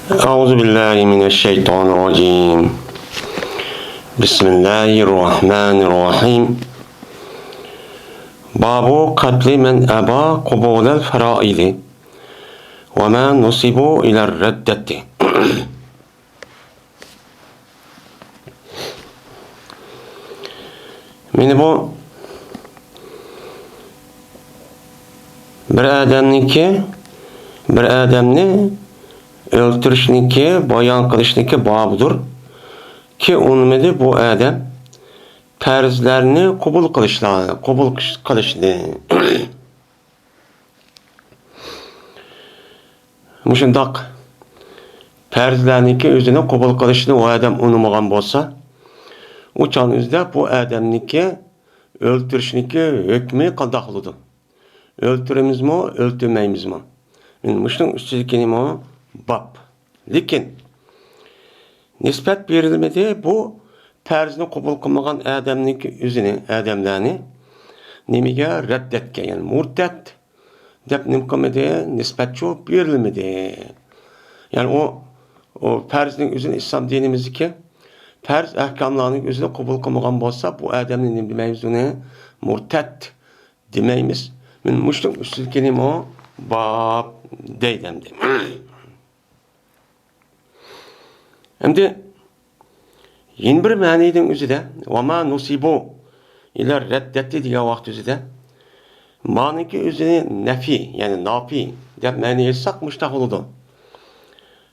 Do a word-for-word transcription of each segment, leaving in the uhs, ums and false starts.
أعوذ بالله من الشيطان الرجيم. بسم الله الرحمن الرحيم. باب قتل من أبى قبول الفرائض وما نسب إلى الردة. مانا بۇ بىر ئادەمنىڭكى، بىر ئادەمنى ئۆلتۈرۈشنىڭكى، بايان قىلىشنىڭكى بابىدۇر. كى ئۇنىمىدى بۇ ئادەم پەرزلەرنى قوبۇل قىلىشلا-، قوبۇل قىلىشنى. مۇشۇنداق پەرزلەرنىڭكى ئۆزىنى قوبۇل قىلىشنى ئۇ ئادەم ئۇنىمىغان بولسا، ئۇ چاغنىڭ ئۆزىدە بۇ ئادەمنىڭكى ئۆلتۈرۈشنىڭكى ھۆكمى قانداق بولىدۇ؟ ئۆلتۈرىمىزمۇ، ئۆلتۈرمەيمىزمۇ؟ مانا مۇشۇنىڭ ئۈستىدىكىنىمۇ باب. لېكىن نىسبەت بېرىلمىدى بۇ پەرزنى قوبۇل قىلمىغان ئادەمنىڭكى ئۆزىنى، ئادەملەرنى نېمىگە؟ رەددەتكە، يەنى مۇرتەد دەپ نېمە قىلمىدى؟ نىسبەتچۇ بېرىلمىدى. يەنى ئۇ، ئۇ پەرزنىڭ ئۆزىنى ئىسلام دىنىمىزدىكى پەرز ئەھكاملارنىڭ ئۆزىنى قوبۇل قىلمىغان بولسا، بۇ ئادەمنى نېمە دېمەيمىز؟ ئۇنى مۇرتەد دېمەيمىز. مانا مۇشۇنىڭ ئۈستىدىكىنىمۇ باب دەيدۇ ئەمدى. ئەمدى يەنە بىر مەنىدىن ئۆزىدە، ۋەما نۇسىبۇ ئىلە رەددەتتى دېگەن ۋاقىت ئۆزىدە، مانىڭكى ئۆزىنى نەفى، يەنى ناپى دەپ مەنە ئېيتساق مۇشتاق بولىدۇ.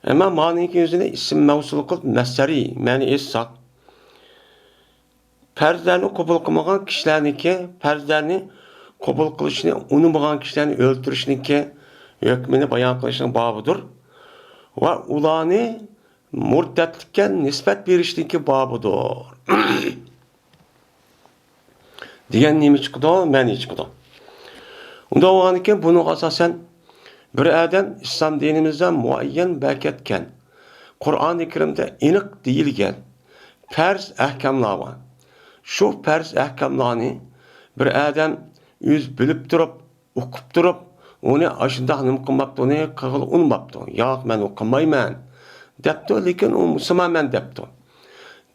ئەمما مانىڭكى ئۆزىنى ئىسىم مەۋسۇل قىلىپ مەسدەرى مەنە ئېيتساق، پەرزلەرنى قوبۇل قىلمىغان كىشىلەرنىڭكى، پەرزلەرنى قوبۇل قىلىشنى ئۇنىمىغان كىشىلەرنى ئۆلتۈرۈشنىڭكى ھۆكمىنى بايان قىلىشنىڭ بابىدۇر ۋە ئۇلارنى مۇرتەتلىككە نىسبەت بېرىشنىڭكى بابىدۇر. دېگەن نېمە چىقىدۇ؟ مەنە چىقىدۇ. ئۇنداق بولغاندىكىن بۇنىڭغا ئاساسەن بىر ئادەم ئىسلام دىنىمىزدا مۇئەييەن بەكەتكەن، قۇرئانى كەرىمدە ئېنىق دېيىلگەن پەرز ئەھكاملار بار. شۇ پەرز ئەھكاملارنى بىر ئادەم ئۆزى بىلىپ تۇرۇپ، ئۇقۇپ تۇرۇپ، ئۇنى ئاشۇنداق نېمە قىلماپتۇ، ئۇنى قىلغىلى ئۇنىماپتۇ. ياق، مەن ئۇ قىلمايمەن دەپتۇ، لېكىن ئۇ مۇسۇلمانمەن دەپتۇ.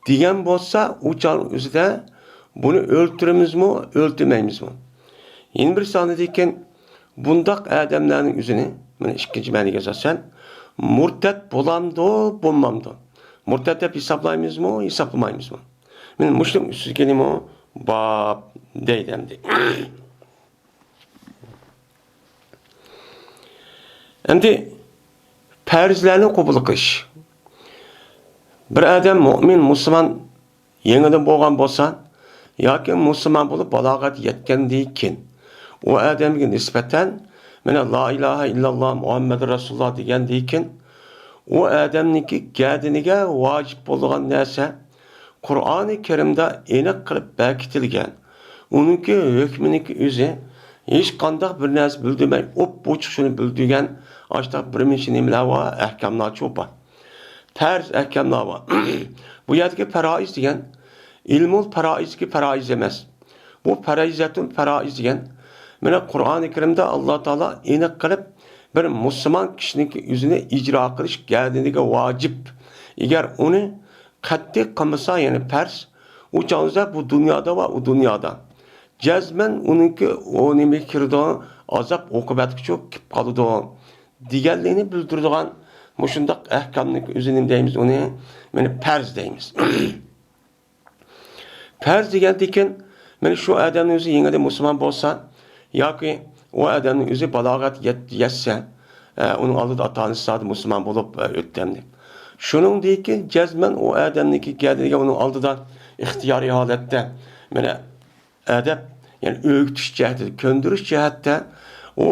دېگەن بولسا، ئۇ چاغ ئۆزىدە بۇنى ئۆلتۈرىمىزمۇ، ئۆلتۈرمەيمىزمۇ؟ يەنە بىر سانىدىكىن بۇنداق ئادەملەرنىڭ ئۆزىنى، مانا ئىككىنچى مەنىگە ئاساسەن، مۇرتەت بولامدۇ، بولمامدۇ؟ مۇرتەت دەپ ھېسابلايمىزمۇ، ھېسابلىمايمىزمۇ؟ مانا مۇشۇنىڭ ئۈستىدىكىنىمۇ باب دەيدۇ ئەمدى. ئەمدى پەرزلەرنى قوبۇل قىلىش. بىر ئادەم مۇئمىن، مۇسۇلمان يېڭىدىن بولغان بولسا ياكى مۇسۇلمان بولۇپ بالاغەت يەتكەندىن كېيىن، ئۇ ئادەمگە نىسبەتەن، مانا، لا ئىلاھە ئىللاللا مۇھەممەدۇر رەسۇلۇللا دېگەندىن كېيىن، ئۇ ئادەمنىڭكى گەدىنىگە ۋاجىپ بولىدىغان نەرسە قۇرئانى كەرىمدە ئېنىق قىلىپ بەكىتىلگەن. ئۇنىڭكى ھۆكمىنىڭكى ئۆزى ھېچقانداق بىر نەرسە بىلدۈرمەي، ئوپئوچۇق شۇنى بىلدۈرگەن ئاشۇنداق بىر نېمە بار، ئەھكاملارچۇ بار. پەرز ئەھكاملار بار. بۇ يەردىكى پەرائىز دېگەن ئىلمۇل پەرائىزدىكى پەرائىز ئەمەس. بۇ پەرىزەتۇن پەرائىز دېگەن، مانا، قۇرئانى كەرىمدە ئاللا تائالا ئېنىق قىلىپ بىر مۇسۇلمان كىشىنىڭكى ئۆزىنى ئىجرا قىلىش گەدىنىگە ۋاجىپ. ئەگەر ئۇنى قەتئىي قىلمىسا، يەنى پەرز، ئۇ چاغدا بۇ دۇنيادا ۋە ئۇ دۇنيادا جەزمەن ئۇنىڭكى ئۇ نېمىگە كىرىدۇ، ئازاب ئوقۇبەتكىچۇ كېلىپ قالىدۇ دېگەنلىكنى بىلدۈرىدىغان مۇشۇنداق ئەھكامنىڭكى ئۆزىنى نېمە دەيمىز؟ ئۇنى، مانا، پەرز دەيمىز. پەرز دېگەندىكىن، مانا، شۇ ئادەمنىڭ ئۆزى يېڭىدىن مۇسۇلمان بولسا ياكى ئۇ ئادەمنىڭ ئۆزى بالاغەت يەت-، يەتسە، ئە، ئۇنىڭ ئالدىدا ئاتا-ئانىسى زادى مۇسۇلمان بولۇپ، ئە، ئۆتتى ئەمدى. شۇنىڭدىن كېيىن جەزمەن ئۇ ئادەمنىڭكى گەدىنىگە ئۇنىڭ ئالدىدا ئىختىيارىي ھالەتتە، مانا، ئەدەپ، يەنى ئۆگىتىش جەھەتتە، كۆندۈرۈش جەھەتتە ئۇ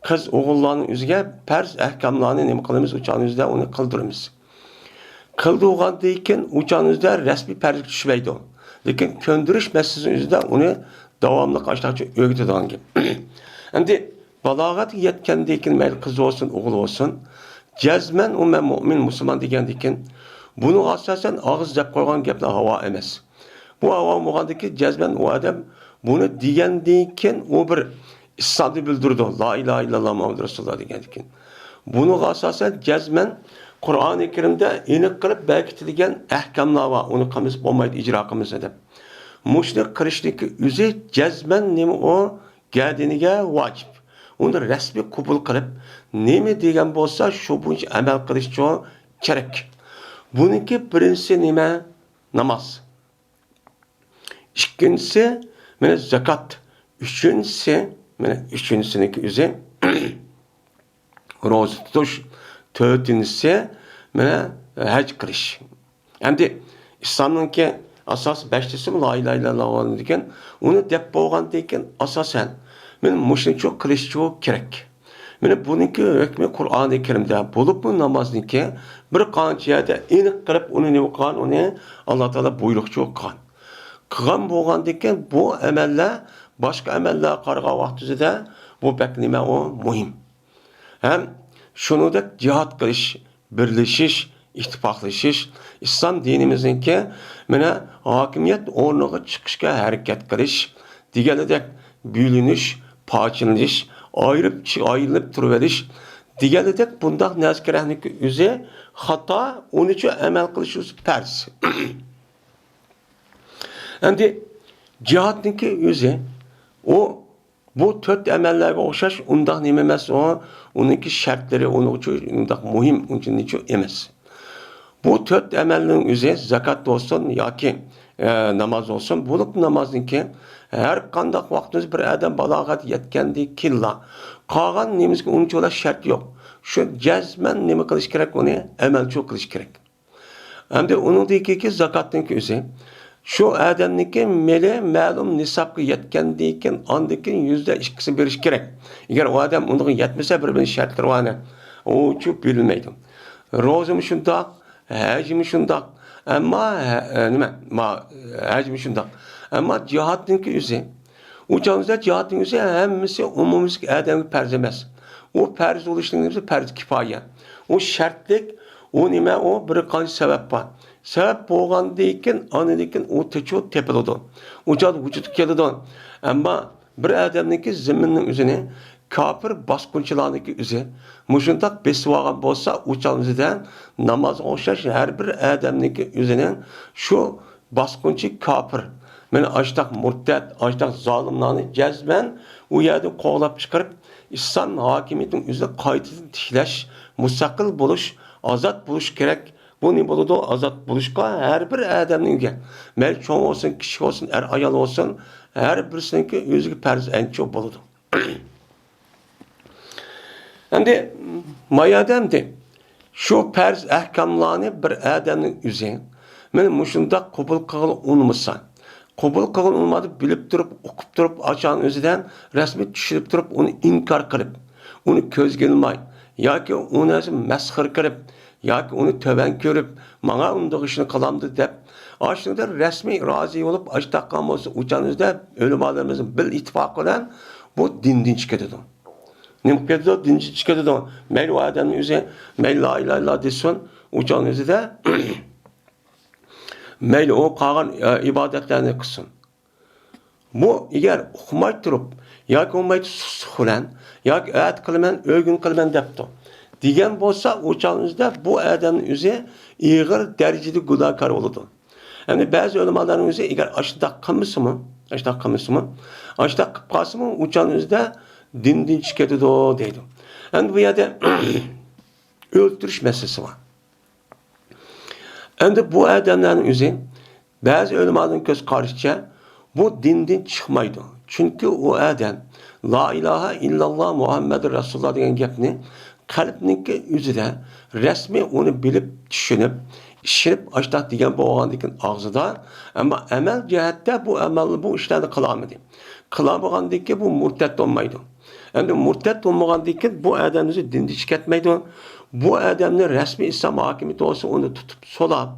قىز ئوغۇللارنىڭ ئۆزىگە پەرز ئەھكاملارنى نېمە قىلىمىز؟ ئۇ چاغنىڭ ئۆزىدە ئۇنى قىلدۇرىمىز. قىلدۇرغاندىن كېيىن ئۇ چاغنىڭ ئۆزىدە رەسمىي پەرزگە چۈشمەيدۇ. لېكىن كۆندۈرۈش مەسىلىسىنىڭ ئۆزىدە ئۇنى داۋاملىق ئاشۇنداقچە ئۆگىتىدىغان گەپ. ئەمدى بالاغەتكە يەتكەندىن كېيىن مەيلى قىز بولسۇن، ئوغۇل بولسۇن، جەزمەن ئۇ مەن مۆمىن، مۇسۇلمان دېگەندىن كېيىن، بۇنىڭغا ئاساسەن ئاغزى دەپ قويغان گەپلەر ھاۋا ئەمەس. بۇ ھاۋا بولغاندىن كېيىن جەزمەن ئۇ ئادەم بۇنى دېگەندىن كېيىن ئۇ بىر ئىسلامنى بىلدۈرىدۇ. لا ئىلاھە ئىللاللا مۇھەممەدۇر رەسۇلۇللا دېگەندىن كېيىن. بۇنىڭغا ئاساسەن جەزمەن قۇرئانى كەرىمدە ئېنىق قىلىپ بەركىتىلگەن ئەھكاملار بار، ئۇنى قىلمىسا بولمايدۇ، ئىجرا قىلمىسا دەپ. مۇشۇنى قىلىشنىڭكى ئۆزى جەزمەن نېمە ئۇ؟ گەدىنىگە ۋاجىپ. ئۇنى رەسمىي قوبۇل قىلىپ، نېمە دېگەن بولسا، شۇ بويىچە ئەمەل قىلىشچۇ كېرەك. بۇنىڭكى بىرىنچىسى نېمە؟ ناماز. ئىككىنچىسى، مانا، زاكات. ئۈچىنچىسى، مانا، ئۈچىنچىسىنىڭكى ئۆزى روزا تۇتۇش. تۆتىنچىسى، مانا، ھەج قىلىش. ئەمدى ئىسلامنىڭكى ئاساسى بەشتىسىمۇ لا ئىلاھە ئىللاللاھ دېگەن. ئۇنى دەپ بولغاندىن كېيىن، ئاساسەن، مانا، مۇشۇنچە قىلىشچۇ كېرەك. مانا بۇنىڭكى ھۆكمى قۇرئانى كەرىمدە بولۇپمۇ نامازنىڭكى بىر قانچە يەردە ئېنىق قىلىپ ئۇنى نېمە قىلغان، ئۇنى ئاللا تائالا بۇيرۇقچۇ قىلغان. قىلغان بولغاندىن كېيىن بۇ ئەمەللەر باشقا ئەمەللەرگە قارىغان ۋاقتىمىزدا بۇ بەك نېمە ئۇ مۇھىم. ھەم شۇنىڭدەك جىھاد قىلىش، بىرلىشىش، ئىتتىپاقلىشىش، ئىسلام دىنىمىزنىڭكى مانا ھاكىمىيەت ئورنىغا چىقىشقا ھەرىكەت قىلىش دېگەنىدەك، بۆلۈنۈش، پارچىلىنىش، ئايرىپ، ئايرىلىپ تۇرۇۋېلىش دېگەنىدەك بۇنداق نەرسىلەرنىڭكى ئۆزى خاتا، ئۇنىڭ ئۈچۈن ئەمەل قىلىش ئۆزى پەرز. ئەمدى جىھادنىڭكى ئۆزى، ئۇ بۇ تۆت ئەمەللەرگە ئوخشاش ئۇنداق نېمە ئەمەس ئۇ، ئۇنىڭكى شەرتلىرى ئۇنىڭ ئۈچۈن ئۇنداق مۇھىم، ئۇنچە نېچۈ ئەمەس. بۇ تۆت ئەمەلنىڭ ئۆزى زاكات بولسۇن ياكى، ئە، ناماز بولسۇن، بولۇپ نامازنىڭكى ھەر قانداق ۋاقتىمىز بىر ئادەم بالاغەت يەتكەندىن كېيىنلا قالغان نېمىسىگە ئۇنچىۋالا شەرت يوق. شۇ جەزمەن نېمە قىلىش كېرەك، ئۇنى ئەمەلچۇ قىلىش كېرەك. ئەمدى ئۇنىڭدىن كېيىنكى زاكاتنىڭكى ئۆزى. شۇ ئادەمنىڭكى مېلى مەلۇم نىسابقا يەتكەندىن كېيىن، ئاندىن كېيىن يۈزدە ئىككىسىنى بېرىش كېرەك. ئەگەر ئۇ ئادەم ئۇنىڭغا يەتمىسە، بىر، بىر شەرتلىرى بار ئەنە. ئۇ ئۈچۈن بېرىلمەيدۇ. روزىمۇ شۇنداق، ھەجمۇ شۇنداق. ئەمما ھە-، ئە، نېمە؟ ما-، ھەجمۇ شۇنداق. ئەمما جىھادنىڭكى ئۆزى. ئۇ چاغدا جىھادنىڭ ئۆزى ھەممىسى ئومۇميۈزلۈك ئادەمگە پەرز ئەمەس. ئۇ پەرز بولۇشنىڭ ئۆزى پەرز كىپايە. ئۇ شەرتلىك، ئۇ نېمە، ئۇ بىر قانچە سەۋەب بار. سەۋەب بولغاندىن كېيىن، ئاندىن كېيىن ئۇ تېچۇ تېپىلىدۇ. ئۇ چاغدا ۋۇجۇدقا كېلىدۇ. ئەمما بىر ئادەمنىڭكى زېمىننىڭ ئۆزىنى كاپىر باسقۇنچىلارنىڭكى ئۆزى مۇشۇنداق بېسىۋالغان بولسا، ئۇ چاغدا نامازغا ئوخشاش ھەر بىر ئادەمنىڭكى ئۆزىنىڭ شۇ باسقۇنچى كاپىر، مانا ئاشتاق مۇرتەت، ئاشتاق زالىملارنى جەزمەن ئۇ يەردىن قوغلاپ چىقىرىپ، ئىسلام ھاكىمىيىتىنىڭ ئۆزىنى قايتىدىن تىكلەش، مۇستەقىل بولۇش، ئازاد بولۇش كېرەك. بۇ نېمە بولىدۇ؟ ئازاد بولۇشقا ھەر بىر ئادەمنىڭ ئۆزى، مەيلى چوڭ بولسۇن، كىچىك بولسۇن، ئەر-ئايال بولسۇن، ھەر بىرسىنىڭكى ئۆزىگە پەرز ئەنچە بولىدۇ. ئەمدى ما يەردە ئەمدى شۇ پەرز ئەھكاملارنى بىر ئادەمنىڭ ئۆزى مانا مۇشۇنداق قوبۇل قىلغىلى ئۇنىمىسا، قوبۇل قىلغىلى ئۇنىمىدى، بىلىپ تۇرۇپ، ئۇقۇپ تۇرۇپ، ئاشۇنىڭ ئۆزىدە رەسمىي چۈشىنىپ تۇرۇپ، ئۇنى ئىنكار قىلىپ، ئۇنى كۆزگە ئىلماي ياكى ئۇنى مەسخىرە قىلىپ، ياكى ئۇنى تۆۋەن كۆرۈپ، ماڭا ئۇنداق ئىشنى قىلامدۇ دەپ، ئاشۇنىڭدا رەسمىي رازى بولۇپ، ئاشتاق قىلغان بولسا، ئۇچان ئۆزىدە ئۆلىمالىرىمىزنىڭ بىر ئىتتىپاقى بىلەن بۇ دىندىن چىقىدۇ. نېمە قىلىدۇ؟ دىندىن چىقىدۇ. مەيلى ئۇ ئادەمنىڭ ئۆزى، مەيلى لا ئىلاھە ئىللا دېسۇن، ئۇچان ئۆزىدە مەيلى ئۇ قالغان، ئە، ئىبادەتلەرنى قىلسۇن. بۇ ئەگەر ئۇقماي تۇرۇپ، ياكى بولمايدۇ سۇسلۇق بىلەن، ياكى ئەتە قىلىمەن، ئۆگۈن قىلىمەن دەپتۇ دېگەن بولسا، ئۇ چاغنىڭ ئۆزىدە بۇ ئادەمنىڭ ئۆزى ئېغىر دەرىجىدە گۇناھكار بولىدۇ. يەنى بەزى ئۆلىمالارنىڭ ئۆزى ئەگەر ئاشۇنداق قىلمىسىمۇ، ئاشۇنداق قىلمىسىمۇ، ئاشۇنداق قىلىپ قالسىمۇ، ئۇ چاغنىڭ ئۆزىدە دىندىن چىقىپ كېتىدۇ دەيدۇ. ئەمدى بۇ يەردە ئۆلتۈرۈش مەسىلىسى بار. ئەمدى بۇ ئادەملەرنىڭ ئۆزى بەزى ئۆلىمالارنىڭ كۆز قارىشىچە بۇ دىندىن چىقمايدۇ. چۈنكى ئۇ ئادەم لا ئىلاھە ئىللاللا مۇھەممەدۇر رەسۇلۇللا دېگەن گەپنى قەلبنىڭكى ئۆزىدە رەسمىي ئۇنى بىلىپ، چۈشىنىپ، ئىشىنىپ، ئاشتاق دېگەن بولغاندىكىن ئاغزىدا، ئەمما ئەمەل جەھەتتە بۇ ئەمەل، بۇ ئىشلارنى قىلالمىدى. قىلالمىغاندىكىن بۇ مۇرتەت بولمايدۇ. ئەمدى مۇرتەت بولمىغاندىكىن بۇ ئادەم ئۆزى دىندىن چىقىپ كەتمەيدۇ. بۇ ئادەمنى رەسمىي ئىسلام ھاكىمىيىتى بولسا ئۇنى تۇتۇپ سولاپ،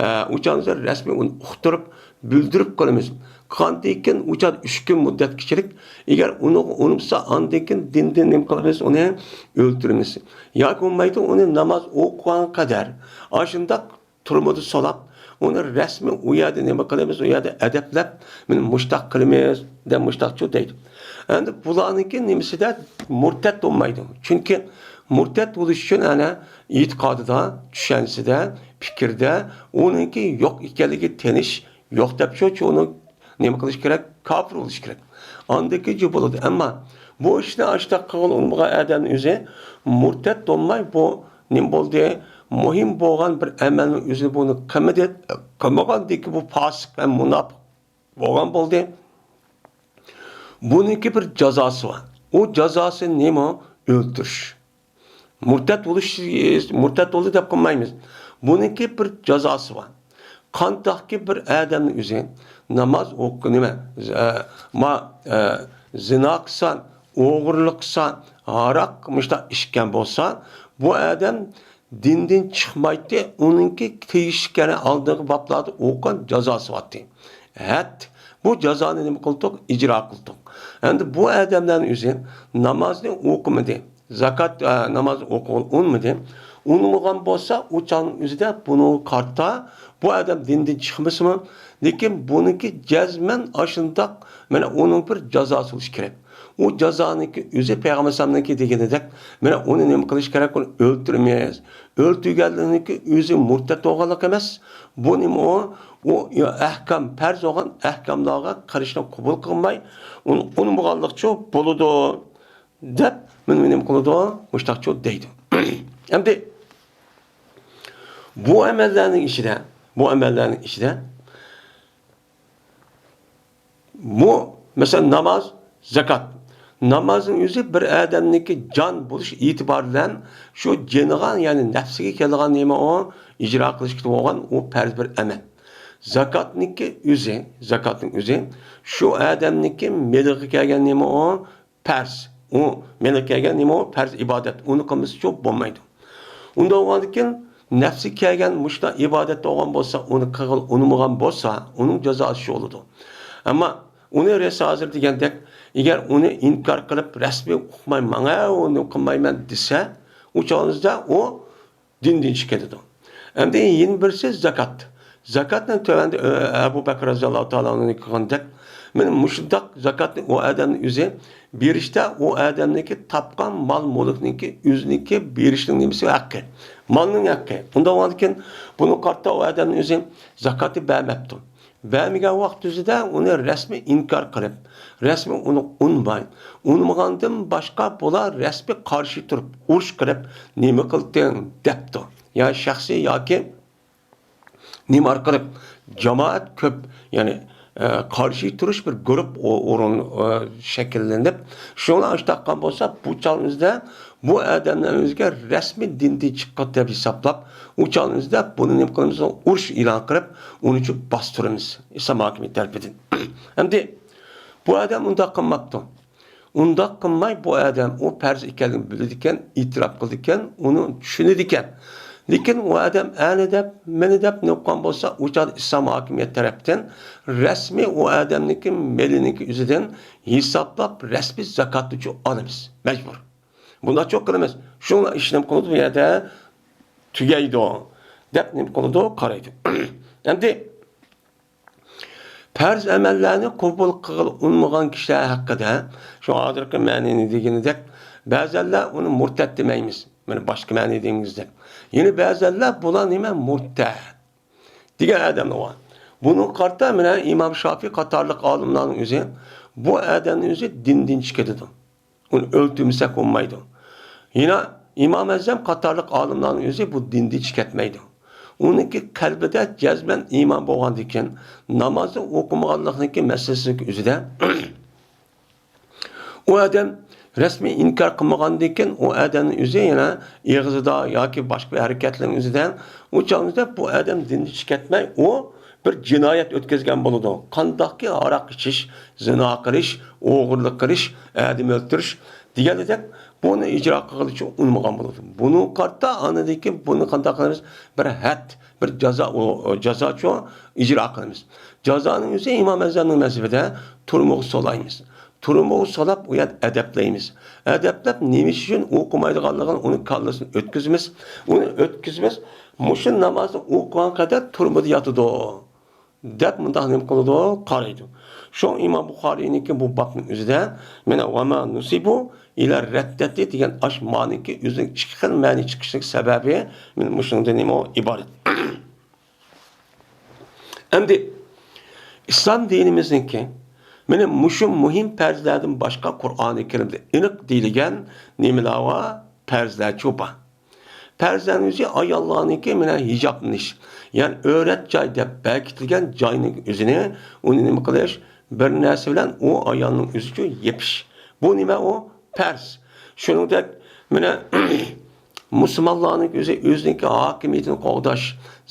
ئە، ئۇچانسا رەسمىي ئۇنى ئۇقتۇرۇپ، بىلدۈرۈپ قويىمىز. قاندىن كېيىن ئۇچان ئۈچ كۈن مۇددەتكىچىلىك، ئەگەر ئۇنىڭغا ئۇنىمىسا، ئاندىن كېيىن دىندىن نېمە قىلىمىز؟ ئۇنى ئۆلتۈرىمىز. ياكى بولمايدۇ، ئۇنى ناماز ئوقۇغان قەدەر ئاشۇنداق تۈرمىدە سولاپ، ئۇنى رەسمىي ئۇ يەردە نېمە قىلىمىز، ئۇ يەردە ئەدەپلەپ، مانا مۇشتاق قىلىمىز دەپ مۇشتاقچۇ دەيدۇ. ئەمدى بۇلارنىڭكى نېمىسىدە مۇرتەت بولمايدۇ. چۈنكى مۇرتەت بولۇش ئۈچۈن ئەنە ئېتىقادىدا، چۈشەنچىسىدە، پىكرىدە ئۇنىڭكى يوق ئىكەنلىكى تېنىش، يوق دەپ شۇ، شۇ ئۇنى نېمە قىلىش كېرەك؟ كاپىر بولۇش كېرەك. ئاندىن كېيىن بولىدۇ. ئەمما بۇ ئىشنى ئاشۇنداق قىلغىلى ئۇنىمىغان ئادەمنىڭ ئۆزى مۇرتەت بولماي، بۇ نېمە بولدى؟ مۇھىم بولغان بىر ئەمەلنىڭ ئۆزىنى بۇنى قىلمىدى، قىلمىغاندىكى بۇ پاسىق ھەم مۇناپىق بولغان بولدى. بۇنىڭكى بىر جازاسى بار. ئۇ جازاسى نېمە؟ ئۆلتۈرۈش. مۇرتەت بولۇش، مۇرتەت بولدى دەپ قىلمايمىز. بۇنىڭكى بىر جازاسى بار. قانداقكى بىر ئادەمنىڭ ئۆزى ناماز ئوقۇ، نېمە، ئە، ما، ئە، زىنا قىلسا، ئوغرىلىق قىلسا، ھاراق مۇشۇنداق ئىچكەن بولسا، بۇ ئادەم دىندىن چىقمايتتى، ئۇنىڭكى تېگىشلىك يەنە ئالدىنقى بابلاردا ئوقۇغان جازاسى بارتتى. ھەت، بۇ جازانى نېمە قىلدۇق؟ ئىجرا قىلدۇق. ئەمدى بۇ ئادەملەرنىڭ ئۆزى نامازنى ئوقۇمىدى، زاكات، ئە، ناماز ئوقۇغىلى ئۇنىمىدى. ئۇنىمىغان بولسا، ئۇ چاغنىڭ ئۆزىدە بۇنىڭغا قارىتا، بۇ ئادەم دىندىن چىقمىسىمۇ، لېكىن بۇنىڭكى جەزمەن ئاشۇنداق، مانا ئۇنىڭ بىر جازاسى بولۇشى كېرەك. ئۇ جازانىڭكى ئۆزى پەيغەمبەر ئەلەيھىسسالامنىڭكى دېگىنىدەك، مانا ئۇنى نېمە قىلىش كېرەك؟ ئۇنى ئۆلتۈرىمىز. ئۆلتۈرگەنلىكنىڭكى ئۆزى مۇرتەت بولغانلىق ئەمەس. بۇ نېمە ئۇ؟ ئۇ ئەھكام، پەرز بولغان ئەھكاملارغا قېرىشنى قوبۇل قىلماي، ئۇنى ئۇنىمىغانلىقچۇ بولىدۇ، دەپ مېنى نېمە قىلىدۇ؟ مۇشتاقچۇ دەيدۇ. ئەمدى بۇ ئەمەللەرنىڭ ئىچىدە، بۇ ئەمەللەرنىڭ ئىچىدە بۇ، مەسىلەن، ناماز، زاكات. نامازنىڭ ئۆزى بىر ئادەمنىڭكى جان بولۇش ئېتىبارى بىلەن شۇ جېنىغا، يەنى نەپسىگە كېلىدىغان نېمە ئۇ؟ ئىجرا قىلىشقا بولغان ئۇ پەرز بىر ئەمەل. زاكاتنىڭكى ئۆزى، زاكاتنىڭ ئۆزى شۇ ئادەمنىڭكى مېلىغا كەلگەن نېمە ئۇ؟ پەرز. ئۇ مېلىغا كەلگەن نېمە ئۇ؟ پەرز ئىبادەت. ئۇنى قىلمىسىچۇ بولمايدۇ. ئۇنداق بولغاندىكىن، نەپسىگە كەلگەن مۇشۇنداق ئىبادەت بولغان بولسا، ئۇنى قىلغىلى ئۇنىمىغان بولسا، ئۇنىڭ جازاسى شۇ بولىدۇ. ئەمما ئۇنى رەسۇل ھازىر دېگەندەك، ئەگەر ئۇنى ئىنكار قىلىپ، رەسمىي ئۇقماي، ماڭا ئۇنى قىلمايمەن دېسە، ئۇ چاغدا ئۇ دىندىن چىقىپ كېتىدۇ. ئەمدى يەنە بىرسى زاكات. زاكاتنى تۆۋەندە، ئە، ئەبۇ بەكرى رەزىياللاھۇ تائالا ئەنھۇ دېگەندەك، مانا مۇشۇنداق زاكاتنى ئۇ ئادەمنىڭ ئۆزى بېرىشتە، ئۇ ئادەمنىڭكى تاپقان مال-مۈلۈكنىڭكى، ئۆزىنىڭكى بېرىشنىڭ نېمىسى؟ ھەققى. مالنىڭ ھەققى. ئۇنداق بولغاندىكىن، بۇنىڭغا قارىتا ئۇ ئادەمنىڭ ئۆزى زاكاتنى بەرمەپتۇ. بەرمىگەن ۋاقىت ئۆزىدە ئۇنى رەسمىي ئىنكار قىلىپ، رەسمىي ئۇنى ئۇنىماي، ئۇنىمىغاندىن باشقا بۇلار رەسمىي قارشى تۇرۇپ، ئۇرۇش قىلىپ، نېمە قىلدىڭ دەپتۇ. يا شەخسىي ياكى نېمە ئارقىلىق جامائەت كۆپ، يەنى، ئە، قارشى تۇرۇش بىر گۇرۇپ ئو-، ئورۇن، ئە، شەكىللىنىپ، شۇڭا ئاشۇنداق قىلغان بولسا، بۇ چاغنىڭ ئۆزىدە بۇ ئادەمنىڭ ئۆزىگە رەسمىي دىندىن چىققان دەپ ھېسابلاپ، ئۇ چاغنىڭ ئۆزىدە بۇنى نېمە قىلىمىز؟ ئۇرۇش ئېلان قىلىپ، ئۇنى شۇ باستۇرىمىز ئىسلام ھاكىمىيىتى تەرىپىدىن. ئەمدى بۇ ئادەم ئۇنداق قىلماپتۇ. ئۇنداق قىلماي، بۇ ئادەم ئۇ پەرز ئىكەنلىكىنى بىلىدىكەن، ئېتىراپ قىلىدىكەن، ئۇنى چۈشىنىدىكەن. لېكىن ئۇ ئادەم ئەنە دەپ، مېنى دەپ نېمە قىلغان بولسا، ئۇ چاغدا ئىسلام ھاكىمىيەت تەرەپتىن رەسمىي ئۇ ئادەمنىڭكى مېلىنىڭكى ئۆزىدىن ھېسابلاپ، رەسمىي زاكاتنىچۇ ئالىمىز، مەجبۇر. بۇنداقچۇ قىلىمىز، شۇڭا ئىش نېمە قىلىدۇ، بۇ يەردە تۈگەيدۇ، دەپ نېمە قىلىدۇ، قارايدۇ. ئەمدى پەرز ئەمەللەرنى قوبۇل قىلغىلى ئۇنىمىغان كىشىلەر ھەققىدە شۇ ھازىرقى مەنىنى دېگىنىدەك، بەزەنلەر ئۇنى مۇرتەت دېمەيمىز. مانا باشقا مەنىدە دېگىنىمىزدەك. يەنە بەزەنلەر بۇلار نېمە؟ مۇرتەت دېگەن ئادەملەر بار. بۇنىڭغا قارىتا مانا ئىمام شافىي قاتارلىق ئالىملارنىڭ ئۆزى بۇ ئادەمنى ئۆزى دىندىن چىقىرىدۇ. ئۇنى ئۆلتۈرمىسەك بولمايدۇ. يەنە ئىمام ئەزەم قاتارلىق ئالىملارنىڭ ئۆزى بۇ دىندىن چىقىۋەتمەيدۇ. ئۇنىڭكى قەلبىدە جەزمەن ئىمان بولغاندىكىن، نامازنى ئوقۇمىغانلىقنىڭكى مەسىلىسىنىڭكى ئۆزىدە، ئۇ ئادەم رەسمىي ئىنكار قىلمىغاندىكىن، ئۇ ئادەمنىڭ ئۆزى يەنە ئېغىزىدا ياكى باشقا بىر ھەرىكەتلىرىنىڭ ئۆزىدە، ئۇ چاغدا بۇ ئادەم دىندىن چىقىۋەتمەي، ئۇ بىر جىنايەت ئۆتكۈزگەن بولىدۇ. قانداقكى ھاراق ئىچىش، زىنا قىلىش، ئوغرىلىق قىلىش، ئادەم ئۆلتۈرۈش دېگەندەك، بۇنى ئىجرا قىلغىلىچۇ ئۇنىمىغان بولىدۇ. بۇنىڭغا قارىتا ئاندىن كېيىن بۇنى قانداق قىلىمىز؟ بىر ھەد، بىر جازا، ئۇ، ئۇ جازاچۇ ئىجرا قىلىمىز. جازانىڭ ئۆزى ئىمام ئەزەمنىڭ مەزھىپىدە تۈرمىگە سولايمىز. تۈرمىگە سولاپ، ئۇ يەردە ئەدەپلەيمىز. ئەدەپلەپ، نېمە ئۈچۈن ئوقۇمايدىغانلىقىنى ئۇنىڭ كاللىسىدىن ئۆتكۈزىمىز. ئۇنى ئۆتكۈزىمىز. مۇشۇ نامازنى ئوقۇغان قەدەر تۈرمىدە ياتىدۇ. دەپ مۇنداق نېمە قىلىدۇ؟ قارايدۇ. شۇڭا ئىمام بۇخارىينىڭكى بۇ بابنىڭ ئۆزىدە مانا ۋەما نۇسىبۇ ئىلە رەددەتى دېگەن ئاش مانىكى ئۆزىنىڭ ئىككى خىل مەنە چىقىشلىق سەۋەبى مانا مۇشۇنىڭدىن نېمە ئىبارەت. ئەمدى ئىسلام دىنىمىزنىڭكى مانا مۇشۇ مۇھىم پەرزلەردىن باشقا قۇرئانى كەرىمدە ئېنىق دېيىلگەن نېمىلەر بار؟ پەرزلەرچۇ بار. پەرزلەرنىڭ ئۆزى ئاياللارنىڭكى مانا ھىجابلىنىش، يەنى ئۆرەت جاي دەپ بەكىتىلگەن جاينىڭ ئۆزىنى، ئۇنى نېمە قىلىش؟ بىر نەرسە بىلەن ئۇ ئايالنىڭ ئۆزىچۇ يېپىش. بۇ نېمە ئۇ؟ پەرز. شۇنىڭدەك مانا مۇسۇلمانلارنىڭ ئۆزى ئۆزىنىڭكى ھاكىمىيىتىنى قوغداش،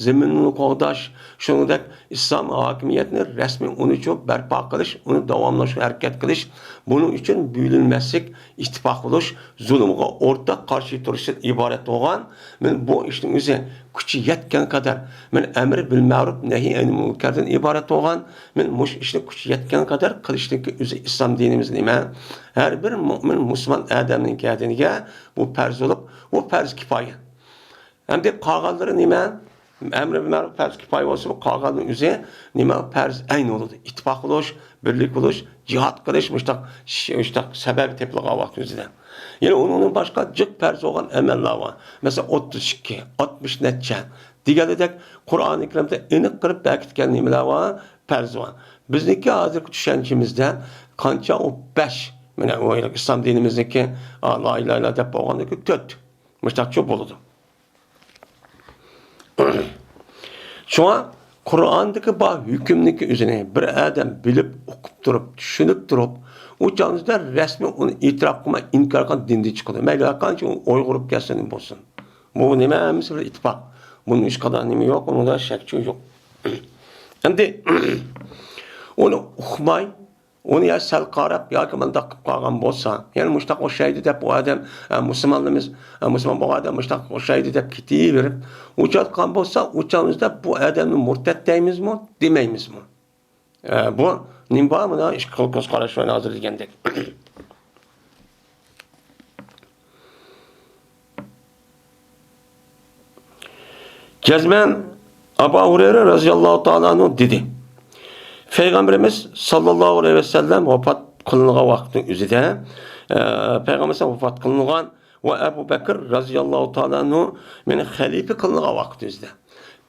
زېمىنىنى قوغداش، شۇنىڭدەك ئىسلام ھاكىمىيەتنى رەسمىي ئۇنىچۇ بەرپا قىلىش، ئۇنى داۋاملاشقا ھەرىكەت قىلىش، بۇنىڭ ئۈچۈن بۆلۈنمەسلىك، ئىتتىپاق بولۇش، زۇلۇمغا ئورتاق قارشى تۇرۇشتىن ئىبارەت بولغان، مانا بۇ ئىشنىڭ ئۆزى كۈچى يەتكەن قەدەر، مانا ئەمر بىل مەرۇپ، نەھى ئەنىل مۇنكەردىن ئىبارەت بولغان، مانا مۇشۇ ئىشنى كۈچى يەتكەن قەدەر قىلىشنىڭكى ئۆزى ئىسلام دىنىمىز نېمە؟ ھەر بىر مۆمىن مۇسۇلمان ئادەمنىڭ كەدىنىگە بۇ پەرز بولۇپ، بۇ پەرز كىپايە. ئەمدى قالغانلىرى نېمە؟ ئەمرى بىل مەرۇپ پەرز كىپايە بولسا، بۇ قالغاننىڭ ئۆزى نېمە؟ پەرز ئەين بولىدۇ. ئىتتىپاق بولۇش، بىرلىك بولۇش، جىھاد قىلىش، مۇشتاق، مۇشتاق سەۋەب تېپىلغان ۋاقىت ئۆزىدە. يەنە ئۇنىڭدىن باشقا جىق پەرز بولغان ئەمەللەر بار. مەسىلەن، ئوتتۇز ئىككى، ئاتمىش نەچچە دېگەندەك قۇرئانى كەرىمدە ئېنىق قىلىپ بەكىتكەن نېمىلەر بار؟ پەرز بار. بىزنىڭكى ھازىرقى چۈشەنچىمىزدە قانچە ئۇ؟ بەش. مانا ئۇ ئىسلام دىنىمىزنىڭكى، ئا، لا ئىلاھە ئىللا دەپ بولغاندىكى تۆت. مۇشتاقچۇ بولىدۇ. شۇڭا قۇرئاندىكى بار ھۆكۈمنىڭكى ئۆزىنى بىر ئادەم بىلىپ، ئوقۇپ تۇرۇپ، چۈشىنىپ تۇرۇپ، ئۇ چاغدا رەسمىي ئۇنى ئېتىراپ قىلماي ئىنكار قىلغان دىندىن چىقىدۇ. مەيلى ھەرقانچە ئۇ ئۇيغۇر بولۇپ كەلسۇن بولسۇن. بۇ نېمە ھەممىسى بىر ئىتتىپاق. بۇنىڭ ھېچقانداق نېمە يوق، ئۇنىڭدا شەك يوق. ئەمدى ئۇنى ئۇقماي، ئۇنى يا سەل قاراپ ياكى مۇنداق قىلىپ قالغان بولسا، يەنى مۇشتاق ئوخشايدۇ دەپ ئۇ ئادەم، ئە، مۇسۇلمانلىرىمىز، ئە، مۇسۇلمان بولغان ئادەم مۇشتاق ئوخشايدۇ دەپ كېتىۋېرىپ، ئۇ چاغ قىلغان بولسا، ئۇ چاغىمىزدا بۇ ئادەمنى مۇرتەت دەيمىزمۇ، دېمەيمىزمۇ؟ ئە، بۇ نېمە بار؟ مانا ئىككى خىل كۆز قاراش بار ھازىر دېگەندەك. جەزمەن ئابۇ ھۇرەيرە رەزىياللاھۇ تائالا ئەنھۇ دېدى، پەيغەمبىرىمىز ساللاللاھۇ ئەلەيھى ۋەسەللەم ۋاپات قىلىنغان ۋاقىتنىڭ ئۆزىدە، ئە، پەيغەمبىرىمىز ۋاپات قىلىنغان ۋە ئەبۇ بەكىر رەزىياللاھۇ تائالا ئەنھۇ مېنى خەلىپە قىلىنغان ۋاقىت ئۆزىدە.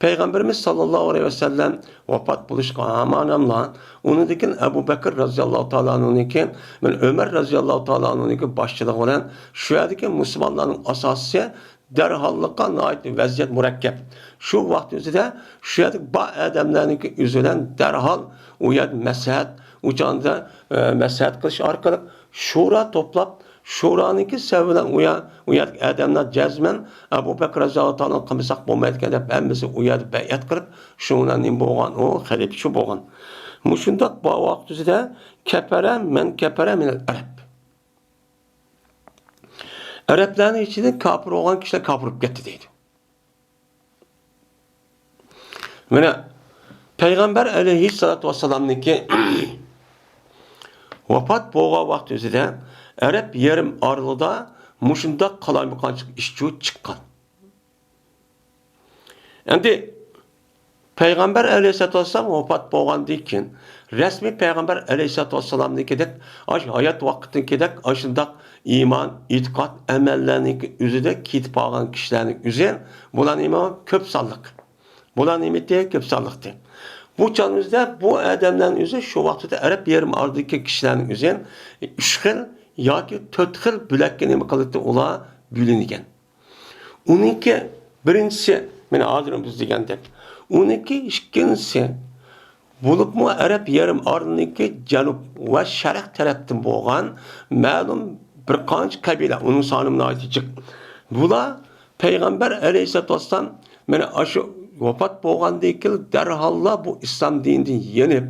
پەيغەمبىرىمىز ساللاللاھۇ ئەلەيھى ۋەسەللەم ۋاپات بولۇشقا ھامان ئاملا، ئۇنىڭدىن كېيىن ئەبۇ بەكىر رەزىياللاھۇ تائالا ئەنھۇنىڭ كېيىن، مەن ئۆمەر رەزىياللاھۇ تائالا ئەنھۇنىڭ باشچىلىقى بىلەن شۇ يەردىكى مۇسۇلمانلارنىڭ ئاساسىسى دەرھاللىققا ناھايىتى ۋەزىيەت مۇرەككەپ. شۇ ۋاقىت ئۆزىدە شۇ يەردىكى بار ئادەملەرنىڭكى ئۆزى بىلەن دەرھال ئۇ يەردە مەسلىھەت، ئۇ چاغدا، ئە، مەسلىھەت قىلىش ئارقىلىق شورا توپلاپ، شورانىڭكى سەۋەبى بىلەن ئۇ يا-، ئۇ يەردىكى ئادەملەر جەزمەن ئەبۇ بەكرى رەزىياللاھۇ تائالا قىلمىساق بولمايدىكەن دەپ ھەممىسى ئۇ يەردە بەيئەت قىلىپ، شۇنىڭ بىلەن نېمە بولغان؟ ئۇ خەلىپە شۇ بولغان. مۇشۇنداق بار ۋاقىت ئۆزىدە كەپەرە مەن كەپەرە مىنەل ئەرەب. ئەرەبلەرنىڭ ئىچىدىن كاپىر بولغان كىشىلەر كاپىر بولۇپ كەتتى دەيدۇ. مانا پەيغەمبەر ئەلەيھىسسالاتۇ ۋەسسالامنىڭكى ۋاپات بولغان ۋاقتى ئۆزىدە ئەرەب يېرىم ئارىلىدا مۇشۇنداق قالايمىقانچىلىق ئىشچۇ چىققان. ئەمدى پەيغەمبەر ئەلەيھىسسالاتۇ ۋەسسالام ۋاپات بولغاندىن كېيىن، رەسمىي پەيغەمبەر ئەلەيھىسسالاتۇ ۋەسسالامنىڭكىدەك، ئاشۇ ھايات ۋاقتىدىكىدەك ئاشۇنداق ئىمان، ئېتىقاد، ئەمەللەرنىڭكى ئۆزىدە كېتىپ قالغان كىشىلەرنىڭ ئۆزى، بۇلار نېمە؟ كۆپ سانلىق. بۇلار نېمىتى؟ كۆپ سانلىقتى. بۇ چاغنىڭ ئۆزىدە بۇ ئادەملەرنىڭ ئۆزى شۇ ۋاقىتتا ئەرەب يېرىم ئارىدىكى كىشىلەرنىڭ ئۆزى ئۈچ خىل ياكى تۆت خىل بۆلەككە نېمە قىلىنىتتى؟ ئۇلار بۆلۈنگەن. ئۇنىڭكى بىرىنچىسى، مانا ھازىر بىز دېگەندەك، ئۇنىڭكى ئىككىنچىسى، بولۇپمۇ ئەرەب يېرىم ئارىلىنىڭكى جەنۇب ۋە شەرق تەرەپتىن بولغان مەلۇم بىر قانچە قەبىلە، ئۇنىڭ سانى ناھايىتى جىق. بۇلار پەيغەمبەر ئەلەيھىسسالاتۇ ۋەسسالام مانا ئاشۇ ۋاپات بولغاندىن كېيىن دەرھاللا بۇ ئىسلام دىنىدىن يېنىپ،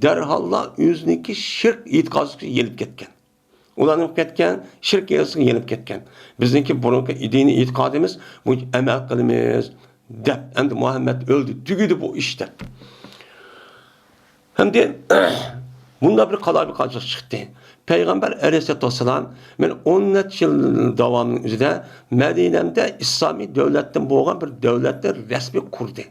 دەرھاللا ئۆزىنىڭكى شىرك ئېتىقادىغا يېنىپ كەتكەن. ئۇلار نېمە قىلىپ كەتكەن؟ شىرك ئېغىزىغا يېنىپ كەتكەن. بىزنىڭكى بۇرۇنقى دىنىي ئېتىقادىمىز بويىچە ئەمەل قىلىمىز دەپ، ئەمدى مۇھەممەد ئۆلدى، تۈگىدى بۇ ئىش دەپ. ئەمدى بۇنداق بىر قالايمىقانچىلىق چىقتى. پەيغەمبەر ئەلەيھىسسالاتۇ ۋەسسالام مانا ئون نەچچە يىل داۋامىنىڭ ئۆزىدە مەدىنەمدە ئىسلامىي دۆلەتتىن بولغان بىر دۆلەتنى رەسمىي قۇردى.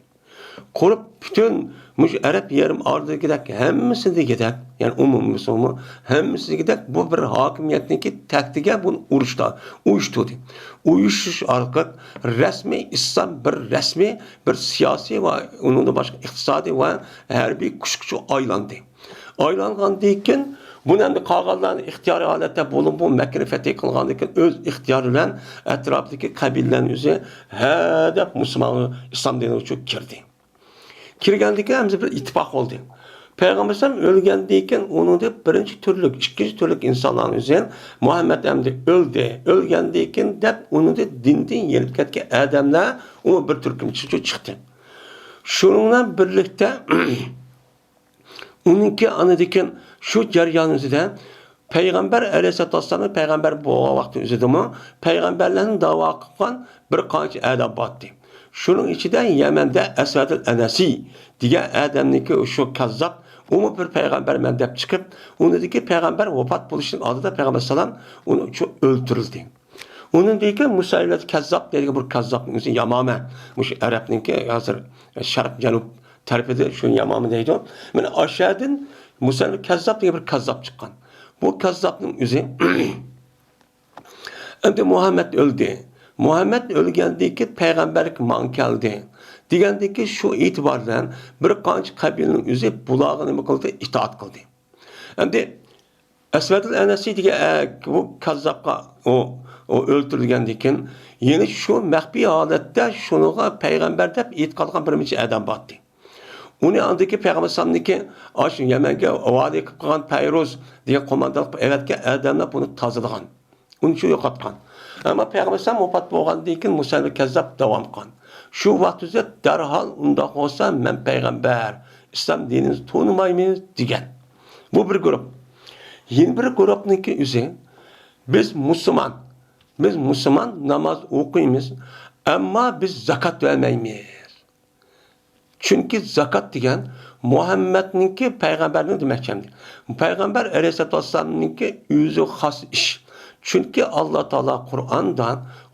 قۇرۇپ پۈتۈن مۇشۇ ئەرەب يېرىم ئارىلىدىكىدەك ھەممىسىدىكىدەك، يەنى ئومۇمىي مۇسۇلمان ھەممىسىدىكىدەك بۇ بىر ھاكىمىيەتنىڭكى تەختىگە بۇنى ئۇرۇشتا ئۇيۇشتۇردى. ئۇيۇشۇش ئارقىلىق رەسمىي ئىسلام بىر رەسمىي بىر سىياسىي ۋە ئۇنىڭدىن باشقا ئىقتىسادىي ۋە ھەربىي كۈچكە ئايلاندى. ئايلانغاندىن كېيىن بۇنى ئەمدى قالغانلارنى ئىختىيارىي ھالەتتە بولۇپ بۇ مەككىنى فەتھى قىلغاندىن كېيىن ئۆز ئىختىيارى بىلەن ئەتراپىدىكى قەبىلىلەرنى ئۆزى ھە دەپ مۇسۇلمان ئىسلام دىنىغا كىردى. كىرگەندىكىن ھەممىسى بىر ئىتتىپاق بولدى. پەيغەمبەر ئەلەيھىسسالام ئۆلگەندىن كېيىن ئۇنىڭدىن بىرىنچى تۈرلۈك، ئىككىنچى تۈرلۈك ئىنسانلارنىڭ ئۆزى مۇھەممەد ئەمدى ئۆلدى، ئۆلگەندىن كېيىن دەپ ئۇنىڭدىن دىندىن يېنىپ كەتكەن ئادەملەر ئۇ بىر تۈركۈم چىقتى. شۇنىڭ بىلەن بىرلىكتە ئۇنىڭكى ئاندىن كېيىن شۇ جەريان ئۆزىدە پەيغەمبەر ئەلەيھىسسالاتۇ ۋەسسالامنى پەيغەمبەر بولغان ۋاقتى ئۆزىدىمۇ پەيغەمبەرلەرنى داۋا قىلغان بىر قانچە ئادەم بارتى. شۇنىڭ ئىچىدە يەمەندە ئەسۋەدۇل ئەنەسى دېگەن ئادەمنىڭكى شۇ كاززاپ، ئۇمۇ بىر پەيغەمبەرمەن دەپ چىقىپ، ئۇنىڭدىكى پەيغەمبەر ۋاپات بولۇشنىڭ ئالدىدا پەيغەمبەر ئەلەيھىسسالام ئۇنى شۇ ئۆلتۈرۈلدى. ئۇنىڭدىن كېيىن مۇسەيلىمەتۇل كەززاب دەيدىغان بىر كەززابنىڭ ئۆزى يامامە. مۇشۇ ئەرەبنىڭكى ھازىر شەرق جەنۇب تەرىپىدە شۇ يامامە دەيدۇ. مانا ئاشۇ يەردىن مۇسەيلىمەتۇل كەززاب دېگەن بىر كەززاب چىققان. بۇ كەززابنىڭ ئۆزى ئەمدى مۇھەممەد ئۆلدى. مۇھەممەد ئۆلگەندىن كېيىن پەيغەمبەرلىك ماڭا كەلدى. دېگەندىن كېيىن شۇ ئېتىبار بىلەن بىر قانچە قەبىلىنىڭ ئۆزى بۇلارغا نېمە قىلدى؟ ئىتائەت قىلدى. ئەمدى ئەسۋەدۇل ئەنەسى دېگەن، ئە، بۇ كاززاپقا ئۇ، ئۇ ئۆلتۈرۈلگەندىن كېيىن، يەنە شۇ مەخپىي ھالەتتە شۇنىڭغا پەيغەمبەر دەپ ئېتىقاد قىلغان بىر نەچچە ئادەم بارتى. ئۇنى ئاندىكى پەيغەمبەر ئەلەيھىسسالامنىڭكى ئاشۇ يەمەنگە ۋالىي قىلىپ قالغان پەيرۇز دېگەن قوماندانلىق ئەۋەتكەن ئادەملەر بۇنى تازىلىغان. ئۇنى شۇ يوقاتقان. ئەمما پەيغەمبەر ئەلەيھىسسالام ۋاپات بولغاندىن كېيىن مۇسەيلىمەتۇل كەززاب داۋام قىلغان. شۇ ۋاقىت ئۆزىدە دەرھال ئۇنداق بولسا مەن پەيغەمبەر، ئىسلام دىنىنى تونۇمايمىز دېگەن. بۇ بىر گۇرۇپ. يەنە بىر گۇرۇپنىڭكى ئۆزى بىز مۇسۇلمان، بىز مۇسۇلمان ناماز ئوقۇيمىز، ئەمما بىز زاكات بەرمەيمىز. چۈنكى زاكات دېگەن مۇھەممەدنىڭكى پەيغەمبەرنىڭ دېمەكچى ئەمدى. پەيغەمبەر ئەلەيھىسسالاتۇ ۋەسسالامنىڭكى ئۆزىگە خاس ئىش. چۈنكى ئاللا تائالا قۇرئاندا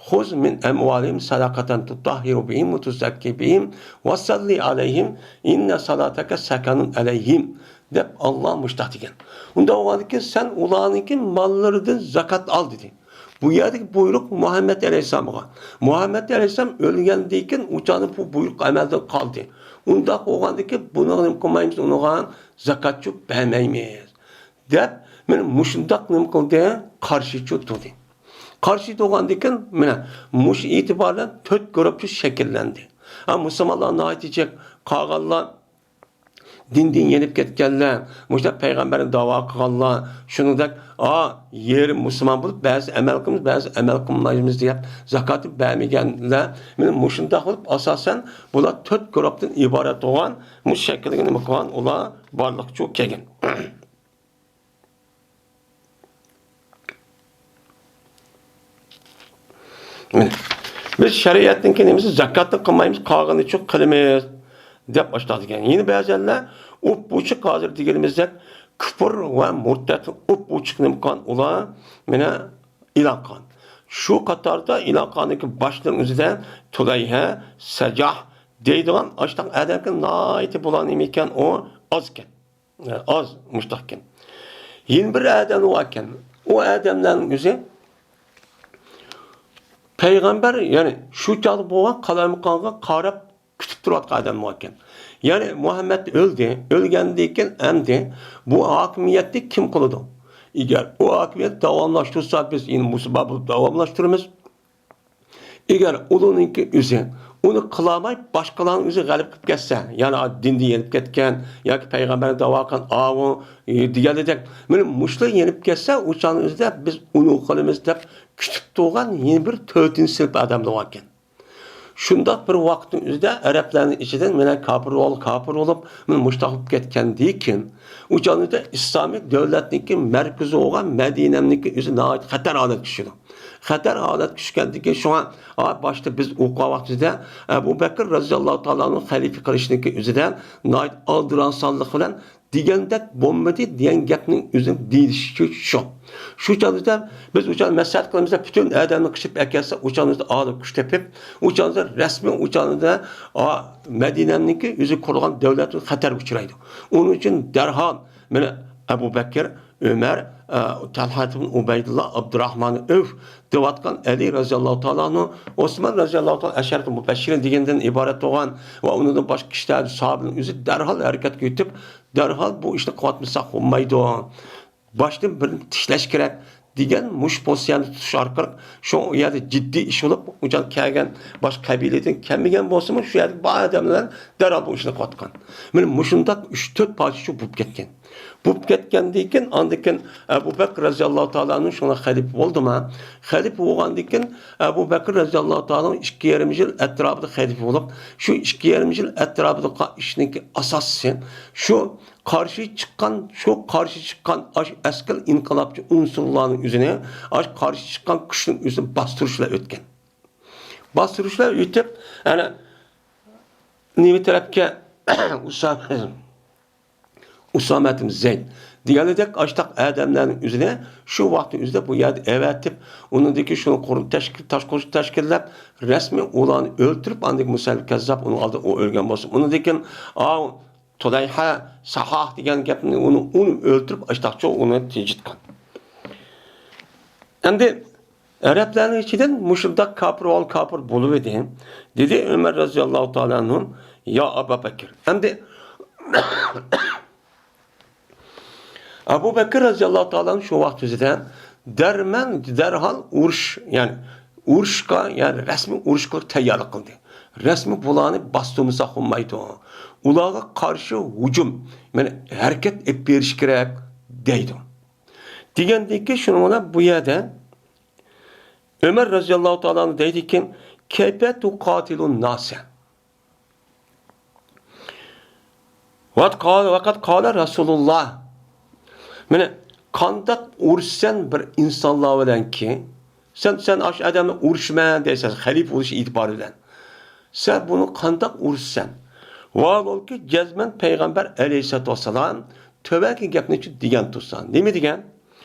«خۇز مىن ئەمۋالىھىم سەدەقەتەن تۇتەھھىرۇم ۋە تۇزەككىم بىھا ۋە سەللى ئەلەيھىم ئىننە سەلاتەكە سەكەنۇن ئەلەيھىم» دەپ ئاللا مۇشۇنداق دېگەن. ئۇنداق بولغاندىكىن سەن ئۇلارنىڭكى ماللىرىدىن زاكات ئال دېدى. بۇ يەردىكى بۇيرۇق مۇھەممەد ئەلەيھىسسالامغا. مۇھەممەد ئەلەيھىسسالام ئۆلگەندىن كېيىن ئۇ چاغدا بۇ بۇيرۇق ئەمەلدىن قالدى. ئۇنداق بولغاندىكىن بۇنىڭغا نېمە قىلمايمىز، ئۇنىڭغا زاكاتچۇ بەرمەيمىز دەپ، مانا مۇشۇنداق نېمە قىلدى، قارشىچۇ تۇردى. قارشى تۇرغاندىن كېيىن مانا مۇشۇ ئېتىبار بىلەن تۆت گۇرۇپچۇ شەكىللەندى. ھە، مۇسۇلمانلار ناھايىتى جىق، قالغانلار دىندىن يېنىپ كەتكەنلەر، مۇشۇنداق پەيغەمبەرنى داۋا قىلغانلار، شۇنىڭدەك، ئا، يېرىم مۇسۇلمان بولۇپ، بەزى ئەمەل قىلىمىز، بەزى ئەمەل قىلمايمىز دەپ، زاكاتنى بەرمىگەنلەر، مانا مۇشۇنداق بولۇپ، ئاساسەن بۇلار تۆت گۇرۇپتىن ئىبارەت بولغان، مۇشۇ شەكىلدىكى نېمە قىلغان، ئۇلار بارلىققا كەلگەن. مانا، بىز شەرىئەتنىڭكى نېمىسى، زاكاتنى قىلمايمىز، قالغىنىچۇ قىلىمىز دەپ ئاشۇنداق دېگەن. يەنە بەزەنلەر ئوپئوچۇق ھازىر دېگىنىمىزدەك كۇپۇر ۋە مۇرتەتنى ئوپئوچۇق نېمە قىلغان، ئۇلار مانا ئېلان قىلغان. شۇ قاتاردا ئېلان قىلغاندىكى باشلىرىنىڭ ئۆزىدە تۇلەيھە، سەجاھ دەيدىغان ئاشۇنداق ئادەمكەن، ناھايىتى بۇلار نېمە ئىكەن، ئۇ ئاز ئىكەن. ئاز مۇشتاقكەن. يەنە بىر ئادەم باركەن. ئۇ ئادەملەرنىڭ ئۆزى پەيغەمبەر، يەنى شۇ چاغدا بولغان قالايمىقانغا قاراپ كۈتۈپ تۇرۇۋاتقان ئادەم باركەن. يەنى مۇھەممەد ئۆلدى، ئۆلگەندىن كېيىن ئەمدى بۇ ھاكىمىيەتنى كىم قىلىدۇ؟ ئەگەر ئۇ ھاكىمىيەت داۋاملاشتۇرسا، بىز يەنە مۇسۇلمان بولۇپ داۋاملاشتۇرىمىز. ئەگەر ئۇلارنىڭكى ئۆزى ئۇنى قىلالماي، باشقىلارنىڭ ئۆزى غەلىبە قىلىپ كەتسە، يەنى دىندىن يېنىپ كەتكەن ياكى پەيغەمبەرنى داۋا قىلغان ئاۋۇ، ئى، دېگەندەك، مانا مۇشۇلار يېنىپ كەتسە، ئۇ چاغنىڭ ئۆزىدە بىز ئۇنى قىلىمىز دەپ كۈتۈپ تۇرغان يەنە بىر تۆتىنچى سىنىپ ئادەملەر باركەن. شۇنداق بىر ۋاقىتنىڭ ئۆزىدە ئەرەبلەرنىڭ ئىچىدىن مانا كاپىر بولۇپ، كاپىر بولۇپ، مانا مۇشۇنداق بولۇپ كەتكەندىن كېيىن، ئۇ چاغدا ئىسلامىي دۆلەتنىڭكى مەركىزى بولغان مەدىنەمنىڭكى ئۆزى ناھايىتى خەتەر ھالەتكە چۈشىدۇ. خەتەر ھالەتكە چۈشكەندىن كېيىن، شۇڭا، ئا، باشتا بىز ئوقۇغان ۋاقتىمىزدا ئەبۇ بەكىر رەزىياللاھۇ تائالا ئەنھۇ خەلىپە قىلىشنىڭكى ئۆزىدە ناھايىتى ئالدىرانسانلىق بىلەن دېگەندەك بولمىدى دېگەن گەپنىڭ ئۆزى دېيىلىشى شۇ. شۇ چاغدا بىز ئۇ چاغدا مەسلىھەت قىلىمىز دەپ پۈتۈن ئادەمنى قىچىپ ئەكەلسە، ئۇ چاغدا ئالىپ كۈچ تېپىپ، ئۇ چاغدا رەسمىي ئۇ چاغدا، ئا، مەدىنەنىڭكى ئۆزى قۇرغان دۆلەت خەتەرگە ئۇچرايدۇ. ئۇنىڭ ئۈچۈن دەرھال مانا ئەبۇ بەكىر، ئۆمەر، ئە، تەلھەت ئىبن ئۇبەيدۇللا، ئابدۇراھمان ئەۋف دەۋاتقان ئەلى رەزىياللاھۇ تائالا ئەنھۇ، ئوسمان رەزىياللاھۇ تائالا ئەشەرەتۇل مۇبەششىرىن دېگەندىن ئىبارەت بولغان ۋە ئۇنىڭدىن باشقا كىشىلەر، ساھابىلەرنىڭ ئۆزى دەرھال ھەرىكەتكە ئۆتۈپ، دەرھال بۇ ئىشنى قىلىۋاتمىساق بولمايدۇ. باشتىن بىرنى تىكلەش كېرەك دېگەن مۇشۇ پوزىتسىيەنى تۇتۇش ئارقىلىق شۇ يەردە جىددىي ئىش بولۇپ، ئۇ چاغ كەلگەن باشقا قەبىلىدىن كەلمىگەن بولسىمۇ، شۇ يەردىكى بار ئادەملەر دەرھال بۇ ئىشنى قىلىۋاتقان. مانا مۇشۇنداق ئۈچ تۆت پارچە شۇ بولۇپ كەتكەن. بولۇپ كەتكەندىن كېيىن، ئاندىن كېيىن ئەبۇ بەكرى رەزىياللاھۇ تائالا ئەنھۇ شۇڭا خەلىپە بولدىما؟ خەلىپە بولغاندىن كېيىن ئەبۇ بەكرى رەزىياللاھۇ تائالا ئەنھۇ ئىككى يېرىم يىل ئەتراپىدا خەلىپە بولۇپ، شۇ ئىككى يېرىم يىل ئەتراپىدا قىلغان ئىشنىڭكى ئاساسىي شۇ قارشى چىققان، شۇ قارشى چىققان ئاشۇ ئەسكىل ئىنقىلابچى ئۇنسۇرلارنىڭ ئۆزىنى، ئاشۇ قارشى چىققان كۈچنىڭ ئۆزىنى باستۇرۇشلا ئۆتكەن. باستۇرۇشلا ئۆتۈپ، ئەنە نېمە تەرەپكە ئۇسامە، ئۇسامە ئىبن زەيد دېگەنلىدەك ئاشتاق ئادەملەرنىڭ ئۆزىنى شۇ ۋاقىتنىڭ ئۆزىدە بۇ يەردە ئەۋەتىپ، ئۇنىڭدىكى شۇنى قۇرۇم تەشكىل، تاش قۇرۇش تەشكىللەپ، رەسمىي ئۇلارنى ئۆلتۈرۈپ، ئاندىن كېيىن مۇسەللىم كەززاپ ئۇنىڭ ئالدىدا ئۇ ئۆلگەن بولسۇن. ئۇنىڭدىن كېيىن ئاۋۇ تۇلەيھە، ساھاھ دېگەن گەپنى ئۇنى، ئۇنى ئۆلتۈرۈپ، ئاشتاقچۇ ئۇنى تىنچىتقان. ئەمدى ئەرەبلەرنىڭ ئىچىدىن مۇشۇنداق كاپىر ئوغۇل كاپىر بولۇۋىدى، دېدى ئۆمەر رەزىياللاھۇ تائالا ئەنھۇ، يا ئابا بەكىر. ئەمدى ئەبۇ بەكىر رەزىياللاھۇ تائالا ئەنھۇ شۇ ۋاقىت ئۆزىدە دەرمەن، دەرھال ئۇرۇش، يەنى ئۇرۇشقا، يەنى رەسمىي ئۇرۇشقا تەييارلىق قىلدى. رەسمىي بۇلارنى باستۇرمىساق بولمايدۇ. ئۇلارغا قارشى ھۇجۇم، يەنى ھەرىكەت ئېلىپ بېرىش كېرەك دەيدۇ. دېگەندىن كېيىن شۇنىڭ بىلەن بۇ يەردە ئۆمەر رەزىياللاھۇ تائالا ئەنھۇ دەيدىكى، كەيپە تۇقاتىلۇن ناسە. ۋەقەد قالە، ۋەقەد قالە رەسۇلۇللا. مانا، قانداق ئۇرۇشسەن بىر ئىنسانلار بىلەنكى، سەن، سەن ئاشۇ ئادەمنى ئۇرۇشىمەن دەيسەن، خەلىپە بولۇش ئېتىبارى بىلەن. سەن بۇنى قانداق ئۇرۇشسەن؟ ۋاھالۇكى جەزمەن پەيغەمبەر ئەلەيھىسسالاتۇ ۋەسسالام تۆۋەنكى گەپنى دېگەن تۇرسا. نېمە دېگەن؟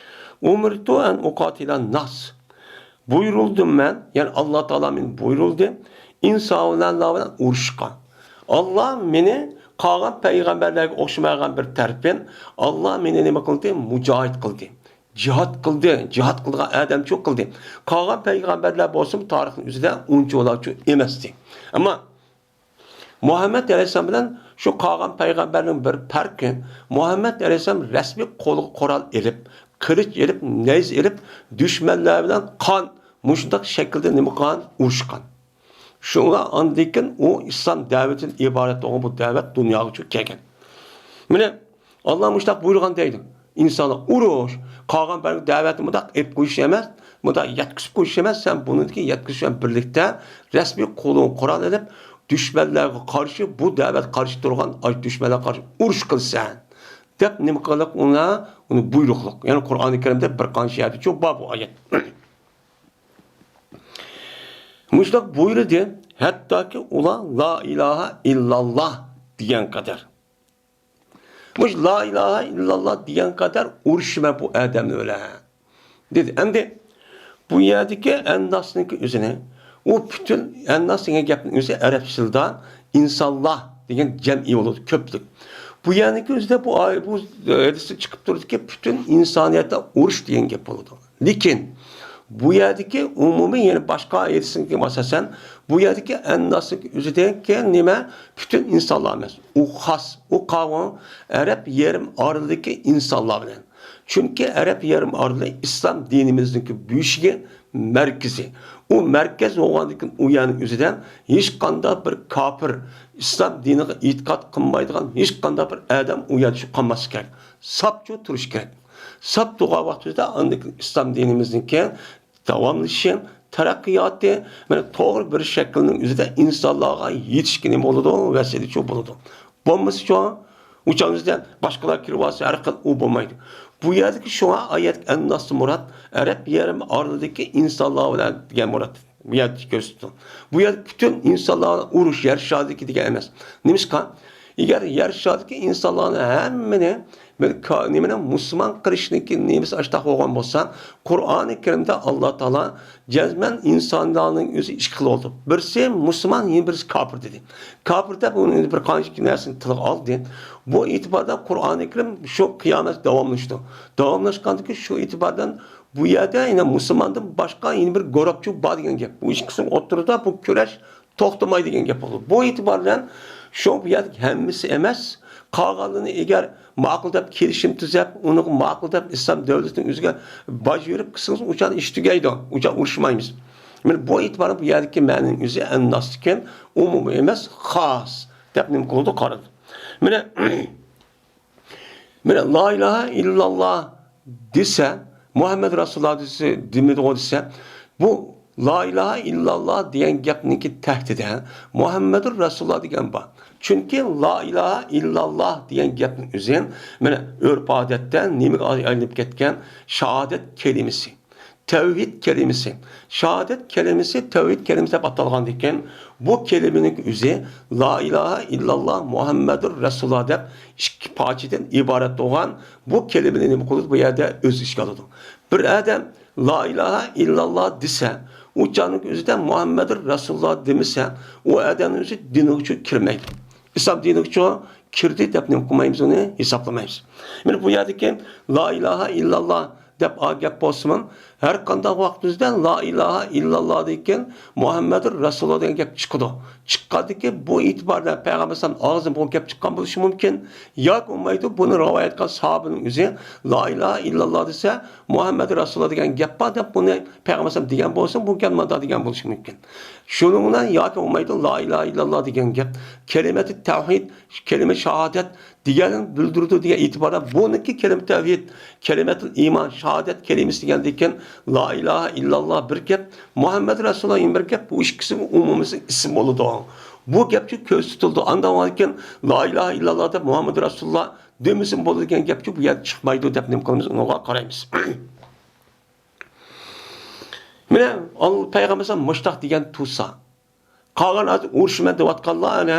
ئۇمىرتۇ ئەن ئۇقاتىلەن ناس. بۇيرۇلدۇم مەن، يەنى ئاللا تائالا مېنى بۇيرۇلدى، ئىنسانلار بىلەن ئۇرۇشقا. ئاللا مېنى قالغان پەيغەمبەرلەرگە ئوخشىمىغان بىر تەرىپىم، ئاللا مېنى نېمە قىلدى؟ مۇجاھىد قىلدى. جىھاد قىلدى، جىھاد قىلىدىغان ئادەمچۇ قىلدى. قالغان پەيغەمبەرلەر بولسىمۇ تارىخنىڭ ئۆزىدە ئۇنچىۋالاچۇ ئەمەستى. ئەمما مۇھەممەد ئەلەيھىسسالام بىلەن شۇ قالغان پەيغەمبەرنىڭ بىر پەرقى، مۇھەممەد ئەلەيھىسسالام رەسمىي قولىغا قورال ئېلىپ، قىلىچ ئېلىپ، نەيزە ئېلىپ، دۈشمەنلەر بىلەن قان، مۇشۇنداق شەكىلدە نېمە قىلغان؟ ئۇرۇشقان. شۇڭا ئاندىن كېيىن ئۇ ئىسلام دەۋىتىدىن ئىبارەت بولغان بۇ دەۋەت دۇنياغا چۈ-، كەلگەن. مانا، ئاللا مۇشۇنداق بۇيرۇغان دەيدۇ. ئىنسانلار ئۇرۇش، قالغان بەرگەن دەۋەتنى مۇنداق ئېلىپ قويۇش ئەمەس، مۇنداق يەتكۈزۈپ قويۇش ئەمەس، سەن بۇنىڭدىكى يەتكۈزۈش بىلەن بىرلىكتە رەسمىي قولۇڭ قورال ئېلىپ، دۈشمەنلەرگە قارشى، بۇ دەۋەتكە قارشى تۇرغان ئاشۇ دۈشمەنلەرگە قارشى ئۇرۇش قىلىسەن، دەپ نېمە قىلىق ئۇنى، ئۇنى بۇيرۇقلۇق. يەنى قۇرئانى كەرىمدە بىر قانچە يەردە چوق بار بۇ ئايەت. مۇشۇنداق بۇيرۇدى، ھەتتاكى ئۇلار لا ئىلاھە ئىللاللا دېگەن قەدەر. مۇشۇ لا ئىلاھە ئىللاللا دېگەن قەدەر ئۇرۇشىمەن بۇ ئادەملەر بىلەن، دېدى. ئەمدى بۇ يەردىكى ئەنناسنىڭكى ئۆزىنى، ئۇ پۈتۈن ئەنناس دېگەن گەپنىڭ ئۆزى ئەرەب تىلىدا ئىنسانلار دېگەن جەمئىي بولىدۇ، كۆپلۈك. بۇ يەرنىڭكى ئۆزىدە بۇ ئاي-، بۇ ھەدىستە چىقىپ تۇرىدۇكى، پۈتۈن ئىنسانىيەتتە ئۇرۇش دېگەن گەپ بولىدۇ. لېكىن بۇ يەردىكى ئومۇمىي، يەنى باشقا ھەدىسكە ئاساسەن، بۇ يەردىكى ئەنناسنىڭ ئۆزىدىكى نېمە؟ پۈتۈن ئىنسانلار ئەمەس. ئۇ خاس، ئۇ قاۋۇل ئەرەب يېرىم ئارىلىدىكى ئىنسانلار بىلەن. چۈنكى ئەرەب يېرىم ئارىلى ئىسلام دىنىمىزنىڭكى بۆشۈكى، مەركىزى. ئۇ مەركەز بولغاندىكىن ئۇ يەرنىڭ ئۆزىدە ھېچقانداق بىر كاپىر، ئىسلام دىنىغا ئېتىقاد قىلمايدىغان ھېچقانداق بىر ئادەم ئۇ يەردە شۇ قالماسلىقى كېرەك. ساپچۇ تۇرۇشى كېرەك. ساپ تۇرغان ۋاقتىمىزدا ئاندىن كېيىن ئىسلام دىنىمىزنىڭكى داۋاملىشىشى، تەرەققىياتى، مانا توغرا بىر شەكىلنىڭ ئۆزىدە ئىنسانلارغا يېتىشكىنى بولىدۇ، ۋەسىلىچۇ بولىدۇ. بولمىسىچۇ، ئۇ چاغدا باشقىلار كىرىۋالسا ھەر خىل ئۇ بولمايدۇ. بۇ يەردىكى شۇڭا ئايەت ئەنناستا مۇراد ئەرەب يېرىم ئارىلىدىكى ئىنسانلار بىلەن دېگەن مۇراد. بۇ يەردە كۆرسىتىدۇ. بۇ يەردە پۈتۈن ئىنسانلار ئۇرۇش، يەر شارىدىكى دېگەن ئەمەس. نېمىشقا؟ ئەگەر يەر شارىدىكى ئىنسانلارنى ھەممىنى بىر كا-، نېمىنى مۇسۇلمان قىلىشنىڭكى نېمىسى ئاشتاق بولغان بولسا، قۇرئانى كەرىمدە ئاللا تائالا جەزمەن ئىنسانلارنىڭ ئۆزى ئىككى خىل بولدى. بىرسى مۇسۇلمان، يەنە بىرسى كاپىر دېدى. كاپىر دەپ ئۇنى بىر قانچە نەرسىنى تىلغا ئالدى. بۇ ئېتىباردا قۇرئانى كەرىم شۇ قىيامەت داۋاملىشىدۇ. داۋاملاشقاندىكى شۇ ئېتىباردىن بۇ يەردە يەنە مۇسۇلماندىن باشقا يەنە بىر گۇرۇپچۇ بار دېگەن گەپ. بۇ ئىككىسىنىڭ ئوتتۇرىدا بۇ كۈرەش توختىماي دېگەن گەپ بولىدۇ. بۇ ئېتىبار بىلەن شۇ بۇ يەردىكى ھەممىسى ئەمەس، قالغانلىرىنى ئەگەر ماقۇل دەپ كېلىشىم تۈزەپ، ئۇنىڭغا ماقۇل دەپ ئىسلام دۆلىتىنىڭ ئۆزىگە باج بېرىپ قىلسىڭىز، ئۇ چاغدا ئىش تۈگەيدۇ، ئۇ چاغدا ئۇرۇشمايمىز. مانا بۇ ئېتىبار بىلەن بۇ يەردىكى مەنىنىڭ ئۆزى ئەنناس ئىكەن، ئومۇمىي ئەمەس، خاس دەپ نېمە قىلىدۇ، قارىدۇ. مانا مانا لا ئىلاھە ئىللاللا دېسە، مۇھەممەد رەسۇلۇللا دېسە، دېمىدىغۇ دېسە، بۇ لا ئىلاھە ئىللاللا دېگەن گەپنىڭكى تەھتىدە مۇھەممەدۇر رەسۇلۇللا دېگەن بار. چۈنكى لا ئىلاھە ئىللاللا دېگەن گەپنىڭ ئۆزى مانا ئۆرپ-ئادەتتە نېمىگە ئايلىنىپ كەتكەن؟ شاھادەت كەلىمىسى. تەۋھىد كەلىمىسى. شاھادەت كەلىمىسى تەۋھىد كەلىمىسى دەپ ئاتالغاندىكىن، بۇ كەلىمىنىڭ ئۆزى لا ئىلاھە ئىللاللا مۇھەممەدۇر رەسۇلۇللا دەپ ئىككى پارچىدىن ئىبارەت بولغان بۇ كەلىمىنى نېمە قىلىدۇ؟ بۇ يەردە ئۆز ئىچىگە ئالىدۇ. بىر ئادەم لا ئىلاھە ئىللاللا دېسە، ئۇ چاغنىڭ ئۆزىدە مۇھەممەدۇر رەسۇلۇللا دېمىسە، ئۇ ئادەمنىڭ ئۆزى دىنىغا كىرمەيدۇ. ئىسلام دىنىغىچۇ كىردى دەپ نېمە قىلمايمىز، ئۇنى ھېسابلىمايمىز. مانا بۇ يەردىكى لا ئىلاھە ئىللاللا دەپ ئا گەپ بولسىمۇ، ھەر قانداق ۋاقتىمىزدا لا ئىلاھە ئىللاللادىن كېيىن مۇھەممەدۇر رەسۇلۇللا دېگەن گەپ چىقىدۇ. چىققاندىن كېيىن بۇ ئېتىبار بىلەن پەيغەمبەر ئەلەيھىسسالام ئاغزىدىن بۇ گەپ چىققان بولۇشى مۇمكىن. ياكى بولمايدۇ، بۇنى رىۋايەت قىلغان ساھابىنىڭ ئۆزى لا ئىلاھە ئىللاللا دېسە، مۇھەممەدۇر رەسۇلۇللا دېگەن گەپ بار دەپ بۇنى پەيغەمبەر ئەلەيھىسسالام دېگەن بولسا، بۇ گەپ مۇنداق دېگەن بولۇشى مۇمكىن. شۇنىڭ بىلەن ياكى بولمايدۇ، لا ئىلاھە ئىللاللا دېگەن گەپ، كەلىمەتۇ تەۋھىد، كەلىمە شاھادەت دېگەننى بىلدۈرىدۇ دېگەن ئېتىباردا، بۇنىڭكى كەلىمە تەۋھىد، كەلىمەتۇل ئىمان، شاھادەت كەلىمىسى دېگەندىن كېيىن لا ئىلاھە ئىللاللا بىر گەپ، مۇھەممەد رەسۇلۇللا يەنە بىر گەپ، بۇ ئىككىسى ئومۇمىي ئىسىم بولىدۇ. بۇ گەپچۇ كۆرسىتىلىدۇ. ئاندىن كېيىن لا ئىلاھە ئىللاللا دەپ مۇھەممەد رەسۇلۇللا دېمىسىمۇ بولىدۇ دېگەن گەپچۇ بۇ يەردە چىقمايدۇ دەپ نېمە قىلىمىز، ئۇنىڭغا قارايمىز. مانا، ئاللا پەيغەمبەر مۇشتاق دېگەن تۇرسا، قالغان ھازىر ئۇرۇشىمەن دەۋاتقانلار، ئەنە،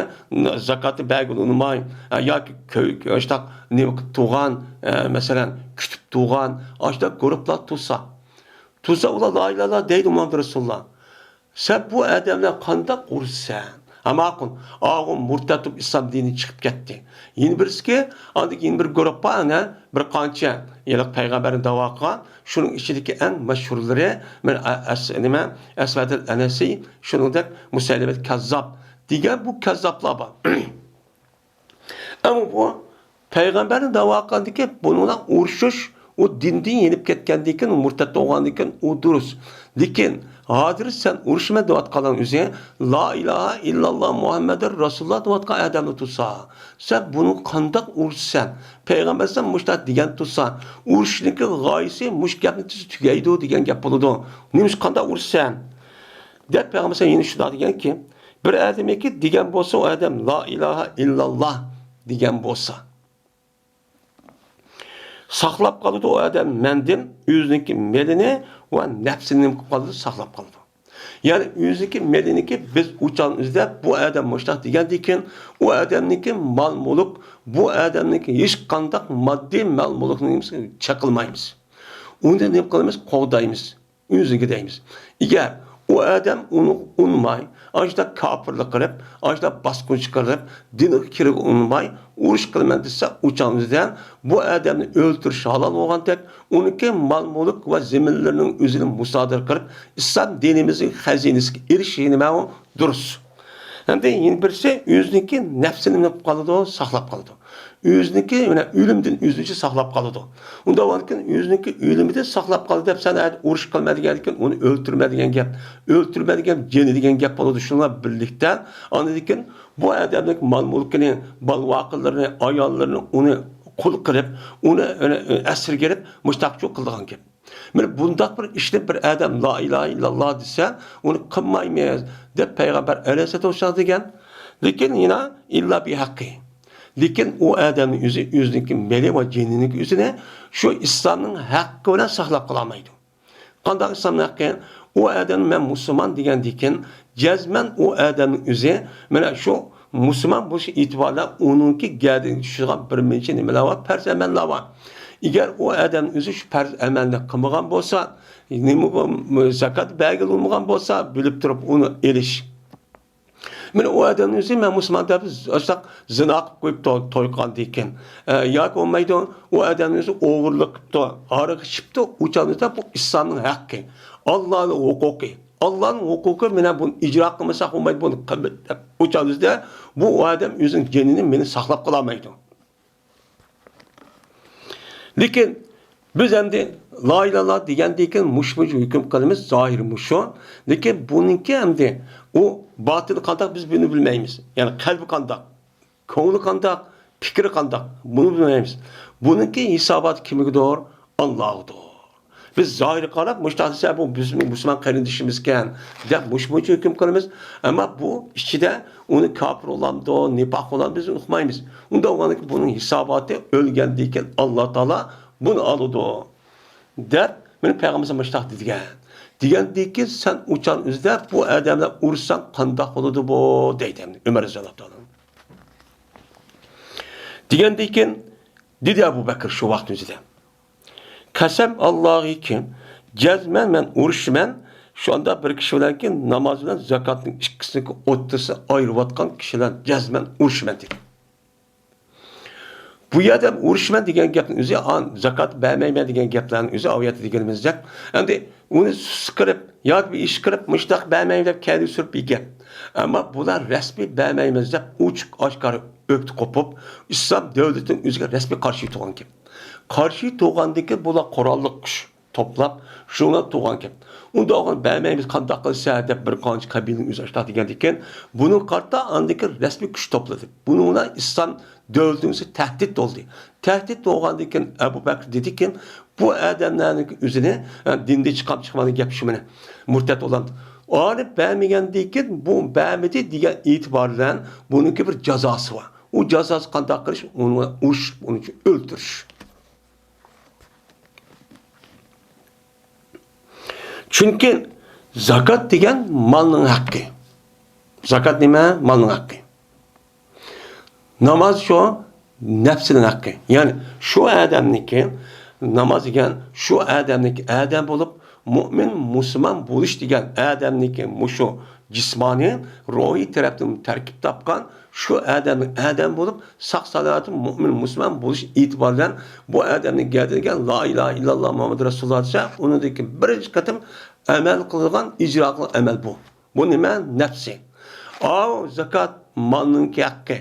زاكاتنى بەرگىلى ئۇنىماي، ئە، ياكى كۆ-، ئاشتاق نېمە قىلىپ تۇرغان، ئە، مەسىلەن، كۈتۈپ تۇرغان، ئاشتاق گۇرۇپلار تۇرسا، تۇرسا ئۇلار لا ئىلاھە ئىللاللا دەيدۇ، مۇھەممەد رەسۇلۇللا. سەن بۇ ئادەملەر قانداق ئۇرۇشسەن؟ ھە، ماقۇل. ئاغۇ مۇرتەد بولۇپ ئىسلام دىنىدىن چىقىپ كەتتى. يەنە بىرسىكى، ئاندىن كېيىن بىر گۇرۇپپا، ئەنە، بىر قانچە ھېلىقى پەيغەمبەرنى دەۋا قىلغان، شۇنىڭ ئىچىدىكى ئەڭ مەشھۇرلىرى، مانا، ئە-، ئەس-، نېمە، ئەسۋەدىل ئەنەسى، شۇنىڭدەك مۇسەيلىمەت كەززاب دېگەن بۇ كەززابلار بار. ئەمما بۇ پەيغەمبەرنى دەۋا قىلغاندىكىن، بۇنىڭ بىلەن ئۇرۇشۇش، ئۇ دىندىن يېنىپ كەتكەندىكىن، مۇرتەد بولغاندىكىن، ئۇ دۇرۇس. لېكىن ھازىر سەن ئۇرۇشىمەن دەۋاتقانلارنىڭ ئۆزى لا ئىلاھە ئىللاللا مۇھەممەدۇر رەسۇلۇللا دەۋاتقان ئادەمنى تۇرسا، سەن بۇنى قانداق ئۇرۇشسەن؟ پەيغەمبەر سەن مۇشۇنداق دېگەن تۇرسا، ئۇرۇشنىڭكى غايىسى مۇشۇ گەپنى تۈزۈپ تۈگەيدۇ دېگەن گەپ بولىدۇ. نېمىشقا، قانداق ئۇرۇشسەن؟ دەپ پەيغەمبەر سەن يەنە شۇنداق دېگەنكى، بىر ئادەمكى دېگەن بولسا، ئۇ ئادەم لا ئىلاھە ئىللاللا دېگەن بولسا، ساقلاپ قالىدۇ ئۇ ئادەم مەندىن ئۆزىنىڭكى مېلىنى ۋە نەپسىنى نېمە قىلىپ قالىدۇ؟ ساقلاپ قالىدۇ. يەنى ئۆزىنىڭكى مېلىنىڭكى بىز ئۇچان ئىزدەپ، بۇ ئادەم مۇشۇنداق دېگەندىكىن، ئۇ ئادەمنىڭكى مال-مۈلۈك، بۇ ئادەمنىڭكى ھېچقانداق ماددىي مال-مۈلۈكنى چېقىلمايمىز. ئۇنى نېمە قىلىمىز؟ قوغدايمىز. ئۆزىگە دەيمىز. ئەگەر ئۇ ئادەم ئۇنى ئۇنىماي، ئاشۇنداق كاپىرلىق قىلىپ، ئاشۇنداق باسقۇنچىلىق قىلىپ، دىنىغا كىرىشكە ئۇنىماي، ئۇرۇش قىلىمەن دېسە، ئۇچان ئۆزىدە بۇ ئادەمنى ئۆلتۈرۈش ھالال بولغاندەك، ئۇنىڭكى مال-مۈلۈك ۋە زېمىنلىرىنىڭ ئۆزىنى مۇسادىرە قىلىپ، ئىسلام دىنىمىزنىڭ خەزىنىسىگە ئېرىشىشى نېمە ئۇ؟ دۇرۇس. ھەمدە يەنە بىرسى ئۆزىنىڭكى نەپسىنى نېمە قىلىدۇ؟ ساقلاپ قالىدۇ. ئۆزىنىڭكى، يەنە ئۆلۈمدىن ئۆزىنى ساقلاپ قالىدۇ. ئۇنداق بولغاندىكىن ئۆزىنىڭكى ئۆلۈمىدىن ساقلاپ قالدى دەپ سەن ئۇرۇش قىلما دېگەندىكىن ئۇنى ئۆلتۈرمە دېگەن گەپ. ئۆلتۈرمە دېگەن جېنى دېگەن گەپ بولىدۇ. شۇنىڭ بىلەن بىرلىكتە ئاندىن كېيىن بۇ ئادەمنىڭ مال-مۈلكىنى، بال-باقىلىرىنى، ئاياللىرىنى ئۇنى قۇل قىلىپ، ئۇنى، ئۇنى ئەسىرگە ئېلىپ مۇشۇنداق قىلىدىغان گەپ. مانا بۇنداق بىر ئىشنى بىر ئادەم لا ئىلاھە ئىللاللا دېسە، ئۇنى قىلمايمىز دەپ پەيغەمبەر ئەلەيھىسسالاتۇ ۋەسسالام دېگەن. لېكىن يەنە ئىللا بىھەققى. لېكىن ئۇ ئادەمنىڭ ئۆزى ئۆزىنىڭكى مېلى ۋە جېنىنىڭكى ئۆزىنى شۇ ئىسلامنىڭ ھەققى بىلەن ساقلاپ قالالمايدۇ. قانداق ئىسلامنىڭ ھەققى؟ ئۇ ئادەم مەن مۇسۇلمان دېگەندىكىن، جەزمەن ئۇ ئادەمنىڭ ئۆزى مانا شۇ مۇسۇلمان بولۇش ئېتىبارى بىلەن ئۇنىڭكى گەدىنىگە چۈشىدىغان بىر نەچچە نېمىلەر بار، پەرز ئەمەللەر بار. ئەگەر ئۇ ئادەم ئۆزى شۇ پەرز ئەمەلنى قىلمىغان بولسا، نېمە، زاكات بەرگىلى بولمىغان بولسا، بىلىپ تۇرۇپ ئۇنى ئېلىش. مانا ئۇ ئادەمنىڭ ئۆزى مەن مۇسۇلمان دەپ ئاشۇنداق زىنا قىلىپ قويۇپتۇ توي قىلغاندىن كېيىن. ئە، ياكى بولمايدۇ، ئۇ ئادەمنىڭ ئۆزى ئوغرىلىق قىپتۇ، ھاراق ئىچىپتۇ، ئۇ چاغدا بۇ ئىسلامنىڭ ھەققى، ئاللانىڭ ھوقۇقى. ئاللانىڭ ھوقۇقى مېنىڭ بۇنى ئىجرا قىلمىساق بولمايدۇ، بۇنى قىلمايدۇ دەپ ئۇ چاغدا بۇ ئادەم ئۆزىنىڭ جېنىنى مېنى ساقلاپ قالالمايدۇ. لېكىن بىز ئەمدى لا ئىلاھە ئىللاللا دېگەندىن كېيىن مۇشۇ بويىچە ھۆكۈم قىلىمىز، زاھىرى مۇشۇ. لېكىن بۇنىڭكى ئەمدى ئۇ باتىنى قانداق، بىز بۇنى بىلمەيمىز. يەنى قەلبى قانداق، كۆڭلى قانداق، پىكرى قانداق، بۇنى بىلمەيمىز. بۇنىڭكى ھېساباتى كىمگىدۇر؟ ئاللاغىدۇر. بىز زاھىرىغا قاراپ، مۇشۇنداق دېسە، بۇ بىزنىڭ مۇسۇلمان قېرىندىشىمىزكەن دەپ مۇشۇ بويىچە ھۆكۈم قىلىمىز. ئەمما بۇ ئىچىدە ئۇنى كاپىر بولامدۇ، نىپاق بولامدۇ، بىز ئۇقمايمىز. ئۇنداق بولغاندىكىن بۇنىڭ ھېساباتى ئۆلگەندىن كېيىن ئاللا تائالا بۇنى ئالىدۇ دەپ، مانا پەيغەمبەر مۇشۇنداق دېگەن. دېگەندىن كېيىن سەن ئۇچان ئۆزىدە بۇ ئادەملەر ئۇرساڭ قانداق بولىدۇ بۇ؟ دەيدۇ ئەمدى ئۆمەر رەزىياللاھۇ تائالا. دېگەندىن كېيىن دېدى ئەبۇ بەكرى شۇ ۋاقىتنىڭ ئۆزىدە. قەسەم ئاللاغىكى، جەزمەن مەن ئۇرۇشىمەن، شۇنداق بىر كىشى بىلەنكى ناماز بىلەن زاكاتنىڭ ئىككىسىنىڭكى ئوتتۇرىسى ئايرىۋاتقان كىشى بىلەن جەزمەن ئۇرۇشىمەن دېدى. بۇ يەردە ئۇرۇشىمەن دېگەن گەپنىڭ ئۆزى، ئان-، زاكات بەرمەيمەن دېگەن گەپلەرنىڭ ئۆزى، ئاۋۇ يەردە دېگىنىمىزدەك، ئەمدى ئۇنى سىقىرىپ ياكى بىر ئىش قىلىپ، مۇشۇنداق بەرمەيمەن دەپ كەينىگە سۈرۈپ بىر گەپ. ئەمما بۇلار رەسمىي بەرمەيمىز دەپ ئوچۇق ئاشكارا ئۆپكە قوپۇپ، ئىسلام دۆلىتىنىڭ ئۆزىگە رەسمىي قارشى تۇرغان گەپ. قارشى تۇرغاندىكى بۇلار قوراللىق كۈچ توپلاپ، شۇڭلاپ تۇرغان گەپ. ئۇنداق بولغان بەرمەيمىز، قانداق قىلسا دەپ بىر قانچە قەبىلىنىڭ ئۆزى ئاشۇنداق دېگەندىكىن، بۇنىڭغا قارىتا ئاندىكى رەسمىي كۈچ توپلىدى. بۇنىڭ بىلەن ئىسلام دۆلىتىمىزگە تەھدىت بولدى. تەھدىت بولغاندىن كېيىن ئەبۇ بەكرى دېدىكىن، بۇ ئادەملەرنىڭ ئۆزىنى، ھە، دىندىن چىقام چىقمىغان گەپ شۇ مانا. مۇرتەت بولغان. ئانى بەرمىگەندىن كېيىن، بۇ بەرمىدى دېگەن ئېتىبار بىلەن بۇنىڭكى بىر جازاسى بار. ئۇ جازاسى قانداق قىلىش؟ ئۇنى ئۇرۇش، ئۇنى ئۆلتۈرۈش. چۈنكى زاكات دېگەن مالنىڭ ھەققى. زاكات نېمە؟ مالنىڭ ھەققى. ناماز شۇ نەپسىنىڭ ھەققى. يەنى شۇ ئادەمنىڭكى، ناماز دېگەن شۇ ئادەمنىڭكى ئادەم بولۇپ، مۇئمىن، مۇسۇلمان بولۇش دېگەن ئادەمنىڭكى مۇشۇ جىسمانىي، روھىي تەرەپتىن تەركىب تاپقان شۇ ئادەمنىڭ ئادەم بولۇپ، ساق-سالامەت مۇئمىن، مۇسۇلمان بولۇش ئېتىبارى بىلەن بۇ ئادەمنىڭ گەدىنىگە لا ئىلاھە ئىللاللا مۇھەممەد رەسۇلۇللا دېسە، ئۇنىڭدىن كېيىن بىرىنچى قېتىم ئەمەل قىلغان، ئىجرا قىلغان ئەمەل بۇ. بۇ نېمە؟ نەپسى. ئاۋۇ زاكات مالنىڭكى ھەققى.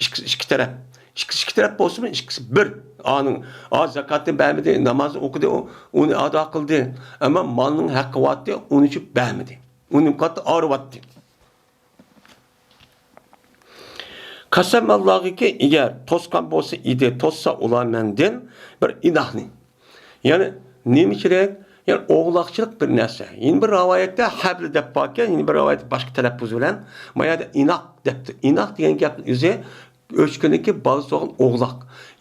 ئىككىسى ئىككى تەرەپ. ئىككىسى ئىككى تەرەپ بولسىمۇ، ئىككىسى بىر. ئانىڭ، ئا، زاكاتنى بەرمىدى، نامازنى ئوقۇدى، ئۇ، ئۇنى ئادا قىلدى. ئەمما مالنىڭ ھەققى بارتتى، ئۇنى ئۇچۇپ بەرمىدى. ئۇنى قاتتىق ئاغرىۋاتتى. قەسەم ئاللاغىكى، ئەگەر توسقان بولسا ئىدى، توسسا ئۇلار مەندىن بىر ئىناقنى. يەنى نېمىچىلىك؟ يەنى ئوغلاقچىلىق بىر نەرسە. يەنە بىر رىۋايەتتە ھەبل دەپ باركەن، يەنە بىر رىۋايەتتە باشقا تەلەپپۇز بىلەن، ما يەردە ئىناق دەپتۇ. ئىناق دېگەن گەپنىڭ ئۆزى ئۆچكىنىڭكى بالىسى بولغان ئوغلاق.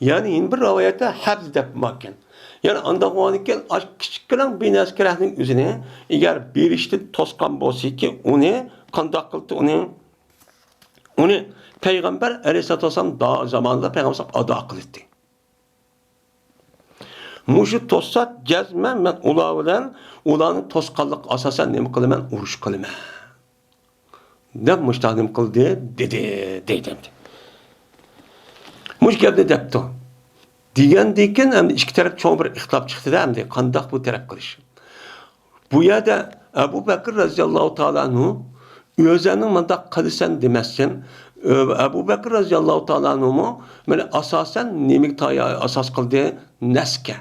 يەنى يەنە بىر رىۋايەتتە ھەبل دەپ باركەن. يەنى ئانداق بولغاندىكىن، ئاش كىچىككىنە بىر نەرسە كېرەكنىڭ ئۆزىنى، ئەگەر بېرىشتىن توسقان بولسىكى، ئۇنى قانداق قىلدى؟ ئۇنى، ئۇنى پەيغەمبەر ئەلەيھىسسالاتۇ ۋەسسالام دا-، زامانىدا پەيغەمبەر ئادا قىلىتتى. مۇشۇ توسسا جەزمەن مەن ئۇلار بىلەن، ئۇلارنى توسقانلىققا ئاساسەن نېمە قىلىمەن؟ ئۇرۇش قىلىمەن. دەپ مۇشۇنداق نېمە قىلدى؟ دېدى، دەيدۇ ئەمدى. مۇشۇ گەپنى دەپتۇ. دېگەندىن كېيىن ئەمدى ئىككى تەرەپ چوڭ بىر ئىختىلاپ چىقتىدە، ئەمدى قانداق بۇ تەرەپ قىلىش؟ بۇ يەردە ئەبۇ بەكىر رەزىياللاھۇ تائالا ئەنھۇ ئۆزىنىڭ مۇنداق قىلىسەن دېمەستىن، ئەبۇ بەكىر رەزىياللاھۇ تائالا ئەنھۇمۇ مانا ئاساسەن نېمىگە تايا-، ئاساس قىلدى؟ نەسكە.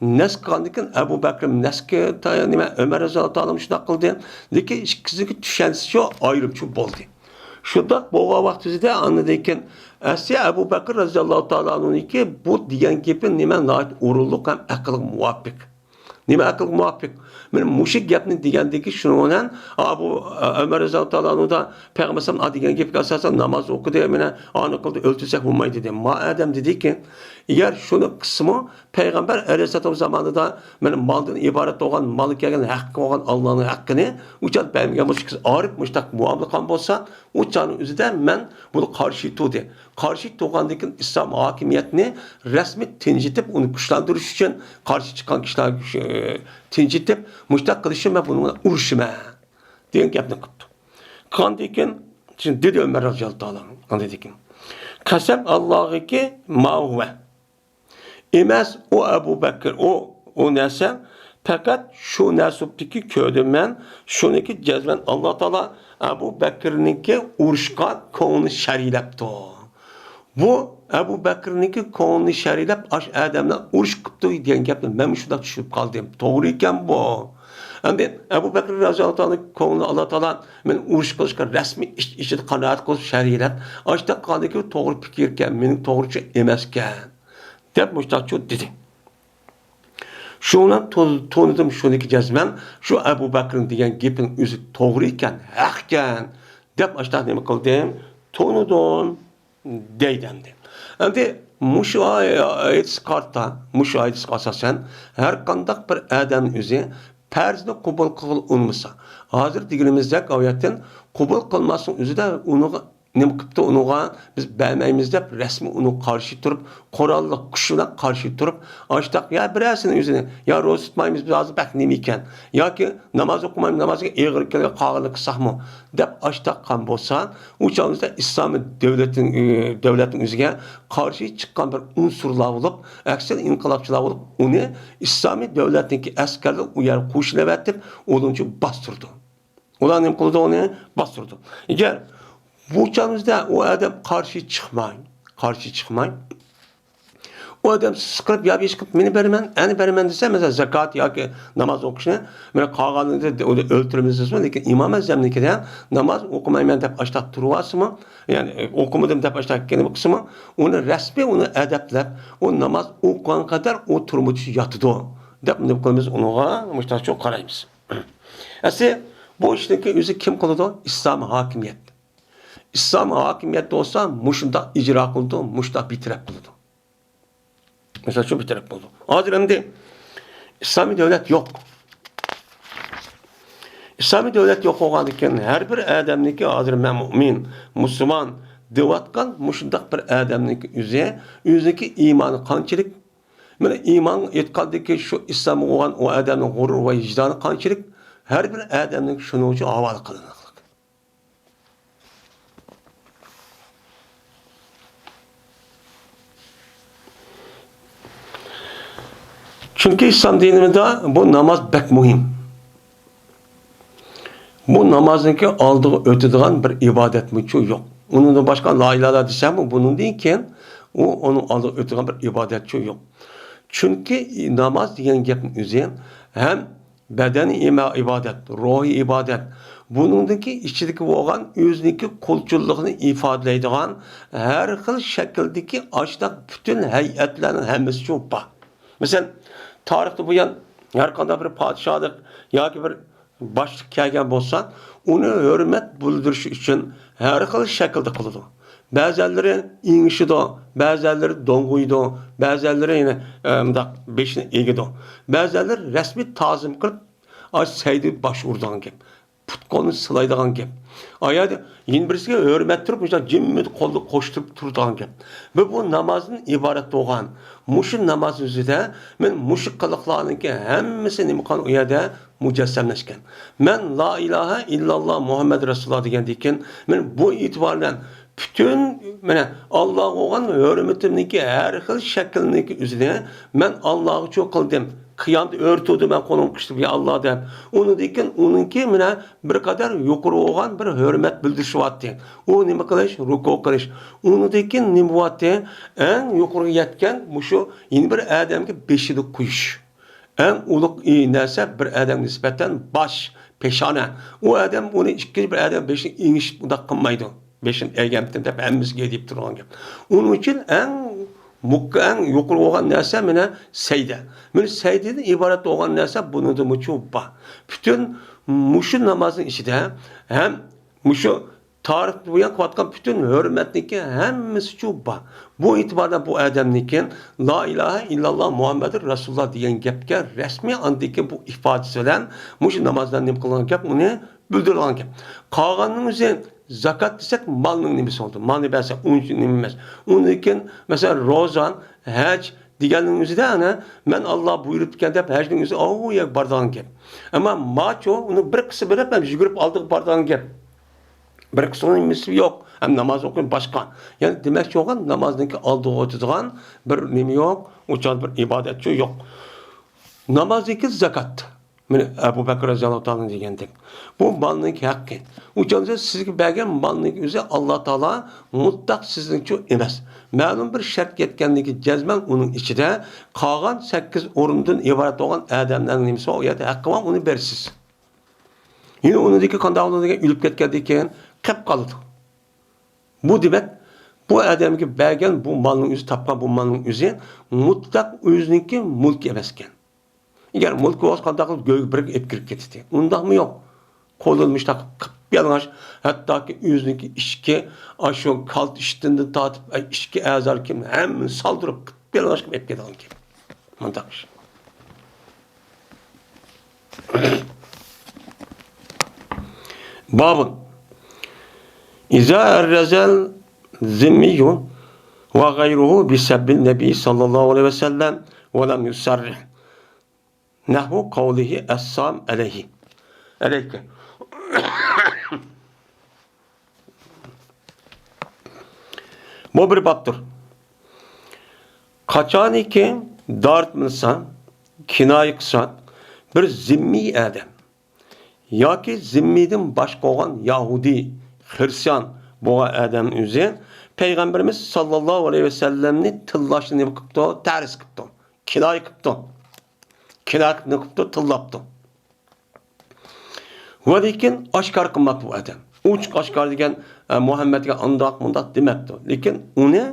نەس قىلغاندىن كېيىن ئەبۇ بەكرىم نەسكە تايا-، نېمە، ئۆمەر رەزىياللاھۇ تائالا مۇشۇنداق قىلدى. لېكىن ئىككىسىنىڭكى چۈشەنچىسى شۇ ئايرىمچە بولدى. شۇنداق بولغان ۋاقتىدا ئاندىن كېيىن ئەسلى ئەبۇ بەكرى رەزىياللاھۇ تائالا ئەنھۇنىڭكى بۇ دېگەن گېپى نېمە ناھايىتى ئورۇنلۇق ھەم ئەقىلگە مۇۋاپىق. نېمە ئەقىلگە مۇۋاپىق؟ مانا مۇشۇ گەپنى دېگەندىكى شۇنىڭ بىلەن، ئا، بۇ، ئا، ئۆمەر رەزىياللاھۇ تائالا ئەنھۇدا پەيغەمبەر ئەلەيھىسسالام دېگەن گەپكە ئاساسەن ناماز ئوقۇدى، مانا ئانى قىلدى، ئۆلتۈرسەك بولمايدۇ دېدى. ما ئادەم دېدىكى، ئەگەر شۇنى قىلسىمۇ، پەيغەمبەر ئەلەيھىسسالام زامانىدا مانا مالدىن ئىبارەت بولغان، مالغا كەلگەن ھەققى بولغان ئاللانىڭ ھەققىنى ئۇ چاغدا بەرمىگەن بولسا، ئارىپ مۇشۇنداق مۇئامىلە قىلغان بولسا، ئۇ چاغنىڭ ئۆزىدە مەن بۇنى قارشى تۇردى. قارشى تۇرغاندىن كېيىن ئىسلام ھاكىمىيەتنى رەسمىي تىنچىتىپ، ئۇنى كۈچلەندۈرۈش ئۈچۈن، قارشى چىققان كىشىلەر، ئى، تىنچىتىپ، مۇشۇنداق قىلىشى مەن بۇنىڭ بىلەن ئۇرۇشىمەن دېگەن گەپنى قىپتۇ. قىلغاندىن كېيىن، شۇ دېدى ئۆمەر رازىياللاھۇ تائالا ئاندىن كېيىن، قەسەم ئاللاغىكى ما ھۇۋە. ئەمەس، ئۇ ئەبۇ بەكرى، ئۇ، ئۇ نەرسە پەقەت شۇ نەرسە بولۇپتىكى، كۆردۈم مەن، شۇنىكى جەزمەن ئاللا تائالا ئەبۇ بەكرىنىڭكى ئۇرۇشقا كۆڭلىنى شەرھلەپتۇ. بۇ ئەبۇ بەكرىنىڭكى كۆڭلىنى شەرھلەپ، ئاش ئادەملەر ئۇرۇش قىپتۇ دېگەن گەپنى مەنمۇ شۇنداق چۈشىنىپ قالدىم. توغرا ئىكەن بۇ. ئەمدى ئەبۇ بەكرى رازىياللاھۇ تائالا كۆڭلىنى ئاللا تائالا مەن ئۇرۇش قىلىشقا رەسمىي ئىچ-، ئىچىدە قانائەت قىلىپ شەرھلەپ، ئاشۇنداق قىلغاندىكى توغرا پىكىر ئىكەن، مېنىڭ توغرا چۈشەنچەم ئەمەسكەن. دەپ مۇشتاقچۇ دېدى. شۇنىڭ بىلەن تون-، تونۇدۇم شۇنىكى جەزمەن، شۇ ئەبۇ بەكرىنىڭ دېگەن گېپىنىڭ ئۆزى توغرا ئىكەن، ھەق ئىكەن، دەپ ئاشۇنداق نېمە قىلدىم، تونۇدۇم، دەيدۇ ئەمدى. ئەمدى مۇشۇ ئاي-، ئايەتكە قارىتا، مۇشۇ ئايەتكە ئاساسەن، ھەر قانداق بىر ئادەمنىڭ ئۆزى پەرزنى قوبۇل قىلغىلى ئۇنىمىسا، ھازىر دېگىنىمىزدەك ئايەتتىن قوبۇل قىلماسنىڭ ئۆزىدە ئۇنىڭغا نېمە قىپتۇ ئۇنىڭغا، بىز بەرمەيمىز دەپ رەسمىي ئۇنىڭغا قارشى تۇرۇپ، قوراللىق كۈچ بىلەن قارشى تۇرۇپ، ئاشتاق يا بىرەرسىنىڭ ئۆزىنى، يا روزا تۇتمايمىز بىز ھازىر بەك نېمە ئىكەن، ياكى ناماز ئوقۇمايمىز، نامازغا ئېغىر كېلىدۇ، قالغىنىنى قىلساقمۇ دەپ ئاشتاق قىلغان بولسا، ئۇ چاغدا ئىسلامىي دۆلەتنىڭ، دۆلەتنىڭ ئۆزىگە قارشى چىققان بىر ئۇنسۇرلار بولۇپ، ئەكسىچە ئىنقىلابچىلار بولۇپ، ئۇنى ئىسلامىي دۆلەتنىڭكى ئەسكەرلىرى ئۇ يەرگە قوشۇلۇۋېتىپ، ئۇنىڭ ئۈچۈن باستۇرىدۇ. ئۇلار نېمە قىلىدۇ؟ ئۇنى باستۇرىدۇ. ئەگەر بۇ چاغىمىزدا ئۇ ئادەم قارشى چىقماي، قارشى چىقماي، ئۇ ئادەم سىقىرىپ، يا بېشى قىلىپ، مېنى بېرىمەن، ئەنە بېرىمەن دېسە، مەسىلەن، زاكات ياكى ناماز ئوقۇشنى، مانا قالغانىنى ئۇنى ئۆلتۈرىمىز دېسىمۇ، لېكىن ئىمام ئەزەمنىڭكىدە ناماز ئوقۇمايمەن دەپ ئاشتاق تۇرۇۋالسىمۇ، يەنى ئوقۇمىدىم دەپ ئاشتاق كېلىپ قىلسىمۇ، ئۇنى رەسمىي ئۇنى ئەدەپلەپ، ئۇ ناماز ئوقۇغان قەدەر ئۇ تۈرمىدە ياتىدۇ دەپ نېمە قىلىمىز، ئۇنىڭغا مۇشتاقچۇ قارايمىز. ئەسلى بۇ ئىشنىڭكى ئۆزى كىم قىلىدۇ؟ ئىسلام ھاكىمىيەت. ئىسلام ھاكىمىيەت بولسا مۇشۇنداق ئىجرا قىلىدۇ، مۇشۇنداق بىتەرەپ قىلىدۇ. مىسال شۇ بىتەرەپ بولىدۇ. ھازىر ئەمدى ئىسلامىي دۆلەت يوق. ئىسلامىي دۆلەت يوق بولغاندىن كېيىن ھەر بىر ئادەمنىڭكى، ھازىر مەن مۇئمىن، مۇسۇلمان دەۋاتقان مۇشۇنداق بىر ئادەمنىڭكى ئۆزى، ئۆزىنىڭكى ئىمانى قانچىلىك؟ مانا ئىمان ئېيتقاندىكى شۇ ئىسلام بولغان ئۇ ئادەمنىڭ غۇرۇر ۋە ۋىجدانى قانچىلىك؟ ھەر بىر ئادەمنىڭ شۇنىڭ ئۈچۈن ھاۋالە قىلىنىدۇ. چۈنكى ئىسلام دىنىمىزدا بۇ ناماز بەك مۇھىم. بۇ نامازنىڭكى ئالدىغا ئۆتىدىغان بىر ئىبادەتمۇچۇ يوق. ئۇنىڭدىن باشقا لا ئىلاھە دېسەممۇ، بۇنىڭدىن كېيىن ئۇ، ئۇنىڭ ئالدىغا ئۆتىدىغان بىر ئىبادەتچۇ يوق. چۈنكى ناماز دېگەن گەپنىڭ ئۆزى ھەم بەدەنىي ئىما-، ئىبادەت، روھىي ئىبادەت، بۇنىڭدىكى ئىچىدىكى بولغان ئۆزىنىڭكى قۇلچىلىقىنى ئىپادىلەيدىغان ھەر خىل شەكىلدىكى ئاشۇنداق پۈتۈن ھەيئەتلەرنىڭ ھەممىسى شۇ بار. مەسىلەن، تارىختىن بۇيان ھەر قانداق بىر پادىشاھلىق ياكى بىر باشلىق كەلگەن بولسا، ئۇنى ھۆرمەت بىلدۈرۈش ئۈچۈن ھەر خىل شەكىلدە قىلىدۇ. بەزەنلىرى ئېڭىشىدۇ، بەزەنلىرى دوڭغۇيىدۇ، بەزەنلىرى يەنە، ئە، مۇنداق بېشىنى ئېگىدۇ. بەزەنلىرى رەسمىي تازىم قىلىپ، ئاش سەيدى باش ئۇرىدىغان گەپ. پۇت-قولنى سىلايدىغان گەپ. ئايادا يەنە بىرسىگە ھۆرمەت تۇرۇپ، مۇشۇنداق جىممىدە قولنى قوشتۇرۇپ تۇرىدىغان گەپ. بۇ، بۇ نامازدىن ئىبارەت بولغان. مۇشۇ ناماز ئۆزىدە مەن مۇشۇ قىلىقلارنىڭكى ھەممىسى نېمە قىلغان ئۇ يەردە مۇجەسسەملەشكەن. مەن لا ئىلاھە ئىللاللا مۇھەممەد رەسۇلۇللا دېگەندىن كېيىن، مەن بۇ ئېتىبار بىلەن پۈتۈن، مانا، ئاللاغا بولغان ھۆرمىتىمنىڭكى ھەر خىل شەكلىنىڭكى ئۆزىنى مەن ئاللاغىچۇ قىلدىم. قىيامدا ئۆرە تۇردۇم مەن قولۇمنى قىستۇرۇپ، يا ئاللا دەپ. ئۇنىڭدىن كېيىن ئۇنىڭكى، مانا، بىر قەدەر يۇقىرى بولغان بىر ھۆرمەت بىلدۈرۈشى بارتتى. ئۇ نېمە قىلىش؟ رۇكۇ قىلىش. ئۇنىڭدىن كېيىن نېمە بولاتتى؟ ئەڭ يۇقىرىغا يەتكەن مۇشۇ يەنە بىر ئادەمگە بېشىنى قويۇش. ئەڭ ئۇلۇغ، ئى، نەرسە بىر ئادەمگە نىسبەتەن باش، پېشانە. ئۇ ئادەم ئۇنى ئىككىنچى بىر ئادەم بېشىنى ئېڭىشىپ ئۇنداق قىلمايدۇ. بېشىنى ئەگەمتىم دەپ ھەممىسىگە دەپ تۇرغان گەپ. ئۇنىڭ ئۈچۈن ئەڭ مۇككا ئەڭ يۇقىرى بولغان نەرسە مانا سەجدە. مانا سەجدىدىن ئىبارەت بولغان نەرسە بۇنىڭدىمۇچۇ بار. پۈتۈن مۇشۇ نامازنىڭ ئىچىدە ھەم مۇشۇ تارىخ بۇيان قىلىۋاتقان پۈتۈن ھۆرمەتنىڭكى ھەممىسىچۇ بار. بۇ ئېتىباردا بۇ ئادەمنىڭكى لا ئىلاھە ئىللاللا مۇھەممەدۇر رەسۇلۇللا دېگەن گەپكە رەسمىي ئاندىكى بۇ ئىپادىسى بىلەن مۇشۇ ناماز بىلەن نېمە قىلغان گەپ، ئۇنى بىلدۈرىدىغان گەپ. قالغاننىڭ ئۆزى زاكات دېسەك، مالنىڭ نېمىسى بولدى؟ مالنى بەرسە، ئۇنچە نېمە ئەمەس. ئۇندىن كېيىن، مەسىلەن، روزا، ھەج دېگەننىڭ ئۆزىدە، ئەنە، مەن ئاللا بۇيرۇپتىكەن دەپ، ھەجنىڭ ئۆزى ئۇ يەرگە بارىدىغان گەپ. ئەمما ماچۇ، ئۇنى بىر قىسمى بىلىپ، ھەم يۈگۈرۈپ ئالدىغا بارىدىغان گەپ. بىر قىسمىنىڭ نېمىسى يوق. ھەم ناماز ئوقۇيمۇ باشقا. يەنى دېمەكچى بولغان، نامازنىڭكى ئالدىغا ئۆتىدىغان بىر نېمە يوق، ئۇ چاغدا بىر ئىبادەتچۇ يوق. نامازنىڭكى زاكات. مانا ئەبۇ بەكرى رەزىياللاھۇ تائالا دېگەندەك، بۇ مالنىڭكى ھەققى. ئۇ چاغدا سىزگە بەرگەن مالنىڭكى ئۆزى ئاللا تائالا مۇتلەق سىزنىڭچۇ ئەمەس. مەلۇم بىر شەرت يەتكەندىن كېيىن جەزمەن ئۇنىڭ ئىچىدە قالغان سەككىز ئورۇندىن ئىبارەت بولغان ئادەملەرنىڭ نېمىسى بار، ئۇ يەردە ھەققى بار، ئۇنى بېرىسىز. يەنە ئۇنىڭدىن كېيىن قانداق بولىدۇ دېگەن، ئۆلۈپ كەتكەندىن كېيىن قېلىپ قالىدۇ. بۇ دېمەك، بۇ ئادەمگە بەرگەن بۇ مالنىڭ ئۆزى، تاپقان بۇ مالنىڭ ئۆزى مۇتلەق ئۆزىنىڭكى مۈلكى ئەمەسكەن. ئەگەر مۈلكى بولسا، قانداق قىلىپ گۆرگە بىرگە ئېلىپ كىرىپ كېتىتتى؟ ئۇنداقمۇ يوق. قولىدا مۇشۇنداق قىپيالىڭاچ، ھەتتاكى ئۆزىنىڭكى ئىچكى، ئاشۇ كالتە ئىشتىنىدىن تارتىپ، ئىچكى ئەزالىرى كىم، ھەممىنى سالدۇرۇپ، قىپيالىڭاچ قىلىپ ئېلىپ كېتىدىغان گەپ. مۇنداق ئىش. بابۇن. ئىزا ئەررەزەل زىممىيۇ ۋە غەيرۇھۇ بىسەببىن نەبىي ساللاللاھۇ ئەلەيھى ۋەسەللەم ۋە لەم يۇسەررىھ. نەھۋۇ قەۋلىھى ئەسسام ئەلەيھى. ئەلەيكە. بۇ بىر بابتۇر. قاچانكى دارىتمىلىسا، كىنايە قىلسا، بىر زىممىي ئادەم ياكى زىممىيدىن باشقا بولغان يەھۇدىي، خىرىستىيان بولغان ئادەم ئۆزى پەيغەمبىرىمىز ساللاللاھۇ ئەلەيھى ۋەسەللەمنى تىللاشنى نېمە قىپتۇ؟ تەرس قىپتۇ. كىنايە قىپتۇ. كىنايە قىپتۇ، تىللاپتۇ. ۋە لېكىن ئاشكارا قىلماپتۇ بۇ ئادەم. ئوچۇق ئاشكارا دېگەن، ئە، مۇھەممەدكە ئانداق مۇنداق دېمەپتۇ. لېكىن ئۇنى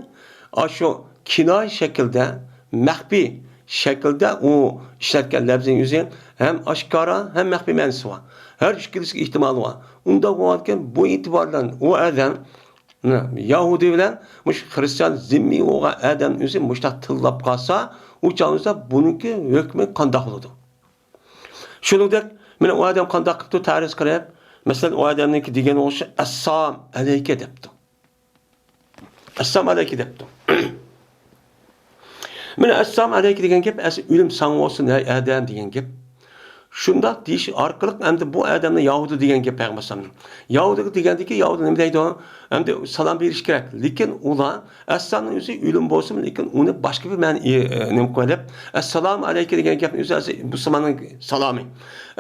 ئاشۇ كىنايە شەكلىدە، مەخپىي شەكلىدە ئۇ ئىشلەتكەن لەپزىنىڭ ئۆزى ھەم ئاشكارا، ھەم مەخپىي مەنىسى بار. ھەر ئىككىلىسىگە ئېھتىمالى بار. ئۇنداق بولغاندىكىن بۇ ئېتىبار بىلەن ئۇ ئادەم يەھۇدىي بىلەن مۇشۇ خىرىستىيان زىممىي بولغان ئادەم ئۆزى مۇشۇنداق تىللاپ قالسا، ئۇ چاغدا بۇنىڭكى ھۆكمى قانداق بولىدۇ؟ شۇنىڭدەك، مانا ئۇ ئادەم قانداق قىپتۇ تەرس قىلىپ؟ مەسىلەن، ئۇ ئادەمنىڭكى دېگەن ئوخشاش، «ئەسسالام ئەلەيكە» دەپتۇ. «ئەسسالام ئەلەيكە» دەپتۇ. مانا «ئەسسالام ئەلەيكە» دېگەن گەپ، ئەسلى «ئۆلۈم ساڭا بولسۇن، ھەي ئادەم» دېگەن گەپ. شۇنداق دېيىش ئارقىلىق ئەمدى بۇ ئادەمنى يەھۇدىي دېگەن گەپ پەيغەمبەر ئەلەيھىسسالامنىڭ. يەھۇدىي دېگەندىكى يەھۇدىي نېمە دەيدۇ؟ ئەمدى سالام بېرىش كېرەك. لېكىن ئۇلار ئەسسالامنىڭ ئۆزى ئۆلۈم بولسىمۇ، لېكىن ئۇنى باشقا بىر مەنە، ئى، ئى، نېمە قىلىپ، ئەسسالامۇ ئەلەيكە دېگەن گەپنىڭ ئۆزى ئەسلى مۇسۇلماننىڭ سالامى.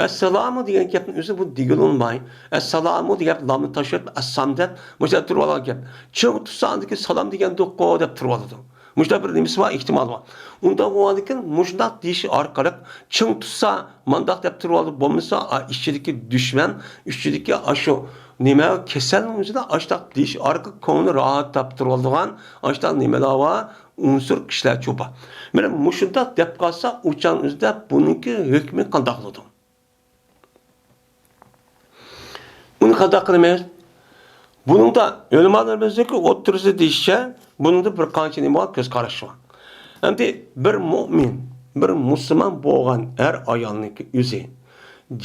ئەسسالامۇ دېگەن گەپنىڭ ئۆزى بۇ دېگىلى بولماي. ئەسسالامۇ دېگەن گەپ لامنى تاشلاپ، ئەسسام دەپ، مۇشۇنداق تۇرۇۋالغان گەپ. چىڭ تۇرسا ئاندىكى سالام دېگەندۇققۇ دەپ تۇرۇۋالىدۇ. مۇشۇنداق بىر نېمىسى بار، ئېھتىمالى بار. ئۇنداق بولغاندىكىن مۇشۇنداق دېيىشى ئارقىلىق چىڭ تۇتسا، مانداق دەپ تۇرۇۋالىدۇ، بولمىسا، ئا، ئىچىدىكى دۈشمەن، ئىچىدىكى ئاشۇ نېمە، كېسەلنىڭ ئۆزىدە ئاشۇنداق دېيىش ئارقىلىق كۆڭلىنى راھەت تاپتۇرۇۋالىدىغان ئاشۇنداق نېمىلەر بار، ئۇنسۇر كىشىلەرچۇ بار. مانا مۇشۇنداق دەپ قالسا، ئۇ چاغنىڭ ئۆزىدە بۇنىڭكى ھۆكمى قانداق بولىدۇ؟ ئۇنى قانداق قىلىمىز؟ بۇنىڭدا ئۆلىمالىرىمىزنىڭكى ئوتتۇرىسىدا دېيىشىچە، بۇنىڭدا بىر قانچە نېمە بار، كۆز قاراش بار. ئەمدى بىر مۇئمىن، بىر مۇسۇلمان بولغان ئەر ئايالنىڭكى ئۆزى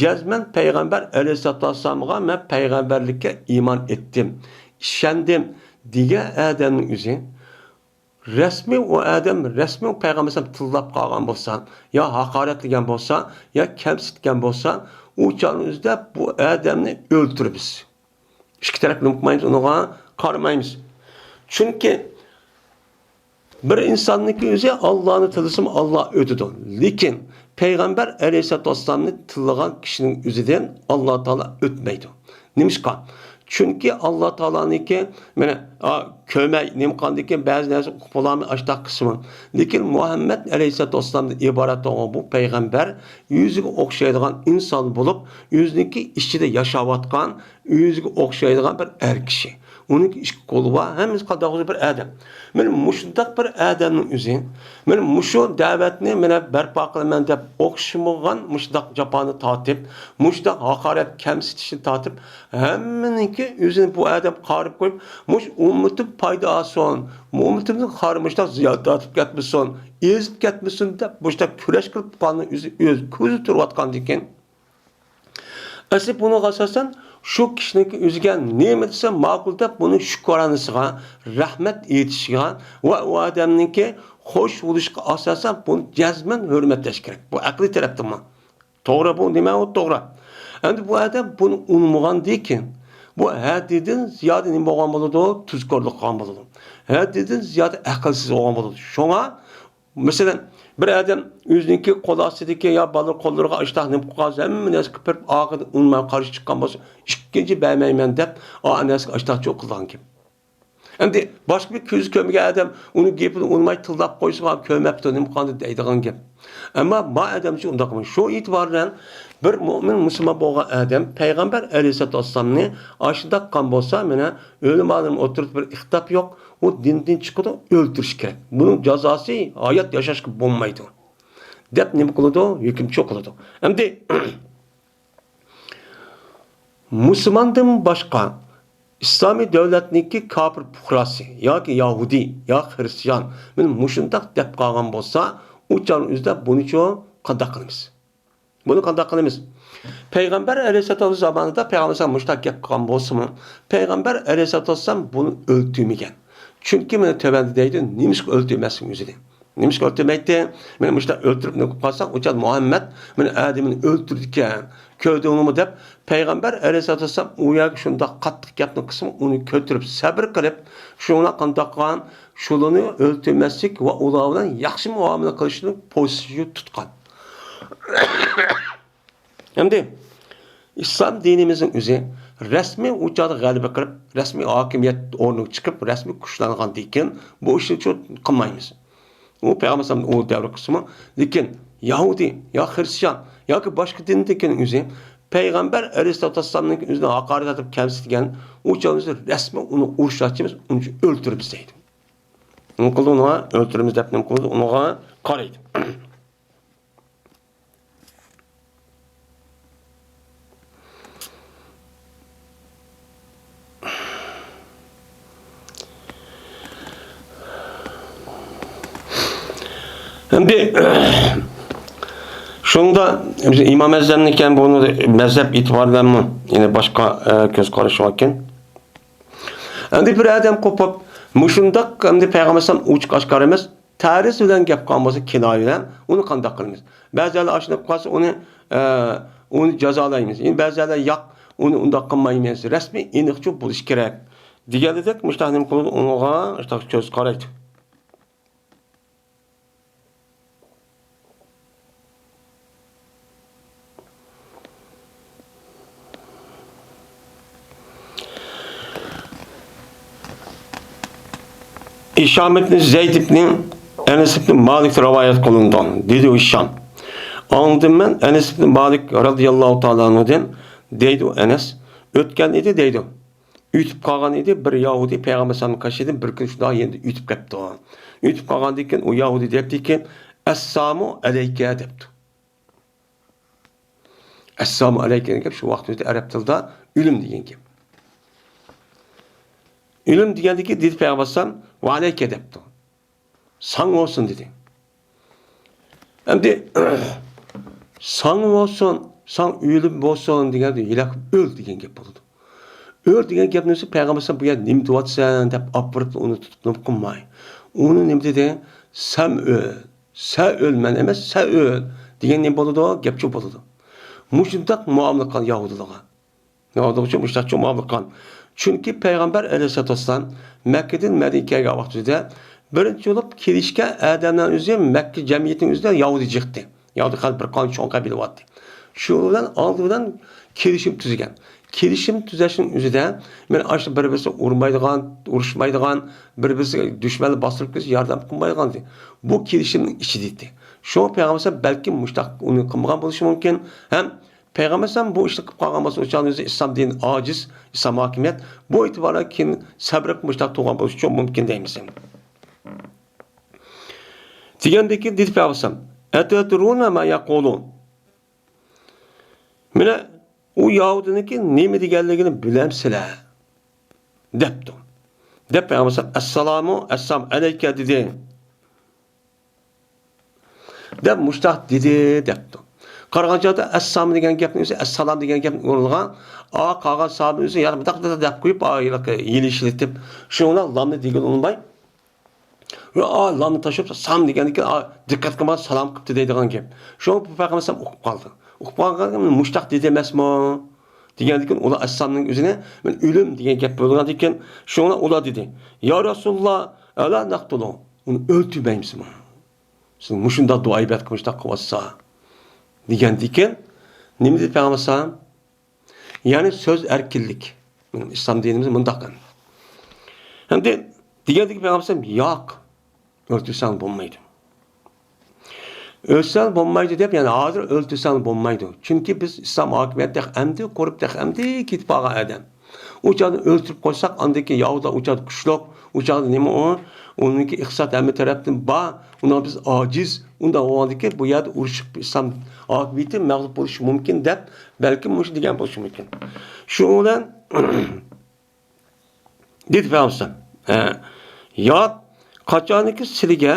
جەزمەن پەيغەمبەر ئەلەيھىسسالاتۇ ۋەسسالامغا مەن پەيغەمبەرلىككە ئىمان ئېيتتىم، ئىشەندىم دېگەن ئادەمنىڭ ئۆزى رەسمىي ئۇ ئادەم، رەسمىي ئۇ پەيغەمبەر ئەلەيھىسسالام تىللاپ قالغان بولسا، يا ھاقارەتلىگەن بولسا، يا كەمسىتكەن بولسا، ئۇ چاغنىڭ ئۆزىدە بۇ ئادەمنى ئۆلتۈرىمىز. ئىككى تەرەپ نېمە قىلمايمىز، ئۇنىڭغا قارىمايمىز. چۈنكى بىر ئىنساننىڭكى ئۆزى ئاللانى تىللىسىمۇ ئاللا ئۆتىدۇ. لېكىن پەيغەمبەر ئەلەيھىسسالاتۇ ۋەسسالامنى تىللىغان كىشىنىڭ ئۆزىدىن ئاللا تائالا ئۆتمەيدۇ. نېمىشقا؟ چۈنكى ئاللا تائالانىڭكى، مانا، ئا، كۆرمەي، نېمە قىلغاندىكىن بەزى نەرسە ئۇقۇپ بولالماي ئاشتاق قىسمى. لېكىن مۇھەممەد ئەلەيھىسسالاتۇ ۋەسسالامدىن ئىبارەت بولغان بۇ پەيغەمبەر يۈزىگە ئوخشايدىغان ئىنسان بولۇپ، ئۆزىنىڭكى ئىچىدە ياشاۋاتقان، ئۆزىگە ئوخشايدىغان بىر ئەر كىشى. ئۇنىڭكى ئىككى قولى بار، ھەممىسى قانداق بولسا بىر ئادەم. مانا مۇشۇنداق بىر ئادەمنىڭ ئۆزى، مانا مۇشۇ دەۋەتنى مانا بەرپا قىلىمەن دەپ ئوخشىمىغان مۇشۇنداق جاپانى تارتىپ، مۇشۇنداق ھاقارەت كەمسىتىشنى تارتىپ، ھەممىنىڭكى ئۆزىنى بۇ ئادەم قارىپ قويۇپ، مۇشۇ ئۈممىتىم پايدا ئالسۇن، ئۈممىتىمدىن قارا مۇشۇنداق زىيان تارتىپ كەتمىسۇن، ئېزىپ كەتمىسۇن دەپ مۇشۇنداق كۈرەش قىلىپ، بۇنى ئۆزى ئۆز كۆزى تۇرۇۋاتقاندىكىن، ئەسلى بۇنىڭغا ئاساسەن شۇ كىشىنىڭكى ئۆزىگە نېمە دېسە ماقۇل دەپ بۇنى شۈكرانىسىغا، رەھمەت ئېيتىشىغا ۋە ئۇ ئادەمنىڭكى خوش بولۇشىغا ئاساسەن بۇنى جەزمەن ھۆرمەتلەش كېرەك. بۇ ئەقلىي تەرەپتىنمۇ. توغرا بۇ، نېمە ئۇ توغرا. ئەمدى بۇ ئادەم بۇنى ئۇنىمىغاندىكىن، بۇ ھەددىدىن زىيادە نېمە بولغان بولىدۇ؟ تۇزكورلۇق قىلغان بولىدۇ. ھەددىدىن زىيادە ئەقىلسىز بولغان بولىدۇ. شۇڭا مەسىلەن، بىر ئادەم ئۆزىنىڭكى قول ئاستىدىكى يا بالىلار قوللىرىغا ئاشتاق نېمە قىلغان، ھەممە نەرسىگە كىرىپ، ئاخىرىدا ئۇنىماي قارشى چىققان بولسا، ئىككىنچى بەرمەيمەن دەپ، ئا نەرسىگە ئاشتاق چوق قىلىدىغان گەپ. ئەمدى باشقا بىر كۆزى كۆرمىگەن ئادەم ئۇنىڭ گېپىنى ئۇنىماي تىللاپ قويسا، كۆرمەپتۇ، نېمە قىلغاندۇ دەيدىغان گەپ. ئەمما ما ئادەمچە ئۇنداق قىلمايدۇ. شۇ ئېتىبار بىلەن بىر مۆمىن مۇسۇلمان بولغان ئادەم پەيغەمبەر ئەلەيھىسسالاتۇ ۋەسسالامنى ئاشۇنداق قىلغان بولسا، مانا ئۆلىمالىرىنىڭ ئوتتۇرىسىدا بىر ئىختىلاپ يوق. ئۇ دىندىن چىقىدۇ، ئۆلتۈرۈش كېرەك. بۇنىڭ جازاسى ھايات ياشاشقا بولمايدۇ، دەپ نېمە قىلىدۇ؟ ھۆكۈم چوق قىلىدۇ. ئەمدى مۇسۇلماندىن باشقا ئىسلامىي دۆلەتنىڭكى كاپىر پۇقراسى ياكى يەھۇدىي يا خرىستىيان مانا مۇشۇنداق دەپ قالغان بولسا، ئۇ چاغنىڭ ئۆزىدە بۇنىچۇ قانداق قىلىمىز؟ بۇنى قانداق قىلىمىز؟ پەيغەمبەر ئەلەيھىسسالام زامانىدا پەيغەمبەر ئەلەيھىسسالام مۇشۇنداق گەپ قىلغان بولسىمۇ، پەيغەمبەر ئەلەيھىسسالام بۇنى ئۆلتۈرمىگەن. چۈنكى مانا تۆۋەندە دەيدۇ، نېمىشقا ئۆلتۈرمەسلىك ئۆزىنى؟ نېمىشقا ئۆلتۈرمەيتتى؟ مانا مۇشۇنداق ئۆلتۈرۈپ نېمە قىلىپ قالساڭ، ئۇ چاغدا مۇھەممەد مانا ئادىمىنى ئۆلتۈردىكەن، كۆردۈڭمۇ دەپ، پەيغەمبەر ئەلەيھىسسالام ئۇ يەرگە شۇنداق قاتتىق گەپنى قىلسىمۇ، ئۇنى كۆتۈرۈپ سەبرى قىلىپ، شۇنىڭ بىلەن قانداق قىلغان؟ شۇلارنى ئۆلتۈرمەسلىك ۋە ئۇلار بىلەن ياخشى مۇئامىلە قىلىشنى پوزىتسىيە تۇتقان. ئەمدى ئىسلام دىنىمىزنىڭ ئۆزى رەسمىي ئۇ چاغدا غەلىبە قىلىپ، رەسمىي ھاكىمىيەت ئورنىغا چىقىپ، رەسمىي كۈچلەنگەندىن كېيىن بۇ ئىشنى چو-، قىلمايمىز. ئۇ پەيغەمبەر ئەلەيھىسسالام ئۇ دەۋر قىسمى. لېكىن يەھۇدىي يا خرىستىيان ياكى باشقا دىندىكىنىڭ ئۆزى پەيغەمبەر ئەلەيھىسسالام ئۆزىنى ھاقارەت قىلىپ كەمسىتكەن، ئۇ چاغدا رەسمىي ئۇنى ئۇرۇشقا ئاتىمىز، ئۇنى ئۆلتۈرىمىز دەيدۇ. نېمە قىلدى ئۇنىڭغا؟ ئۆلتۈرىمىز دەپ نېمە قىلدى؟ ئۇنىڭغا قارايدۇ. ئەمدى شۇنىڭدا ئىمام ئەزەمنىكەن بۇنى مەزھەپ ئېتىبارى بىلەنمۇ يەنە باشقا، ئە، كۆز قارىشى باركەن. ئەمدى بىر ئادەم قوپۇپ، مۇشۇنداق ئەمدى پەيغەمبەر ئەلەيھىسسالام ئوچۇق ئاشكارا ئەمەس، تەرىز بىلەن گەپ قىلغان بولسا، كىنايە بىلەن، ئۇنى قانداق قىلىمىز؟ بەزىلەر ئاشۇنداق قىلسا، ئۇنى، ئە، ئۇنى جازالايمىز. يەنە بەزىلەر ياق، ئۇنى ئۇنداق قىلمايمىز. رەسمىي ئېنىقچە بولۇش كېرەك. دېگەندەك مۇشۇنداق نېمە قىلىدۇ، ئۇنىڭغا مۇشۇنداق كۆز قارايدۇ. ھىشام ئىبن زەيد ئىبن ئەنەس ئىبن مالىك رىۋايەت قىلىنىدۇ، دېدى ھىشام. ئاڭلىدىم مەن ئەنەس ئىبن مالىك رازىياللاھۇ تائالا ئەنھۇدىن، دەيدۇ ئەنەس، ئۆتكەن ئىدى، دەيدۇ. ئۆتۈپ قالغان ئىدى، بىر يەھۇدىي پەيغەمبەر ئەلەيھىسسالامنىڭ قېشىدىن بىر كۈن شۇنداق يېنىدا ئۆتۈپ كەپتۇ. ئۆتۈپ قالغاندىن كېيىن ئۇ يەھۇدىي دەپتىكى، «ئەسسامۇ ئەلەيكە» دەپتۇ. «ئەسسامۇ ئەلەيكە» دېگەن گەپ شۇ ۋاقىتتا ئەرەب تىلىدا ئۆلۈم دېگەن گەپ. ئۆلۈم دېگەندىكى دېدى پەيغەمبەر ئەلەيھىسسالام، «ۋە ئەلەيكە» دەپتۇ. «ساڭا بولسۇن» دېدى. ئەمدى «ساڭا بولسۇن، ساڭا ئۆلۈم بولسۇن» دېگەندە ھېلاك ئۆل دېگەن گەپ بولىدۇ. ئۆل دېگەن گەپنى ئۆزى پەيغەمبەر ئەلەيھىسسالام بۇ يەردە نېمە دەۋاتىسەن دەپ ئاپىرىپ ئۇنى تۇتۇپ نېمە قىلماي. ئۇنى نېمە دېدى؟ «سەن ئۆل، سەن ئۆل، مەن ئەمەس، سەن ئۆل» دېگەن نېمە بولىدۇ؟ گەپچۇ بولىدۇ. مۇشۇنداق مۇئامىلە قىلغان يەھۇدىيلارغا. نېمە ئۈچۈن مۇشۇنداق چوڭ مۇئامىلە قىلغان؟ چۈنكى پەيغەمبەر ئەلەيھىسسالاتۇ ۋەسسالام مەككىدىن مەدىنىگە كەلگەن ۋاقتىدا بىرىنچى بولۇپ كېلىشكەن ئادەملەرنىڭ ئۆزى مەككە جەمئىيىتىنىڭ ئۆزىدە يەھۇدىي جىقتى. يەھۇدىي خەلق بىر قانچە چوڭ قەبىلە بارتتى. شۇ بىلەن ئالدى بىلەن كېلىشىم تۈزگەن. كېلىشىم تۈزەشنىڭ ئۆزىدە مەن ئاشۇ بىر-بىرسىگە ئۇرمايدىغان، ئۇرۇشمايدىغان، بىر-بىرسىگە دۈشمەنلەر باستۇرۇپ كەلسە ياردەم قىلمايدىغان ئىدى. بۇ كېلىشىمنىڭ ئىچىدە ئىدى. شۇڭا پەيغەمبەر بەلكىم مۇشۇنداق ئۇنى قىلمىغان بولۇشى مۇمكىن. ھەم پەيغەمبەر ئەلەيھىسسالام بۇ ئىشنى قىلىپ قالغان بولسا، ئۇ چاغدا ئۆزى ئىسلام دىنى ئاجىز، ئىسلام ھاكىمىيەت، بۇ ئېتىبار بىلەن كېيىن سەبرىپ مۇشۇنداق تۇرغان بولۇشى چوڭ مۇمكىن دەيمىز. دېگەندىن كېيىن دېدى پەيغەمبەر ئەلەيھىسسالام، «ئەتەدرۇنە ما يەقۇلۇن؟» مانا ئۇ يەھۇدىينىڭكى نېمە دېگەنلىكىنى بىلەمسىلەر؟ دەپتۇ. دەپ پەيغەمبەر ئەلەيھىسسالام، «ئەسسالامۇ، ئەسسالامۇ ئەلەيكە» دېدى. دەپ مۇشتاق دېدى دەپتۇ. قارىغان چاغدا ئەسسالام دېگەن گەپنىڭ ئۆزى ئەسسالام دېگەن گەپنى ئورنىغا، ئا قالغان سامنىڭ ئۆزى يەنە مۇنداق دەپ قويۇپ، ئا ھېلىقى يېلىشلىتىپ، شۇنىڭ بىلەن لامنى دېگىلى بولماي، ۋە ئا لامنى تاشلاپ سام دېگەندىن كېيىن، ئا دىققەت قىلماي سالام قىپتۇ دەيدىغان گەپ. شۇڭا بۇ پەيغەمبەر ئەلەيھىسسالام ئۇقۇپ قالدى. ئۇقۇپ قالغان مۇشتاق دېدى ئەمەسمۇ؟ دېگەندىن كېيىن ئۇلار ئەسسالامنىڭ ئۆزىنى، مەن ئۆلۈم دېگەن گەپ بولغاندىن كېيىن، شۇڭا ئۇلار دېدى، يا رەسۇلاللا، ئەلا نەقتۇلۇ، ئۇنى ئۆلتۈرمەيمىزمۇ؟ سىز مۇشۇنداق دۇئا ئىبادەت قىلىپ مۇشۇنداق قىلىۋاتسا، دېگەندىكىن، نېمە دېدى پەيغەمبەر ئەلەيھىسسالام؟ يەنى سۆز ئەركىنلىك. مېنىڭ ئىسلام دىنىمىز مۇنداق. ئەمدى دېگەندىكىن پەيغەمبەر ئەلەيھىسسالام، ياق، ئۆلتۈرسەڭ بولمايدۇ. ئۆلسەڭ بولمايدۇ دەپ، يەنى ھازىر ئۆلتۈرسەڭ بولمايدۇ. چۈنكى بىز ئىسلام ھاكىمىيەت تېخى ئەمدى قۇرۇپ، تېخى ئەمدى كېتىپ قالغان ئادەم. ئۇ چاغدا ئۆلتۈرۈپ قويساق، ئاندىن كېيىن ياھۇدىيلار ئۇ چاغدا كۈچلۈك، ئۇ چاغدا نېمە ئۇ؟ ئۇنىڭكى ئىقتىساد ھەممە تەرەپتىن بار. ئۇنىڭ بىز ئاجىز. ئۇنداق بولغاندىكىن بۇ يەردە ئۇرۇشۇپ ئىسلام ھاكىمىيىتى مەغلۇپ بولۇشى مۇمكىن دەپ، بەلكىم مۇشۇ دېگەن بولۇشى مۇمكىن. شۇنىڭ بىلەن دېدى پەيغەمبەر، ھە، يا قاچانكى سىلىگە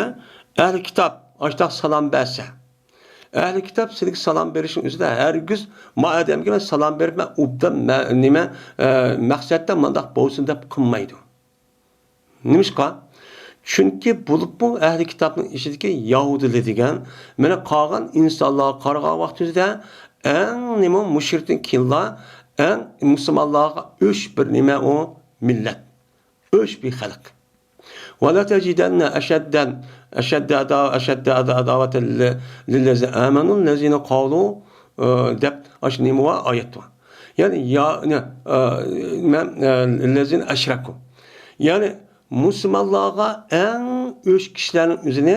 ئەھلى كىتاب ئاشتاق سالام بەرسە، ئەھلى كىتاب سىلىگە سالام بېرىشنىڭ ئۆزىدە ھەرگىز ما ئادەمگە مەن سالام بېرىپ، مەن ئوبدان مە-، نېمە، ئە، مەقسەتتە مانداق بولسۇن دەپ قىلمايدۇ. نېمىشقا؟ چۈنكى بولۇپمۇ ئەھلى كىتابنىڭ ئىچىدىكى يەھۇدىيلار دېگەن، مانا قالغان ئىنسانلارغا قارىغان ۋاقتىمىزدا ئەڭ نېمە مۇشرىكتىن كېيىنلا ئەڭ مۇسۇلمانلارغا ئۆچ بىر نېمە ئۇ مىللەت. ئۆچ بىر خەلق. ولتجدن أشد، أشد عدا-، أشد عدا-، عداوة ل-، للذين آمنوا الذين قالوا، ئى، دەپ ئاشۇ نېمە بار؟ ئايەت بار. يەنى يا، نە-، ئى، نېمە، ئى، الذين أشركوا. يەنى مۇسۇلمانلارغا ئەڭ ئۆچ كىشىلەرنىڭ ئۆزىنى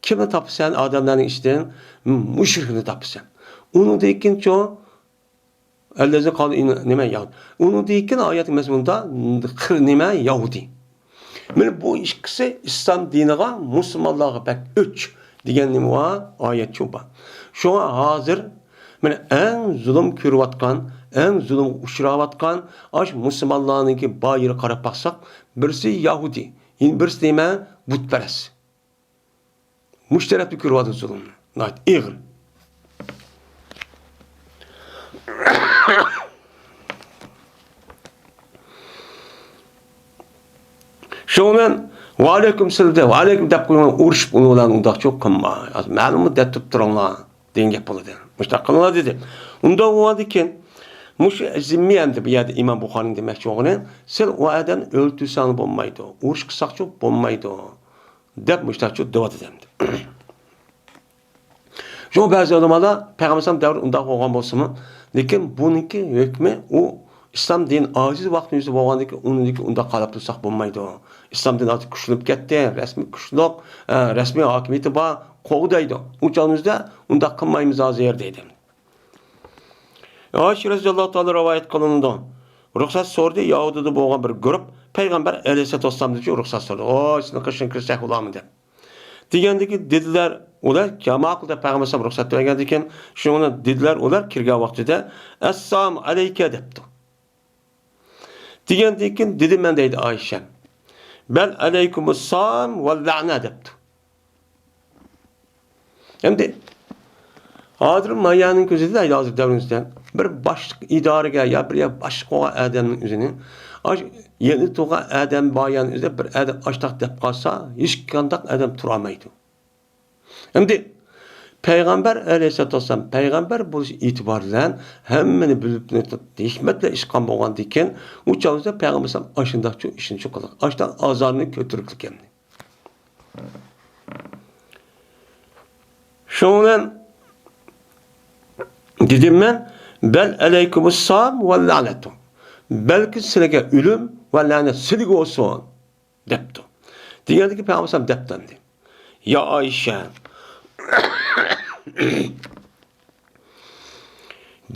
كىمنى تاپىسەن ئادەملەرنىڭ ئىچىدىن؟ مۇشرىكنى تاپىسەن. ئۇنىڭدىن كېيىنچۇ؟ ئەللەزى قالى ئىن-، نېمە يەھۇدىي. ئۇنىڭدىن كېيىن ئايەت مەزمۇندا نېمە يەھۇدىي. مانا بۇ ئىككىسى ئىسلام دىنىغا، مۇسۇلمانلارغا بەك ئۆچ دېگەن نېمە بار؟ ئايەت شۇ بار. شۇڭا ھازىر مانا ئەڭ زۇلۇم كۆرۈۋاتقان، ئەڭ زۇلۇمغا ئۇچراۋاتقان ئاشۇ مۇسۇلمانلارنىڭكى بار يېرىگە قاراپ باقساق، بىرسى يەھۇدىي، يەنە بىرسى نېمە؟ بۇتپەرەس. مۇشۇ تەرەپتە كۆرۈۋاتىدۇ زۇلۇمنى. ناھايىتى ئېغىر. شۇنىڭ بىلەن ۋەئەلەيكۇم سالام دەپ، ۋەئەلەيكۇم دەپ قويۇڭ، ئۇرۇشۇپ ئۇنىڭ بىلەن ئۇنداقچۇ قىلما. مەلۇم دەپ تۇرۇپ تۇرۇڭلار دېگەن گەپ بولىدۇ. مۇشۇنداق قىلىڭلار دېدى. ئۇنداق بولغاندىكىن، مۇشۇ زىممىي ئەمدى بۇ يەردە ئىمام بۇخارىنىڭ دېمەكچى بولغىنى، سىلەر ئۇ ئادەمنى ئۆلتۈرسەڭ بولمايدۇ، ئۇرۇش قىلساقچۇ بولمايدۇ. دەپ مۇشتاقچۇ دەۋاتىدۇ ئەمدى. شۇڭا بەزى ئۆلىمالار پەيغەمبەر ئەلەيھىسسالام دەۋرى ئۇنداق بولغان بولسىمۇ، لېكىن بۇنىڭكى ھۆكمى ئۇ ئىسلام دىنى ئاجىز ۋاقتىمىزدا بولغاندىكىن ئۇنىڭدىكى ئۇنداق قاراپ تۇرساق بولمايدۇ. ئىسلام دىنى ھازىر كۈچلىنىپ كەتتى، رەسمىي كۈچلۈك، ئە، رەسمىي ھاكىمىيىتى بار، قوغدايدۇ. ئۇ چاغىمىزدا ئۇنداق قىلمايمىز ھازىر دەيدۇ. ئائىشە رەزىياللاھۇ تائالا رىۋايەت قىلىنىدۇ. رۇخسەت سورىدى، يەھۇدىيدا بولغان بىر گۇرۇپ پەيغەمبەر ئەلەيھىسسالاتۇ ۋەسسالامدىن رۇخسەت سورىدى. ۋاي، سىزنىڭ قېشىڭ كىرسەك بولامدۇ دەپ. دېگەندىكىن دېدىلەر ئۇلار، يا ماقۇل دەپ پەيغەمبەر ئەلەيھىسسالام رۇخسەت بەرگەندىكىن، شۇڭا دېدىلەر ئۇلار كىرگەن ۋاقتىدا، ئەسسالامۇ ئەلەيكە دەپتۇ. دېگەندىن كېيىن دېدىم مەن دەيدۇ ئائىشە، بەل ئەلەيكۇمۇسسالام ۋەللەنە دەپتۇ. ئەمدى ھازىر مايانىڭ كۆزىدە دەيدۇ ھازىر دەۋرىمىزدە بىر باشلىق ئىدارىگە يا بىر يەر باشلىق بولغان ئادەمنىڭ ئۆزىنى، ئاشۇ يېنىدا تۇرغان ئادەم بار يەرنىڭ ئۆزىدە بىر ئادەم ئاشتاق دەپ قالسا، ھېچقانداق ئادەم تۇرالمايدۇ. ئەمدى پەيغەمبەر ئەلەيھىسسالاتۇ ۋەسسالام پەيغەمبەر بولۇش ئېتىبارى بىلەن ھەممىنى بىلىپ، ھېكمەت بىلەن ئىش قىلغان بولغاندىكىن، ئۇ چاغدا پەيغەمبەر ئەلەيھىسسالام ئاشۇنداقچۇ ئىشنى شۇ قىلدى. ئاشۇنداق ئازارنى كۆتۈرۈپتىكەن. شۇنىڭ بىلەن دېدىم مەن، بەل ئەلەيكۇمۇسسالام ۋەللەنەتۇ. بەلكى سىلەرگە ئۆلۈم ۋە لەنەت سىلەرگە بولسۇن. دەپتۇ. دېگەندىكىن پەيغەمبەر ئەلەيھىسسالام دەپتۇ ئەمدى. يا ئائىشە،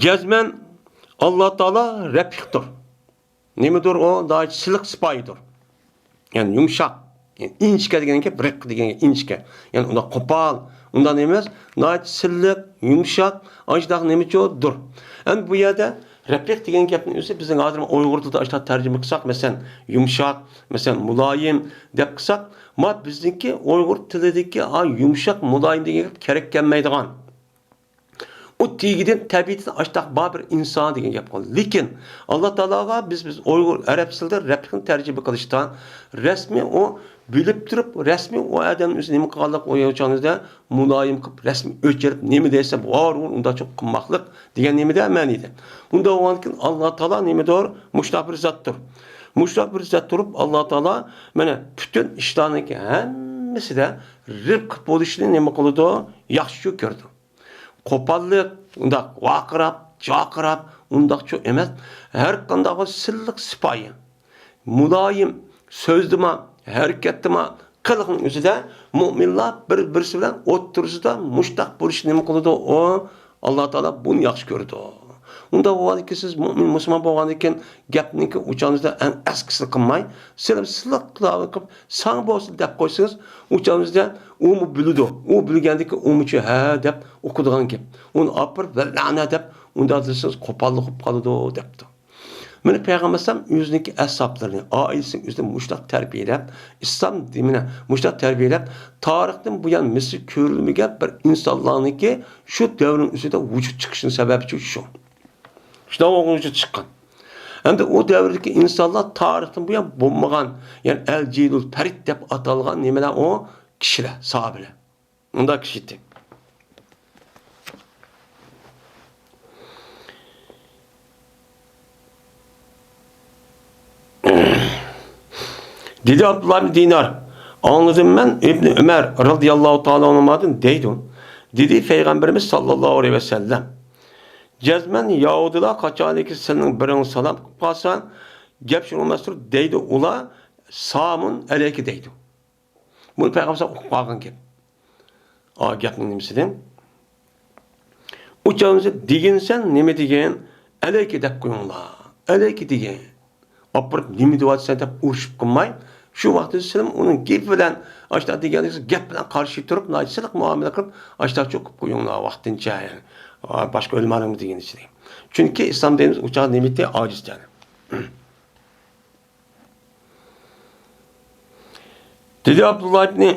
جەزمەن ئاللا تائالا رەپىقتۇر. نېمىدۇر ئۇ؟ ناھايىتى سىلىق سىپايىدۇر. يەنى يۇمشاق. يەنى ئىنچىكە دېگەن گەپ، رىق دېگەن گەپ ئىنچىكە. يەنى ئۇنداق قوپال، ئۇنداق نېمە ئەمەس، ناھايىتى سىلىق، يۇمشاق، ئاشۇنداق نېمىچۇ دۇر. ئەمدى بۇ يەردە رەپىق دېگەن گەپنىڭ ئۆزى بىزنىڭ ھازىر ئۇيغۇر تىلىدا ئاشۇنداق تەرجىمە قىلساق، مەسىلەن، يۇمشاق، مەسىلەن، مۇلايىم دەپ قىلساق، ما بىزنىڭكى ئۇيغۇر تىلىدىكى ھا يۇمشاق، مۇلايىم دېگەن گەپ كېرەك كەلمەيدىغان. ئۇ تېگىدىن، تەبىئىتىدىن ئاشتاق بار بىر ئىنسان دېگەن گەپ قالدى. لېكىن، ئاللا تائالاغا بىز، بىز ئۇيغۇر ئەرەب تىلىدا رەپىقنى تەرجىمە قىلىشتا، رەسمىي ئۇ بىلىپ تۇرۇپ، رەسمىي ئۇ ئادەمنىڭ ئۆزى نېمە قىلغانلىق، ئۇ يوچانىدا مۇلايىم قىلىپ، رەسمىي ئۆچۈرۈپ، نېمە دېسە، ۋار، ۋۇر، ئۇنداق چوق قىلماقلىق دېگەن نېمىدە مەنىدە. ئۇنداق بولغاندىكىن، ئاللا تائالا نېمىدۇر؟ مۇشۇنداق بىر زاتتۇر. مۇشۇنداق بىر زات تۇرۇپ، ئاللا تائالا، مانا، پۈتۈن ئىشلارنىڭكى ھەممىسىدە رىق بولۇشنى نېمە قىلىدۇ؟ ياخشى كۆرىدۇ. قوپاللىق، ئۇنداق ۋارقىراپ، جارقىراپ، ئۇنداقچۇ ئەمەس. ھەر قانداق بىر سىللىق سىپايى، مۇلايىم، سۆزدىما، ھەرىكەتتىما، قىلىقنىڭ ئۆزىدە مۆمىنلار بىر-بىرسى بىلەن ئوتتۇرىسىدا مۇشتاق بولۇشنى نېمە قىلىدۇ؟ ئۇ، ئاللا تائالا بۇنى ياخشى كۆرىدۇ. ئۇنداق بولغاندىكىن سىز مۆمىن مۇسۇلمان بولغاندىكىن گەپنىڭكى ئۇچانىزدا ئەڭ ئەسكىسىنى قىلماي، سىلىم سىلىق قىلىپ، ساڭا بولسۇن دەپ قويسىڭىز، ئۇچانىزدا ئۇمۇ بىلىدۇ. ئۇ بىلگەندىكى ئۇمۇچۇ ھە دەپ ئوقۇيدىغان گەپ. ئۇنى ئاپىرىپ ۋەللەنە دەپ ئۇنداق دېسىڭىز قوپاللىق بولۇپ قالىدۇ دەپتۇ. مانا پەيغەمبەر ئەلەيھىسسالام ئۆزىنىڭكى ئەسھابلىرىنى، ئائىلىسىنى ئۆزىنى مۇشۇنداق تەربىيەلەپ، ئىسلام دىنىنى مۇشۇنداق تەربىيەلەپ، تارىختىن بۇيان مىسلى كۆرۈلمىگەن بىر ئىنسانلارنىڭكى شۇ دەۋرنىڭ ئۆزىدە ۋۇجۇد چىقىشىنىڭ سەۋەبى شۇ. شۇنداق ۋۇجۇد چىققان. ئەمدى ئۇ دەۋردىكى ئىنسانلار تارىختىن بۇيان بولمىغان، يەنى ئەل جىلۇل پەرىد دەپ ئاتالغان نېمىلەر ئۇ؟ كىشىلەر، ساھابىلەر. ئۇنداق كىشى ئىدى. دېدى ئابدۇللا ئىبنى دىنار، ئاڭلىدىم مەن ئىبنى ئۆمەر رەزىياللاھۇ تائالا ئەنھۇمادىن دەيدۇ، دېدى پەيغەمبىرىمىز ساللاللاھۇ ئەلەيھى ۋەسەللەم، جەزمەن يەھۇدىيلار قاچانكى سىلىنىڭ بىرىڭ سالام قىلىپ قالسا، گەپ شۇنىڭ مەستۇر دەيدۇ، ئۇلار سامۇن ئەلەيكە دەيدۇ. بۇنى پەيغەمبەر ئۇقۇپ قالغان گەپ. ئا، گەپنىڭ نېمىسىدىن؟ ئۇ چاغدا دېگىنسەن نېمە دېگەن؟ ئەلەيكە دەپ قويۇڭلار. ئەلەيكە دېگەن. ئاپىرىپ نېمە دېۋاتىسەن دەپ ئۇرۇشۇپ قىلماي، شۇ ۋاقىتتا سىلىم ئۇنىڭ گېپى بىلەن، ئاشتا دېگەن گەپ بىلەن قارشى تۇرۇپ، ناھايىتى سىلىق مۇئامىلە قىلىپ، ئاشتا چوقۇپ قويۇڭلار ۋاقتىنچە. ئا، باشقا ئۆلىمالارمۇ دېگىنى. چۈنكى ئىسلام دىنىمىز ئۇ چاغدا نېمە ئىدى؟ ئاجىز ئىدى. دېدى ئابدۇللا ئىبنى،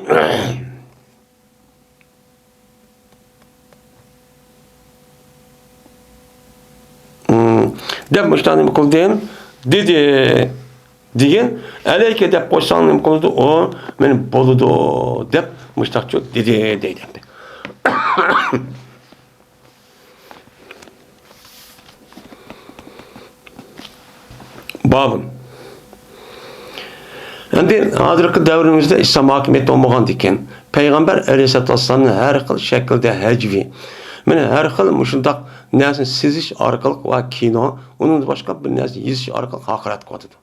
دەپ مۇشۇنداق نېمە قىلدىم؟ دېدى. دېگىن، ئەلەيكە دەپ قويساڭ نېمە قىلىدۇ؟ ئۇ مېنى بولىدۇ دەپ مۇشۇنداقچۇ دېدى دەيدۇ. بابۇن. ئەمدى ھازىرقى دەۋرىمىزدە ئىسلام ھاكىمىيەتتە بولمىغاندىكىن، پەيغەمبەر ئەلەيھىسسالاتۇ ۋەسسالامنى ھەر خىل شەكىلدە ھەجۋىي، مانا ھەر خىل مۇشۇنداق نەرسىنى سىزىش ئارقىلىق ۋە كىنو، ئۇنىڭدىن باشقا بىر نەرسە يېزىش ئارقىلىق ھاقارەت قىلىۋاتىدۇ.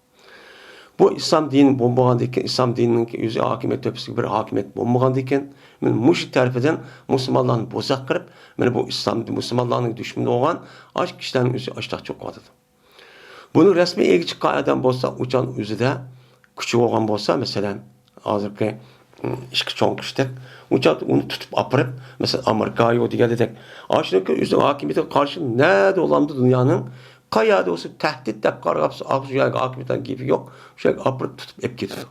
بۇ ئىسلام دىنى بولمىغاندىكىن، ئىسلام دىنىنىڭكى ئۆزى ھاكىمىيەت تۆپىسىدىكى بىر ھاكىمىيەت بولمىغاندىكىن، مانا مۇشۇ تەرىپىدىن مۇسۇلمانلارنى بوزەك قىلىپ، مانا بۇ ئىسلام، مۇسۇلمانلارنىڭ دۈشمىنى بولغان ئاشۇ كىشىلەرنىڭ ئۆزى ئاشتاق چوقۇۋاتىدۇ. بۇنىڭ رەسمىي ئىگە چىققان ئادەم بولسا، ئۇچان ئۆزىدە كۈچى بولغان بولسا، مەسىلەن، ھازىرقى، ئىم، ئىككى چوڭ كۈچتەك، ئۇچان ئۇنى تۇتۇپ ئاپىرىپ، مەسىلەن، ئامېرىكا يو دېگەندەك، ئاشۇنىڭكى ئۆزىنىڭ ھاكىمىيىتىگە قارشى نەدە بولامدۇ دۇنيانىڭ؟ قەيەردە بولسا تەھدىت دەپ قارىغان بولسا، ئاغزى يەرگە ھاكىمىيەتنىڭ گېپى يوق، شۇ يەرگە ئاپىرىپ تۇتۇپ ئېلىپ كېتىدۇ.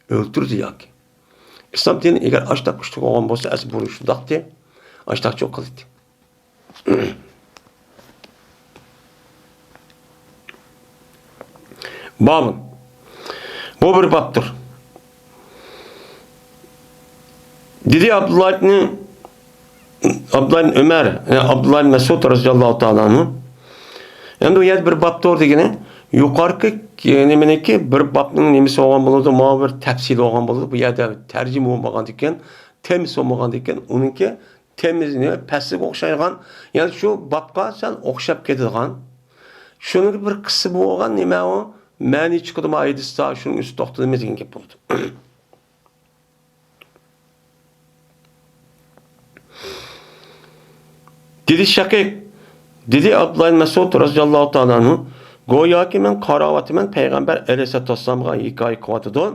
ئۆلتۈرىدۇ ياكى. ئىسلام دىنى ئەگەر ئاشتاق كۈچلۈك بولغان بولسا، ئەسلى بۇرۇن شۇنداقتى. ئاشتاق چوق قىلىدۇ. بابۇن. بۇ بىر بابتۇر. دېدى ئابدۇللا ئىبنى، ئابدۇللا ئىبنى ئۆمەر، يەنى ئابدۇللا ئىبنى مەسئۇد رەزىياللاھۇ تائالا ئەنھۇ. ئەمدى ئۇ يەردە بىر بابتۇر دېگىنى، يۇقىرىقى، نېمىنىڭكى بىر بابنىڭ نېمىسى بولغان بولىدۇ، ماۋۇ بىر تەپسىلى بولغان بولىدۇ. بۇ يەردە تەرجىمە بولمىغاندىكىن، تېمىسى بولمىغاندىكىن، ئۇنىڭكى تېمىسى پەسلىگە ئوخشايدىغان، يەنى شۇ بابقا سەل ئوخشاپ كېتىدىغان، شۇنىڭ بىر قىسمى بولغان نېمە ئۇ؟ مەنى چىقىدۇ ما ھەدىستە، شۇنىڭ ئۈستىدە توختىلىمىز دېگەن گەپ بولىدۇ. دېدى شەقىق، دېدى ئابدۇللا ئىبن مەسئۇد رەزىياللاھۇ تائالا ئەنھۇ، گوياكى مەن قاراۋاتىمەن، پەيغەمبەر ئەلەيھىسسالاتۇ ۋەسسالامغا ھېكايە قىلىۋاتىدۇ.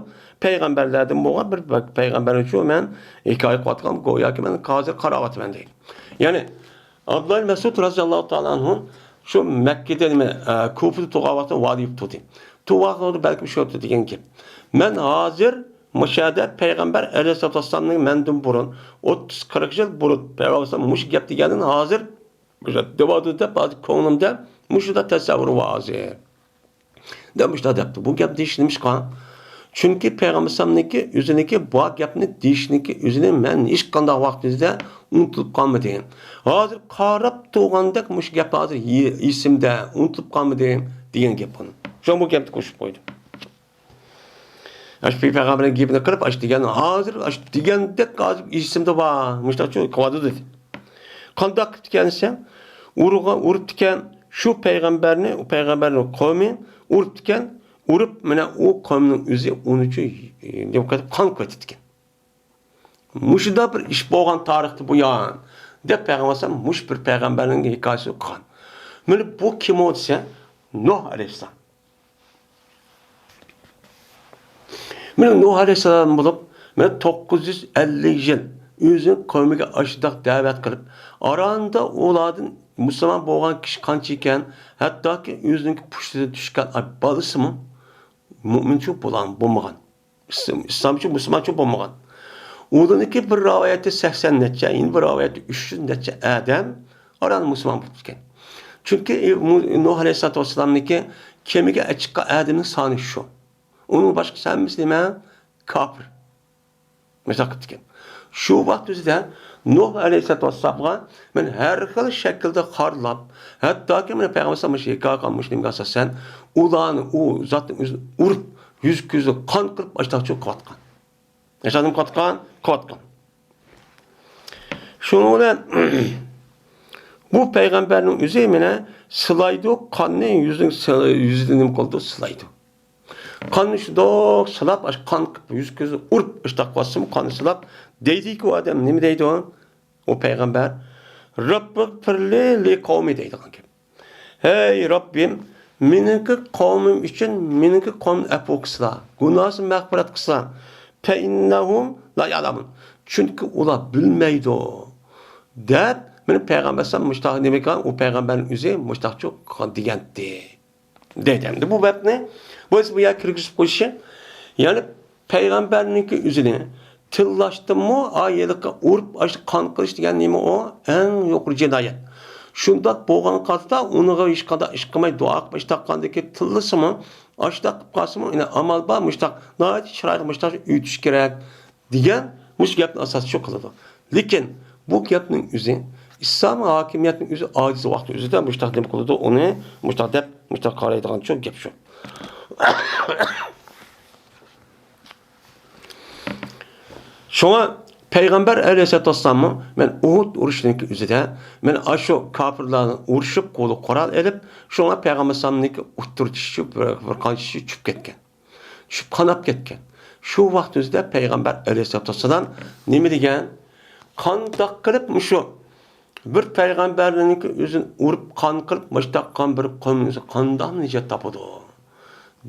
پەيغەمبەرلەردىن بولغان بىر پەيغەمبەرنى شۇ مەن ھېكايە قىلىۋاتقان، گوياكى مەن ھازىر قاراۋاتىمەن دەيدۇ. يەنى ئابدۇللا ئىبن مەسئۇد رەزىياللاھۇ تائالا ئەنھۇ شۇ مەككىدە نېمە، ئە، كۇفىدا تۇرغان ۋاقتىدا ۋالىي بولۇپ تۇردى. تۇرغان ۋاقتىدا بەلكىم شۇ دېگەن گەپ. مەن ھازىر مۇشۇ يەردە پەيغەمبەر ئەلەيھىسسالاتۇ ۋەسسالامنىڭ مەندىن بۇرۇن، ئوتتۇز قىرىق يىل بۇرۇن پەيغەمبەر مۇشۇ گەپ دېگەندىن ھازىر دەۋاتىدۇ دەپ ھازىر كۆڭلۈمدە مۇشۇنداق تەسەۋۋۇر بار ھازىر. دەپ مۇشۇنداق دەپتۇ. بۇ گەپ دېيىش نېمىشقا؟ چۈنكى پەيغەمبەر ئەلەيھىسسالامنىڭكى ئۆزىنىڭكى بۇ گەپنى دېيىشنىڭكى ئۆزىنى مەن ھېچقانداق ۋاقتىمىزدا ئۇنتۇلۇپ قالمىدىم. ھازىر قاراپ تۇرغاندەك مۇشۇ گەپ ھازىر يې-، ئېسىمدە، ئۇنتۇلۇپ قالمىدىم دېگەن گەپ بۇنىڭ. شۇڭا بۇ گەپنى قوشۇپ قويدۇم. ئاشۇ پەيغەمبەرنىڭ گېپىنى قىلىپ، ئاشۇ دېگەن، ھازىر ئاشۇ دېگەندەك ھازىر ئېسىمدە بار. مۇشۇنداقچۇ قىلىۋاتىدۇ دېدى. قانداق قىپتىكەن دېسەم، ئۇرغا-، ئۇرۇپتىكەن، شۇ پەيغەمبەرنى، پەيغەمبەرنىڭ قومى ئۇرۇپتىكەن، ئۇرۇپ، مانا ئۇ قومنىڭ ئۆزى ئۇنىڭ ئۈچۈن، نېمە قىلىپ، قان قېتىدىكەن. مۇشۇنداق بىر ئىش بولغان تارىختا بۇيان، دەپ پەيغەمبەر ئەلەيھىسسالام مۇشۇ بىر پەيغەمبەرنىڭ ھېكايىسىنى قىلغان. مانا بۇ كىم ئۇ دېسە، نۇھ ئەلەيھىسسالام. مانا نۇھ ئەلەيھىسسالام بولۇپ، مانا توققۇز يۈز ئەللىك يىل ئۆزىنىڭ قەۋمىگە ئاشۇنداق دەۋەت قىلىپ، ئاراندا ئۇلاردىن مۇسۇلمان بولغان كىشى قانچە ئىكەن، ھەتتاكى ئۆزىنىڭكى پۇشتىدىن چۈشكەن بالىسىمۇ مۆمىنچۇ بولغان، بولمىغان. ئىسلام-، ئىسلامچۇ، مۇسۇلمانچۇ بولمىغان. ئۇلارنىڭكى بىر رىۋايەتتە سەكسەن نەچچە، يەنە بىر رىۋايەتتە ئۈچ يۈز نەچچە ئادەم ئاران مۇسۇلمان بولۇپتىكەن. چۈنكى، ئى، مۇ-، نۇھ ئەلەيھىسسالاتۇ ۋەسسالامنىڭكى كېمىگە چىققان ئادەمنىڭ سانى شۇ. ئۇنىڭ باشقىسى ھەممىسى نېمە؟ كاپىر. مۇشۇنداق قىپتىكەن. شۇ ۋاقىت ئۆزىدە نۇھ ئەلەيھىسسالاتۇ ۋەسسالامغا مەن ھەر خىل شەكىلدە خارلاپ، ھەتتاكى مانا پەيغەمبەر ئەلەيھىسسالام مۇشۇ ھېكايە قىلغان مۇشۇ نېمىگە ئاساسەن، ئۇلارنى ئۇ زاتنىڭ ئۆزىنى ئۇرۇپ، يۈز كۆزىنى قان قىلىپ، ئاشتاقچۇ قىلىۋاتقان. ئاشتاق نېمە قىلىۋاتقان؟ قىلىۋاتقان. شۇنىڭ بىلەن بۇ پەيغەمبەرنىڭ ئۆزى مانا سىلايدۇ، قاننى يۈزىنىڭ سىلا-، يۈزىدىن نېمە قىلىدۇ؟ سىلايدۇ. قاننى شۇنداق سىلاپ، ئاشۇ قان قىلىپ، يۈز كۆزى ئۇرۇپ، ئىشتاق باسسىمۇ قاننى سىلاپ، دەيدىكى ئۇ ئادەم نېمە دەيدۇ؟ ئۇ پەيغەمبەر، رەببىغفىرلى لى قەۋمى دەيدىغان گەپ. ھەي رەببىم، مېنىڭكى قەۋمىم ئۈچۈن، مېنىڭكى قەۋمىنى ئەپۇ قىلسىلا، گۇناھىنى مەغپىرەت قىلسىلا، فەئىننەھۇم لا يەئلەمۇن. چۈنكى ئۇلار بىلمەيدۇ. دەپ، مانا پەيغەمبەر ئەلەيھىسسالام مۇشتاق نېمە قىلغان؟ ئۇ پەيغەمبەرنىڭ ئۆزى مۇشتاقچۇ دېگەنتى. دەيدۇ. ئەمدى بۇ بەپنى، بۇ، بۇ يەرگە كىرگۈزۈپ قويۇشى، يەنى پەيغەمبەرنىڭكى ئۆزىنى تىللاشتىنمۇ، ئا، ھېلىقى ئۇرۇپ، ئاشۇ قان قىلىش دېگەن نېمە ئۇ؟ ئەڭ يۇقىرى جىنايەت. شۇنداق بولغان قاتتا ئۇنىڭغا ھېچقانداق ئىش قىلماي، دۇئا قىلىپ، ئىشتاق قىلغاندىكى تىللىسىمۇ، ئاشۇنداق قىلىپ قالسىمۇ، يەنە ئامال بار، مۇشتاق ناھايىتى چىرايلىق مۇشتاق ئۆتۈش كېرەك. دېگەن مۇشۇ گەپنىڭ ئاساسى شۇ قىلىدۇ. لېكىن بۇ گەپنىڭ ئۆزى، ئىسلام ھاكىمىيەتنىڭ ئۆزى ئاجىز ۋاقتى ئۆزىدە مۇشتاق نېمە قىلىدۇ، ئۇنى مۇشتاق دەپ، مۇشتاق قارايدىغان شۇ گەپ شۇ. شۇڭا پەيغەمبەر ئەلەيھىسسالاتۇ ۋەسسالاممۇ مەن ئۇھۇد ئۇرۇشىنىڭكى ئۆزىدە، مەن ئاشۇ كاپىرلارنى ئۇرۇشۇپ، قولىغا قورال ئېلىپ، شۇڭا پەيغەمبەر ئەلەيھىسسالامنىڭكى ئۇتتۇرۇشى بىر، بىر قانچىسى چۈشۈپ كەتكەن. چۈشۈپ قاناپ كەتكەن. شۇ ۋاقىت ئۆزىدە پەيغەمبەر ئەلەيھىسسالاتۇ ۋەسسالام نېمە دېگەن؟ قانداق قىلىپ مۇشۇ بىر پەيغەمبەرنىڭكى ئۆزىنى ئۇرۇپ قان قىلىپ مۇشتاق قىلغان بىر قومنىڭ ئۆزى قانداق نىجات تاپىدۇ؟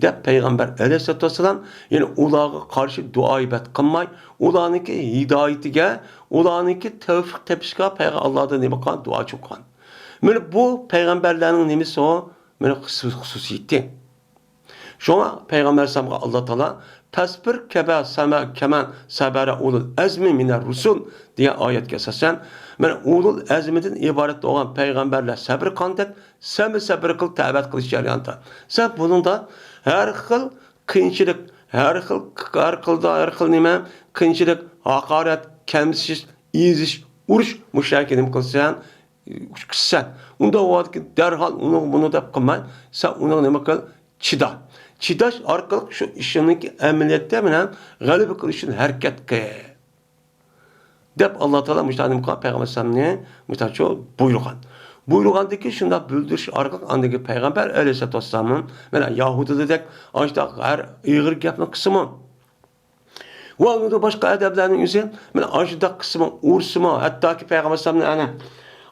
دەپ پەيغەمبەر ئەلەيھىسسالاتۇ ۋەسسالام يەنە ئۇلارغا قارشى دۇئا ئىبادەت قىلماي، ئۇلارنىڭكى ھىدايىتىگە، ئۇلارنىڭكى تەۋفىق تېپىشىغا پەيغەمبەر ئاللاھتىن نېمە قىلغان؟ دۇئا چوقۇغان. مانا بۇ پەيغەمبەرلەرنىڭ نېمىسى ئۇ؟ مانا خۇسۇس-، خۇسۇسىيىتى. شۇڭا پەيغەمبەر ئەلەيھىسسالامغا ئاللا تائالا «فەسبىر كەمە سەمە-، كەمە سەبەرە ئۇلۇل ئەزمى مىنەر رۇسۇل» دېگەن ئايەتكە ئاساسەن، مانا ئۇلۇل ئەزمىدىن ئىبارەت بولغان پەيغەمبەرلەر سەبرى قىلغاندەك، سەنمۇ سەبرى قىل، دەۋەت قىلىش جەريانىدا. سەن بۇنىڭدا ھەر خىل قىيىنچىلىق، ھەر خىل، ھەر خىلدا، ھەر خىل نېمە، قىيىنچىلىق، ھاقارەت، كەمسىتىش، ئېزىش، ئۇرۇش، مۇشۇ يەرگە نېمە قىلسەن، ئۇچقۇچىسەن. ئۇنداق ۋاقىتتا دەرھال ئۇنىڭ بۇنى دەپ قىلماي، سەن ئۇنىڭ نېمە قىل؟ چىدا. چىداش ئارقىلىق شۇ ئىشىڭنىڭكى ئەمەلىيەتتە مەنە غەلىبە قىلىش ئۈچۈن ھەرىكەت قىل. دەپ ئاللا تائالا مۇشۇنداق نېمە قىلغان؟ پەيغەمبەر ئەلەيھىسسالامنى مۇشۇنداق بۇيرۇغان. بۇيرۇغاندىكىن شۇنداق بىلدۈرۈش ئارقىلىق ئاندىن كېيىن پەيغەمبەر ئەلەيھىسسالاتۇ ۋەسسالاممۇ مەنە يەھۇدىيلىدەك ئاشۇنداق ھەر ئېغىر گەپنى قىلسىمۇ، ۋە ئۇنىڭدىن باشقا ئادەملەرنىڭ ئۆزى مانا ئاشۇنداق قىلسىمۇ، ئۇرسىمۇ، ھەتتاكى پەيغەمبەر ئەلەيھىسسالامنى ئەنە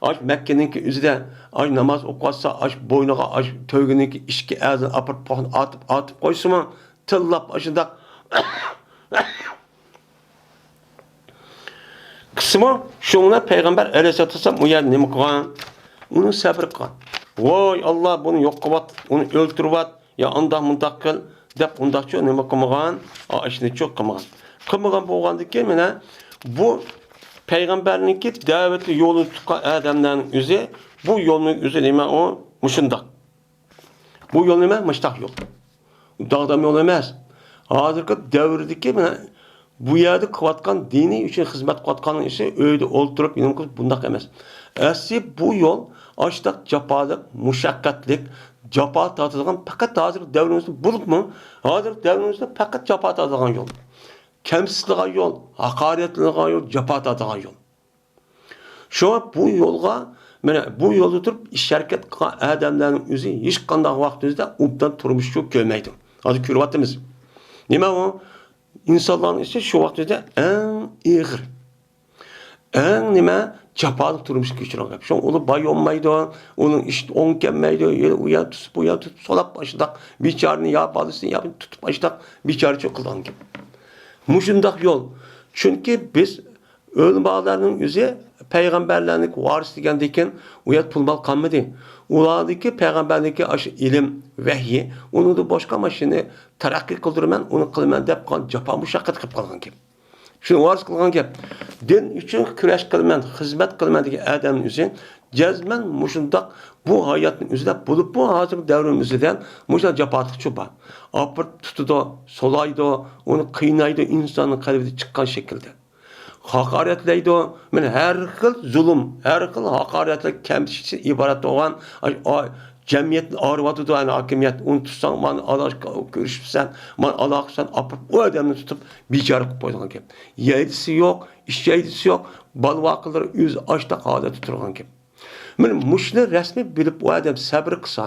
ئاش مەككىنىڭكى ئۆزىدە ئاش ناماز ئوقۇۋاتسا، ئاش بوينىغا ئاش تۆگىنىڭكى ئىچكى ئەزىنى ئاپىرىپ، پوخنى ئاتىپ، ئاتىپ قويسىمۇ، تىللاپ ئاشۇنداق قىلسىمۇ، شۇڭا پەيغەمبەر ئەلەيھىسسالاتۇ ۋەسسالام ئۇ يەردە نېمە قىلغان؟ ئۇنى سەبرى قىلغان. ۋاي ئاللا، بۇنى يوق قىلىۋات، ئۇنى ئۆلتۈرۈۋات، يا ئانداق مۇنداق قىل دەپ ئۇنداقچۇ نېمە قىلمىغان؟ ئاشۇنىچۇ قىلمىغان. قىلمىغان بولغاندىكىن مانا بۇ پەيغەمبەرنىڭكى دەۋەتلىك يولىنى تۇتقان ئادەملەرنىڭ ئۆزى، بۇ يولنىڭ ئۆزى نېمە ئۇ؟ مۇشۇنداق. بۇ يول نېمە؟ مۇشتاق يول. داغدام يول ئەمەس. ھازىرقى دەۋردىكى مانا بۇ يەردە قىلىۋاتقان دىنىي ئۈچۈن خىزمەت قىلىۋاتقاننىڭ ئىشى ئۆيدە ئولتۇرۇپ نېمە قىلىپ بۇنداق ئەمەس. ئەسلى بۇ يول ئاشتاق جاپالىق، مۇشەققەتلىك، جاپا تارتىدىغان پەقەت ھازىرقى دەۋرىمىزدە بولۇپمۇ، ھازىرقى دەۋرىمىزدە پەقەت جاپا تارتىدىغان يول. كەمسىتىدىغان يول، ھاقارەتلىنىدىغان يول، جاپا تارتىدىغان يول. شۇڭا بۇ يولغا، مانا بۇ يولدا تۇرۇپ ئىش ھەرىكەت قىلغان ئادەملەرنىڭ ئۆزى ھېچقانداق ۋاقىت ئۆزىدە ئوبدان تۇرمۇش يول كۆرمەيدۇ. ھازىر كۆرۈۋاتىمىز. نېمە ئۇ؟ ئىنسانلارنىڭ ئىشى شۇ ۋاقىت ئۆزىدە ئەڭ ئېغىر، ئەڭ نېمە، جاپالىق تۇرمۇش كەچۈرگەن گەپ. شۇڭا ئۇلار باي بولمايدۇ، ئۇنىڭ ئىشى ئوڭ كەلمەيدۇ، يەنە ئۇ يەر تۇتۇپ، بۇ يەر تۇتۇپ، سولاپ ئاشۇنداق بىچارىنى يا بالىسىنى يا تۇتۇپ ئاشۇنداق بىچارىچىلىك قىلىدىغان گەپ. مۇشۇنداق يول. چۈنكى بىز ئۆلىمالارنىڭ ئۆزى پەيغەمبەرلەرنىڭ ۋارىسى دېگەندىكىن، ئۇ يەردە پۇل مال قالمىدى. ئۇلاردىكى پەيغەمبەرنىڭكى ئاشۇ ئىلىم، ۋەھيى، ئۇنىڭدىن باشقا مانا شۇنى تەرەققىي قىلدۇرىمەن، ئۇنى قىلىمەن دەپ قىلغان جاپا مۇشەققەت قىلىپ قالغان گەپ. شۇنى ۋارىس قىلغان گەپ. دىن ئۈچۈن كۈرەش قىلىمەن، خىزمەت قىلىمەن دېگەن ئادەمنىڭ ئۆزى جەزمەن مۇشۇنداق بۇ ھاياتنىڭ ئۆزىدە بولۇپمۇ ھازىرقى دەۋرىمىزدە مۇشۇنداق جاپالىقچۇ بار. ئاپىرىپ تۇتىدۇ، سولايدۇ، ئۇنى قىينايدۇ، ئىنساننىڭ قەلبىدە چىققان شەكىلدە. ھاقارەتلەيدۇ. مانا ھەر خىل زۇلۇم، ھەر خىل ھاقارەتلەر، كەمسىتىشتىن ئىبارەت بولغان، ئاي، ئاي، جەمئىيەتنى ئاغرىۋاتىدۇ، ئەنە ھاكىمىيەت. ئۇنى تۇتساڭ، مانا ئالا-، كۆرۈشۈپسەن، مانا ئالاقىسەن، ئاپىرىپ ئۇ ئادەمنى تۇتۇپ بىچارە قىلىپ قويىدىغان گەپ. يەيدىسى يوق، ئىچەيدىسى يوق، بالا-ۋاقىلىرى ئۆزى ئاشتاق ھالەتتە تۇرغان گەپ. مانا مۇشۇنى رەسمىي بىلىپ ئۇ ئادەم سەبرى قىلسا،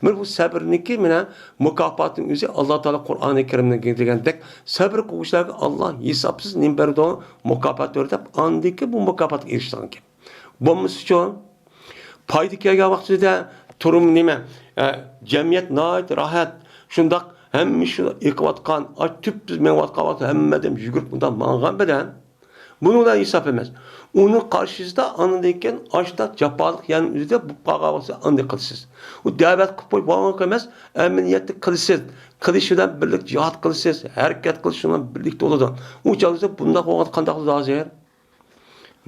مانا بۇ سەبرىنىڭكى مانا مۇكاپاتىنىڭ ئۆزى ئاللا تائالا قۇرئانى كەرىمدە دېگەندەك، سەبرى قىلغۇچىلارغا ئاللا ھېسابسىز نېمە بېرىدۇ، مۇكاپات بېرىدۇ دەپ، ئاندىن كېيىن بۇ مۇكاپاتقا ئېرىشىدىغان گەپ. بولمىسىچۇ، پايدا كەلگەن ۋاقتىدا تۇرۇم نېمە، ئە، جەمئىيەت ناھايىتى راھەت، شۇنداق ھەممە شۇ ئېقىۋاتقان، ئاي، تۈپتۈز مېڭىۋاتقان ۋاقىتتا ھەممە ئادەم يۈگۈرۈپ مۇنداق ماڭغان بىلەن، بۇنىڭ بىلەن ھېساب ئەمەس. ئۇنىڭ قارشىسىدا ئاندىن كېيىن ئاشۇنداق جاپالىق يەرنىڭ ئۆزىدە بولۇپ قالغان بولسا ئاندىن قىلىسىز. ئۇ دەۋەت قىلىپ قويۇپ بولغانلىق ئەمەس، ئەمەلىيەتتە قىلىسىز. قىلىش بىلەن بىرلىكتە جىھاد قىلىسىز، ھەرىكەت قىلىش بىلەن بىرلىكتە بولىدۇ. ئۇ چاغدا بۇنداق بولغاندا قانداق بولىدۇ ھازىر؟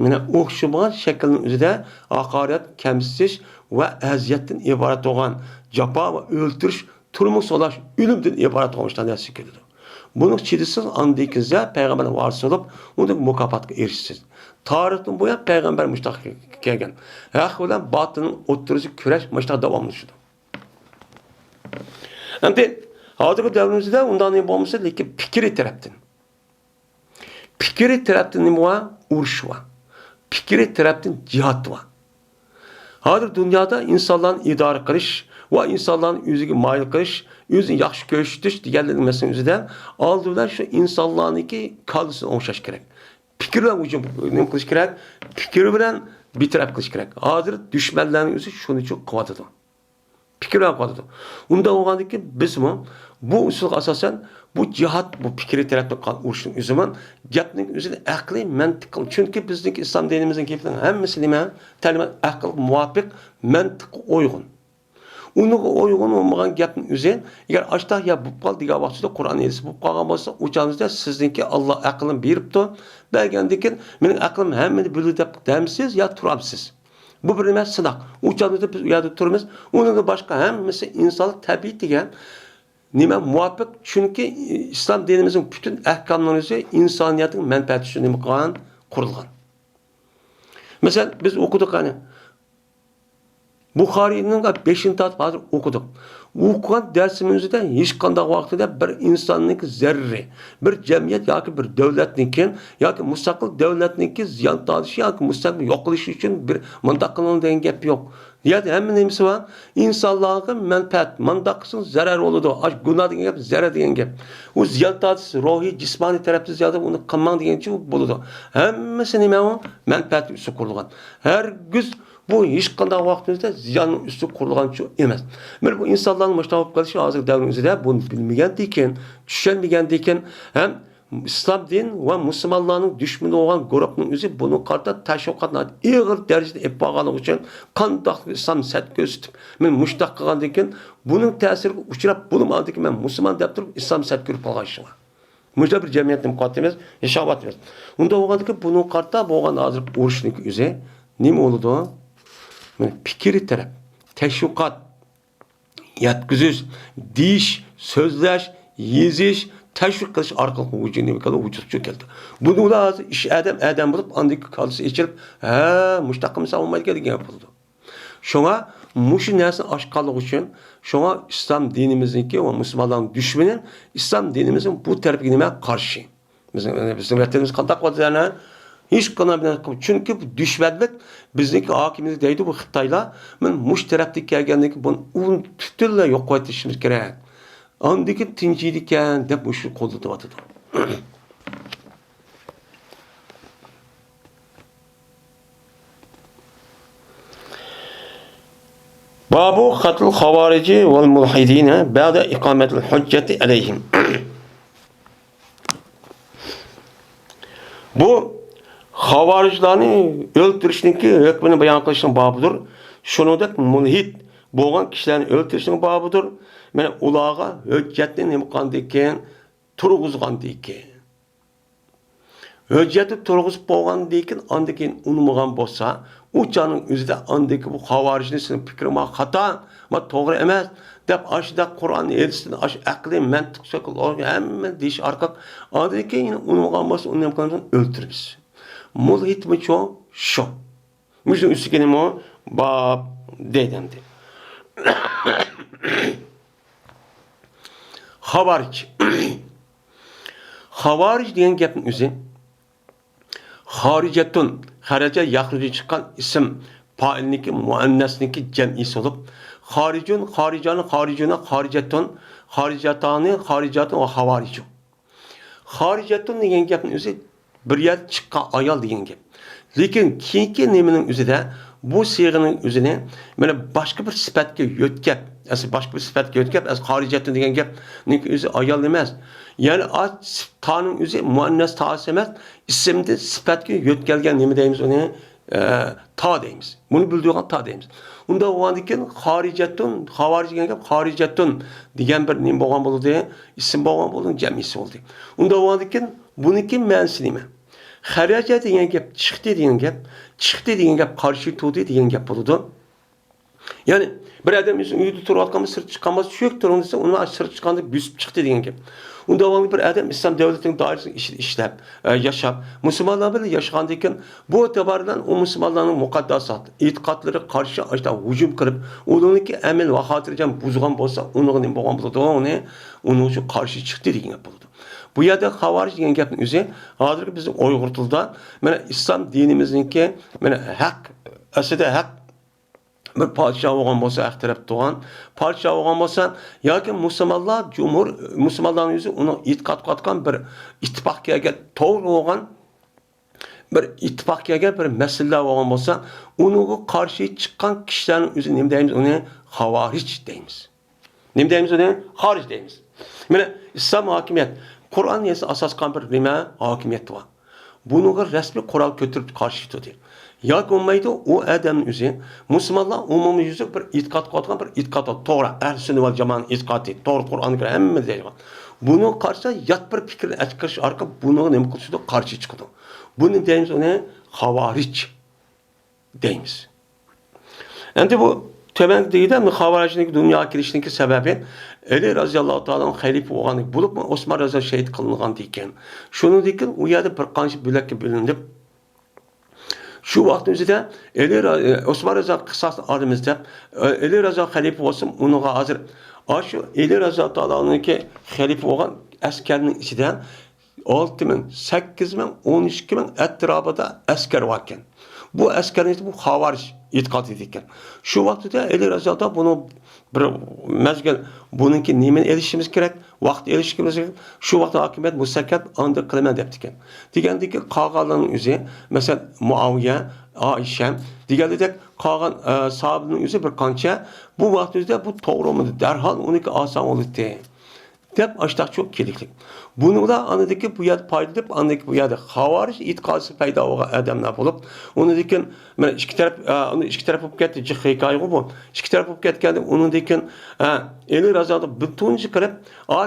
مانا ئوخشىمىغان شەكىلنىڭ ئۆزىدە ھاقارەت، كەمسىتىش ۋە ئەزىيەتتىن ئىبارەت بولغان جاپا ۋە ئۆلتۈرۈش، تۈرمىگە سولاش، ئۆلۈمدىن ئىبارەت بولغان مۇشۇنداق نەرسە كېلىدۇ. بۇنىڭ چىدىسىز ئاندىن كېيىن پەيغەمبەرنىڭ ۋارىسى بولۇپ، ئۇنىڭ مۇكاپاتىغا ئېرىشىسىز. تارىختىن بۇيان پەيغەمبەر مۇشۇنداق كەلگەن. ھەق بىلەن باتىلنىڭ ئوتتۇرىسى كۈرەش مۇشۇنداق داۋاملىشىدۇ. ئەمدى ھازىرقى دەۋرىمىزدە ئۇنداق نېمە بولمىسا، لېكىن پىكرىي تەرەپتىن پىكرىي تەرەپتىن نېمە بار؟ ئۇرۇش بار. پىكرىي تەرەپتىن جىھاد بار. ھازىر دۇنيادا ئىنسانلارنى ئىدارە قىلىش ۋە ئىنسانلارنى ئۆزىگە مايىل قىلىش، ئۆزىنى ياخشى كۆرسىتىش دېگەنلەرنىڭ مەسىلىسىنىڭ ئۆزىدە ئالدى بىلەن شۇ ئىنسانلارنىڭكى كاللىسىنى ئوڭشاش كېرەك. پىكىر بىلەن ھۇجۇم نېمە قىلىش كېرەك؟ پىكىر بىلەن بىتەرەپ قىلىش كېرەك. ھازىر دۈشمەنلەرنىڭ ئۆزى شۇنى قىلىۋاتىدۇ. پىكىر بىلەن قىلىۋاتىدۇ. ئۇنداق بولغاندىكىن بىزمۇ بۇ ئۇسۇلغا ئاساسەن بۇ جىھاد، بۇ پىكرىي تەرەپتىن قىلغان ئۇرۇشنىڭ ئۆزىمۇ گەپنىڭ ئۆزىنى ئەقلىي، مەنتىقىي، چۈنكى بىزنىڭكى ئىسلام دىنىمىزنىڭ گېپىنىڭ ھەممىسى نېمە؟ تەلىمات ئەقىلگە مۇۋاپىق، مەنتىققا ئۇيغۇن. ئۇنىڭغا ئۇيغۇن بولمىغان گەپنىڭ ئۆزى، ئەگەر ئاشتاق يا بولۇپ قال دېگەن ۋاقتىدا، قۇرئان ھەدىس بولۇپ قالغان بولسا، ئۇ چاغدا سىزنىڭكى ئاللا ئەقلىنى بېرىپتۇ، بەرگەندىكىن مېنىڭ ئەقلىم ھەممىنى بىلىدۇ دەپ دەمسىز يا تۇرامسىز؟ بۇ بىر نېمە سىناق. ئۇ چاغدا بىز ئۇ يەردە تۇرىمىز. ئۇنىڭدىن باشقا ھەممىسى ئىنسانلىق تەبىئىتىگە نېمە مۇۋاپىق؟ چۈنكى ئىسلام دىنىمىزنىڭ پۈتۈن ئەھكاملىرى ئىنسانىيەتنىڭ مەنپەئەتى ئۈچۈن نېمە قىلغان؟ قۇرۇلغان. مەسىلەن، بىز ئوقۇدۇق، قېنى. بۇخارىينىڭ بېشىنى تارتىپ ھازىر ئوقۇدۇق. ئوقۇغان دەرسىمىزدە ھېچقانداق ۋاقتىدا بىر ئىنساننىڭكى زەرىرى، بىر جەمئىيەت ياكى بىر دۆلەتنىڭكى ياكى مۇستەقىل دۆلەتنىڭكى زىيان تارتىشى ياكى مۇستەقىل يوقىلىشى ئۈچۈن بىر مۇنداق قىلىڭ دېگەن گەپ يوق. يەنى ھەممە نېمىسى بار. ئىنسانلارغا مەنپەئەت، مانداق قىلسىڭىز زەرەر بولىدۇ. ئاش گۇناھ دېگەن گەپ، زەرەر دېگەن گەپ. ئۇ زىيان تارتىسى، روھىي، جىسمانىي تەرەپتىن زىيان، ئۇنى قىلماڭ دېگەنچە بولىدۇ. ھەممىسى نېمە ئۇ؟ مەنپەئەت ئۈستىگە قۇرۇلغان. ھەرگىز بۇ ھېچقانداق ۋاقىتتا زىياننىڭ ئۈستىگە قۇرۇلغان ئىش ئەمەس. مانا بۇ ئىنسانلارنىڭ مۇشۇنداق بولۇپ قېلىشى ھازىرقى دەۋرنىڭ ئۆزىدە بۇنى بىلمىگەندىكىن، چۈشەنمىگەندىكىن ھەم ئىسلام دىن ۋە مۇسۇلمانلارنىڭ دۈشمىنى بولغان گۇرۇھنىڭ ئۆزى بۇنىڭغا قارىتا تەشۋىقات ناھايىتى ئېغىر دەرىجىدە ئېلىپ بارغانلىقى ئۈچۈن، قانداقلىق ئىسلام سەت كۆرسىتىپ، مانا مۇشۇنداق قىلغاندىن كېيىن بۇنىڭ تەسىرىگە ئۇچراپ، بۇنىمۇ ئاندىن كېيىن مەن مۇسۇلمان دەپ تۇرۇپ ئىسلام سەت كۆرۈپ قالغان ئىشىڭلار. مۇشۇنداق بىر جەمئىيەتتە نېمە قىلىۋاتىمىز؟ ياشاۋاتىمىز. ئۇنداق بولغاندىكىن بۇنىڭغا قارىتا بولغان ھازىر ئۇرۇشنىڭكى ئۆزى نېمە بولىدۇ؟ مانا پىكىر تەرەپ، تەشۋىقات، يەتكۈزۈش، دېيىش، سۆزلەش، يېزىش، تەشۋىق قىلىش ئارقىلىق ۋۇجۇدقا كەلدى، ۋۇجۇدقا كەلدى. بۇنىڭدا ھازىر ئىش ئادەم ئادەم بولۇپ، ئاندىن كېيىن كاللىسى ئېچىلىپ، ھە، مۇشۇنداق قىلمىسا بولمايدىكەن دېگەن گەپ بولىدۇ. شۇڭا مۇشۇ نەرسىنى ئاشقانلىقى ئۈچۈن، شۇڭا ئىسلام دىنىمىزنىڭكى ۋە مۇسۇلمانلارنىڭ دۈشمىنى ئىسلام دىنىمىزنىڭ بۇ تەرىپىگە نېمە؟ قارشى. بىزنىڭ، بىزنىڭ ۋەتىنىمىز قانداق بولدى يەنە؟ ھېچقانداق بىر نەرسە، چۈنكى بۇ دۈشمەنلىك بىزنىڭكى ھاكىمىيىتى دەيدۇ بۇ خىتايلار. مانا مۇشۇ تەرەپتىن كەلگەندىن كېيىن بۇنى ئۇ پۈتۈنلەي يوق قىلىۋېتىشىمىز كېرەك. ئاندىن كېيىن تىنچىيدىكەن دەپ مۇشۇ قوللىتىۋاتىدۇ. بابۇ قەتل خاۋارىجى ۋەل مۇلھىدىنە بەدە ئىقامەتىل ھۇججەتى ئەلەيھىم. بۇ خاۋارىجلارنى ئۆلتۈرۈشنىڭكى ھۆكمىنى بايان قىلىشنىڭ بابىدۇر. شۇنىڭدەك مۇلھىد بولغان كىشىلەرنى ئۆلتۈرۈشنىڭ بابىدۇر. مانا ئۇلارغا ھۆججەتنى نېمە قىلغاندىكىن، تۇرغۇزغاندىكىن. ھۆججەتنى تۇرغۇزۇپ بولغاندىن كېيىن، ئاندىن كېيىن ئۇنىمىغان بولسا، ئۇ چاغنىڭ ئۆزىدە ئاندىن كېيىن بۇ خاۋارىجنى سېنىڭ پىكرىڭ ماڭا خاتا، ماڭا توغرا ئەمەس دەپ، ئاشۇنداق قۇرئان، ھەدىستىن ئاشۇ ئەقلىي مەنتىق سۆكۈل ھەممە دېيىش ئارقىلىق، ئاندىن كېيىن يەنە ئۇنىمىغان بولسا، ئۇنى نېمە قىلىمىز؟ ئۆلتۈرىمىز. مۇلھىدمۇچۇ شۇ. مۇشۇنىڭ ئۈستىگە نېمە؟ باب دەيدۇ ئەمدى. خاۋارىج. خاۋارىج دېگەن گەپنىڭ ئۆزى خارىجەتۇن، خەرەجە يەخرۇجدىن چىققان ئىسىم پائىلنىڭكى مۇئەننەسنىڭكى جەمئىسى بولۇپ، خارىجۇن، خارىجانى، خارىجۇنا، خارىجەتۇن، خارىجاتانى، خارىجاتۇن ۋە خاۋارىجۇ. خارىجەتۇن دېگەن گەپنىڭ ئۆزى بىر يەردىن چىققان ئايال دېگەن گەپ. لېكىن كېيىنكى نېمىنىڭ ئۆزىدە بۇ سىيغىنىڭ ئۆزىنى مانا باشقا بىر سۈپەتكە يۆتكەپ، ئەسلى باشقا بىر سۈپەتكە يۆتكەپ، ئەسلى خارىجەتۇن دېگەن گەپنىڭ ئۆزى ئايال ئەمەس. يەنى ئا-، تانىڭ ئۆزى مۇئەننەس تاسى ئەمەس، ئىسىمدىن سۈپەتكە يۆتكەلگەن نېمە دەيمىز ئۇنى؟ ئە، تا دەيمىز. بۇنى بىلدۈرگەن تا دەيمىز. ئۇنداق بولغاندىن كېيىن خارىجەتۇن، خاۋارىج دېگەن گەپ خارىجەتۇن دېگەن بىر نېمە بولغان بولدى؟ ئىسىم بولغان بولدى، جەمئىسى بولدى. ئۇنداق بولغاندىن كېيىن بۇنىڭكى مەنىسى نېمە؟ خەرەجە دېگەن گەپ چىقتى دېگەن گەپ، چىقتى دېگەن گەپ قارشى تۇردى دېگەن گەپ بولىدۇ. يەنى بىر ئادەم ئۆزى ئۆيدە تۇرۇۋاتقان بولسا، سىرتقا چىققان بولسا، چۆكتۈرۈڭ دېسە، ئۇنى سىرتقا چىققاندا بۆسۈپ چىقتى دېگەن گەپ. ئۇنداق بولغاندا بىر ئادەم ئىسلام دۆلىتىنىڭ دائىرىسىنىڭ ئىچىدە ئىشلەپ، ئە، ياشاپ، مۇسۇلمانلار بىلەن ياشىغاندىن كېيىن، بۇ ئېتىبار بىلەن ئۇ مۇسۇلمانلارنىڭ مۇقەدداسات، ئېتىقادلىرىغا قارشى ئاشۇنداق ھۇجۇم قىلىپ، ئۇلارنىڭكى ئەمەل ۋە خاتىرجەم بۇزغان بولسا، ئۇنىڭغا نېمە بولغان بولىدۇ؟ ئۇنى، ئۇنىڭ ئۈچۈن قارشى چىقتى دېگەن گەپ بولىدۇ. بۇ يەردە خاۋارىج دېگەن گەپنىڭ ئۆزى ھازىرقى بىزنىڭ ئۇيغۇر تىلىدا، مانا، ئىسلام دىنىمىزنىڭكى، مانا، ھەق، ئەسلىدە ھەق بىر پادىشاھ بولغان بولسا، ھەق تەرەپتە تۇرغان پادىشاھ بولغان بولسا، ياكى مۇسۇلمانلار جۇمھۇر، مۇسۇلمانلارنىڭ ئۆزى ئۇنىڭ ئېتىقاد قىلىۋاتقان بىر ئىتتىپاق كەلگەن، توغرا بولغان بىر ئىتتىپاق كەلگەن بىر مەسىلىلەر بولغان بولسا، ئۇنىڭغا قارشى چىققان كىشىلەرنىڭ ئۆزى نېمە دەيمىز؟ ئۇنى خاۋارىج دەيمىز. نېمە دەيمىز ئۇنى؟ خارىج دەيمىز. مانا ئىسلام ھاكىمىيەت، قۇرئان ھەدىسكە ئاساس قىلغان بىر نېمە؟ ھاكىمىيەت بار. بۇنىڭغا رەسمىي قورال كۆتۈرۈپ قارشى تۇردى. ياكى بولمايدۇ، ئۇ ئادەمنىڭ ئۆزى مۇسۇلمانلار ئومۇميۈزلۈك بىر ئېتىقاد قىلىۋاتقان بىر ئېتىقاد بار. توغرا، ئەھلى سۈننە ۋەل جامائەنىڭ ئېتىقادى، توغرا قۇرئانغا كۆرە ھەممە دەيدىغان. بۇنىڭغا قارشى يات بىر پىكىرنى ئەكىرىش ئارقىلىق بۇنىڭغا نېمە قىلىشىدۇ؟ قارشى چىقىدۇ. بۇنى دەيمىز ئۇنى خاۋارىج دەيمىز. ئەمدى بۇ تۆۋەندە دېگىنىدەك، خاۋارىجنىڭ دۇنياغا كېلىشىنىڭكى سەۋەبى ئەلى رەزىياللاھۇ تائالا خەلىپە بولغان بولۇپمۇ، ئوسمان رەزىياللاھۇ شېھىت قىلىنغاندىن كېيىن. شۇنىڭدىن كېيىن ئۇ يەردە بىر قانچە بۆلەككە بۆلۈنۈپ، شۇ ۋاقىتنىڭ ئۆزىدە ئەلى را-، ئوسمان رەزىياللاھۇ قىساسنى ئالىمىز دەپ، ئەلى رەزىياللاھۇ خەلىپە بولسۇن، ئۇنىڭغا ھازىر ئاشۇ ئەلى رەزىياللاھۇ تائالانىڭكى خەلىپە بولغان ئەسكەرنىڭ ئىچىدە ئالتە مىڭ، سەككىز مىڭ، ئون ئىككى مىڭ ئەتراپىدا ئەسكەر باركەن. بۇ ئەسكەرنى بۇ خاۋارىج ئېتىقاد ئىدىكەن. شۇ ۋاقىتتا ئەلى رەزىياللاھۇ بۇنىڭ بىر مەزگىل بۇنىڭكى نېمىنى ئېلىشىمىز كېرەك، ۋاقىت ئېلىشىمىز كېرەك. شۇ ۋاقىت ھاكىمىيەت مۇستەھكەم ئاندىن قىلىمەن دەپتىكەن. دېگەندىكى قالغانلارنىڭ ئۆزى، مەسىلەن، مۇئاۋىيە، ئائىشە دېگەنلىدەك قالغان، ئە، ساھابىنىڭ ئۆزى بىر قانچە بۇ ۋاقىت ئۆزىدە بۇ توغرا بولمىدى. دەرھال ئۇنىڭكى ئاسان بولدى دەپ ئاشتاقچۇ كېلىكلىك. بۇنىڭدا ئاندىكى بۇ يەردە پايدىلىنىپ، ئاندىكى بۇ يەردە خاۋارىج ئېتىقادى پەيدا بولغان ئادەملەر بولۇپ، ئۇنىڭدىن كېيىن مانا ئىككى تەرەپ، ئە، ئۇنى ئىككى تەرەپ بولۇپ كەتتى، جىق ھېكايىغۇ بۇ. ئىككى تەرەپ بولۇپ كەتكەندە ئۇنىڭدىن كېيىن، ئە، ئەلى رازىياللاھۇ بىر تۇنجى قىلىپ، ئا،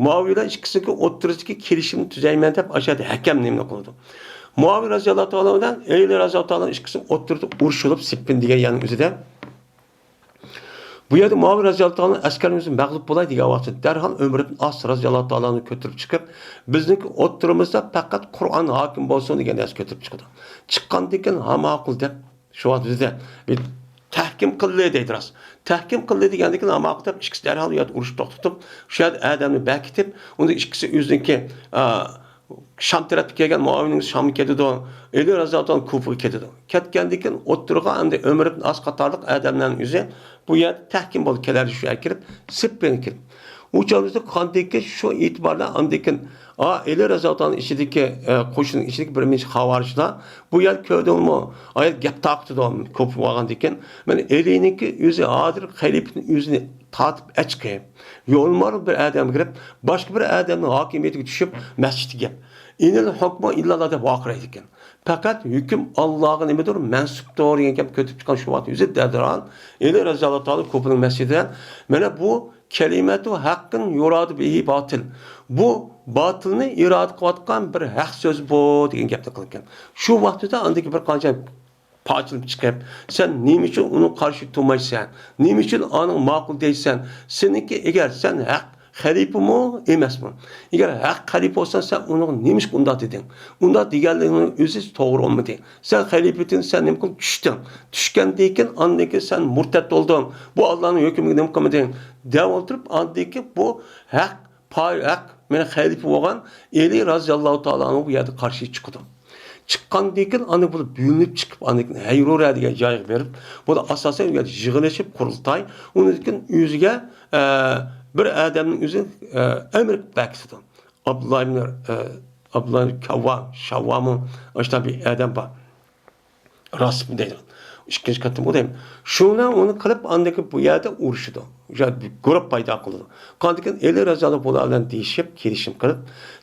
مۇئاۋىيە بىلەن ئىككىسىنىڭكى ئوتتۇرىسىدىكى كېلىشىمنى تۈزەيمەن دەپ ئاشۇ يەردە ھەكەم نېمىنى قىلىدۇ. مۇئاۋىيە رازىياللاھۇ تائالا بىلەن ئەلى رازىياللاھۇ تائالا ئىككىسىنىڭ ئوتتۇرىدا ئۇرۇشۇلۇپ سىپپىن دېگەن يەرنىڭ ئۆزىدە. بۇ يەردە مۇئاۋىيە رازىياللاھۇ تائالا ئەسكەرنىڭ ئۆزى مەغلۇپ بولاي دېگەن ۋاقتىدا دەرھال ئۆمەر ئىبن ئاس رازىياللاھۇ تائالانى كۆتۈرۈپ چىقىپ، بىزنىڭكى ئوتتۇرىمىزدا پەقەت قۇرئان ھاكىم بولسۇن دېگەن نەرسە كۆتۈرۈپ چىقىدۇ. چىققاندىن كېيىن، ھا ماقۇل دەپ، شۇ ۋاقىت بىزدە بىر تەھكىم قىلدى دەيدۇ راست. تەھكىم قىلدى دېگەندىن كېيىن، ھا ماقۇل دەپ، ئىككىسى دەرھال ئۇ يەردە ئۇرۇش توختىتىپ، شۇ يەردە ئادەمنى بەكىتىپ، ئۇندا ئىككىسى ئۆزىنىڭكى، ئا، شام تەرەپكە كەلگەن مۇئاۋىيەنىڭ شامغا كېتىدۇ، ئەلى رازىياللاھۇ تائالا كۇفىغا كېتىدۇ. كەتكەندىن كېيىن ئوتتۇرىغا ئەمدى ئۆمەر ئىبن ئاس قاتارلىق ئادەملەرنىڭ ئۆزى بۇ يەردە تەھكىم بولدى، كەلەر شۇ يەرگە كىرىپ، سىپپىنى كىرىپ. ئۇ چاغدا قاندىكى شۇ ئېتىباردا ئاندىن كېيىن، ئا، ئەلى رازىياللاھۇ تائالا ئىچىدىكى، ئە، قوشۇننىڭ ئىچىدىكى بىر نەچچە خاۋارىجلار بۇ يەردە كۆردۈڭمۇ؟ ئايەت گەپ تارقىتىدۇ، كۇفا بولغاندىن كېيىن. مانا ئەلىنىڭكى ئۆزى ھازىر خەلىپىنىڭ ئۆزىنى تارتىپ ئەچىقىپ، يولمار بىر ئادەمگە كىرىپ، باشقا بىر ئادەمنىڭ ھاكىمىيىتىگە چۈشۈپ، مەسچىتكە كىرىپ، «ئىنىل ھۇكمۇ ئىللاللا» دەپ ۋارقىرايدىكەن. «پەقەت ھۆكۈم ئاللاغا نېمىدۇر، مەنسۇپتۇر» دېگەن گەپ كۆتۈرۈپ چىققان شۇ ۋاقىت ئۆزى دەدىران ئەلى رازىياللاھۇ تائالا كۇفىنىڭ مەسچىتىدە، مانا بۇ «كەلىمەتۇ ھەققىن يۇرادۇ بىھى باتىل»، بۇ باتىلنى ئىرادە قىلىۋاتقان بىر ھەق سۆز بۇ دېگەن گەپنى قىلغان. شۇ ۋاقىتتا ئاندىكى بىر قانچە پارچىلىنىپ چىقىپ، سەن نېمە ئۈچۈن ئۇنىڭ قارشى تۇرمايسەن؟ نېمە ئۈچۈن ئانىڭ ماقۇل دەيسەن؟ سېنىڭكى ئەگەر سەن ھەق خەلىپىمۇ ئەمەسمۇ؟ ئەگەر ھەق خەلىپە بولساڭ، سەن ئۇنىڭغا نېمىشقا ئۇنداق دېدىڭ؟ ئۇنداق دېگەنلىكىڭنىڭ ئۆزى توغرا بولمىدى. سەن خەلىپىتىن سەن نېمە قىلدىڭ؟ چۈشتۈڭ. چۈشكەندىن كېيىن ئاندىن كېيىن سەن مۇرتەت بولدۇڭ. بۇ ئاللانىڭ ھۆكمىگە نېمە قىلمىدىڭ؟ دەپ ئولتۇرۇپ، ئاندىن كېيىن بۇ ھەق پاي ھەق، مانا خەلىپە بولغان ئەلى رازىياللاھۇ تائالا ئەنھۇ بۇ يەردە قارشى چىقىدۇ. چىققاندىن كېيىن ئاندىن بۇلار بۆلۈنۈپ چىقىپ، ئاندىن كېيىن ھەيرۇرە دېگەن جايغا بېرىپ، بۇلار ئاساسەن ئۇ يەردە يىغىلىشىپ، قۇرۇلتاي، ئۇنىڭدىن كېيىن ئۆزىگە، ئە، بىر ئادەمنىڭ ئۆزى، ئە، ئەمىر بەكىتىدۇ. ئابدۇللا ئىبن، ئە، ئابدۇللا ئىبن كاۋۋا، شاۋۋامۇ، ئاشۇنداق بىر ئادەم بار. راسىپمۇ دەيدىغان. ئىككىنچى قېتىم ئۇ دەيمەن. شۇنى ئۇنى قىلىپ، ئاندىن كېيىن بۇ يەردە ئۇرۇشىدۇ. شۇ يەردە بىر گۇرۇپ پەيدا قىلىدۇ. ئاندىن كېيىن ئەلى رازىياللاھۇ بۇلار بىلەن دېيىشىپ، كېلىشىم قىلىپ،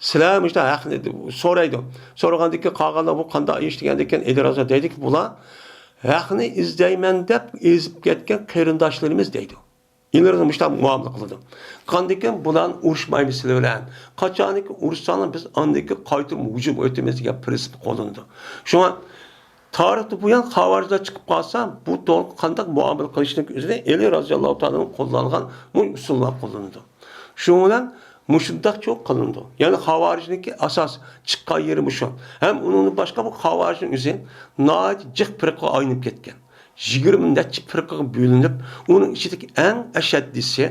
سىلەر مۇشۇنداق ھەقنى سورايدۇ. سورىغاندىن كېيىن قالغانلار بۇ قانداق ئىش دېگەندىن كېيىن ئەلى رازىياللاھۇ دەيدىكى، بۇلار ھەقنى ئىزدەيمەن دەپ ئېزىپ كەتكەن قېرىنداشلىرىمىز دەيدۇ. ئىلىرىدا مۇشۇنداق مۇئامىلە قىلىدۇ. قاندىكىن بۇلارنى ئۇرۇشمايمىز سىلەر بىلەن. قاچانكى ئۇرۇشساڭلار، بىز ئاندىكى قايتۇرۇپ ھۇجۇم ئۆتىمىز دېگەن پىرىنسىپ قوللىنىدۇ. شۇڭا تارىختىن بۇيان خاۋارىجلار چىقىپ قالسا، بۇ توغرا قانداق مۇئامىلە قىلىشنىڭ ئۆزىنى ئەلى رازىياللاھۇ تائالانىڭ قوللانغان مۇ-، ئۇسۇللار قوللىنىدۇ. شۇنىڭ بىلەن مۇشۇنداق چوق قىلىنىدۇ. يەنى خاۋارىجنىڭكى ئاساس چىققان يېرى مۇشۇ. ھەم ئۇنىڭدىن باشقا بۇ خاۋارىجنىڭ ئۆزى ناھايىتى جىق پىرقىگە ئايلىنىپ كەتكەن. يىگىرمە نەچچە پىرقىگە بۆلۈنۈپ، ئۇنىڭ ئىچىدىكى ئەڭ ئەشەددىيسى،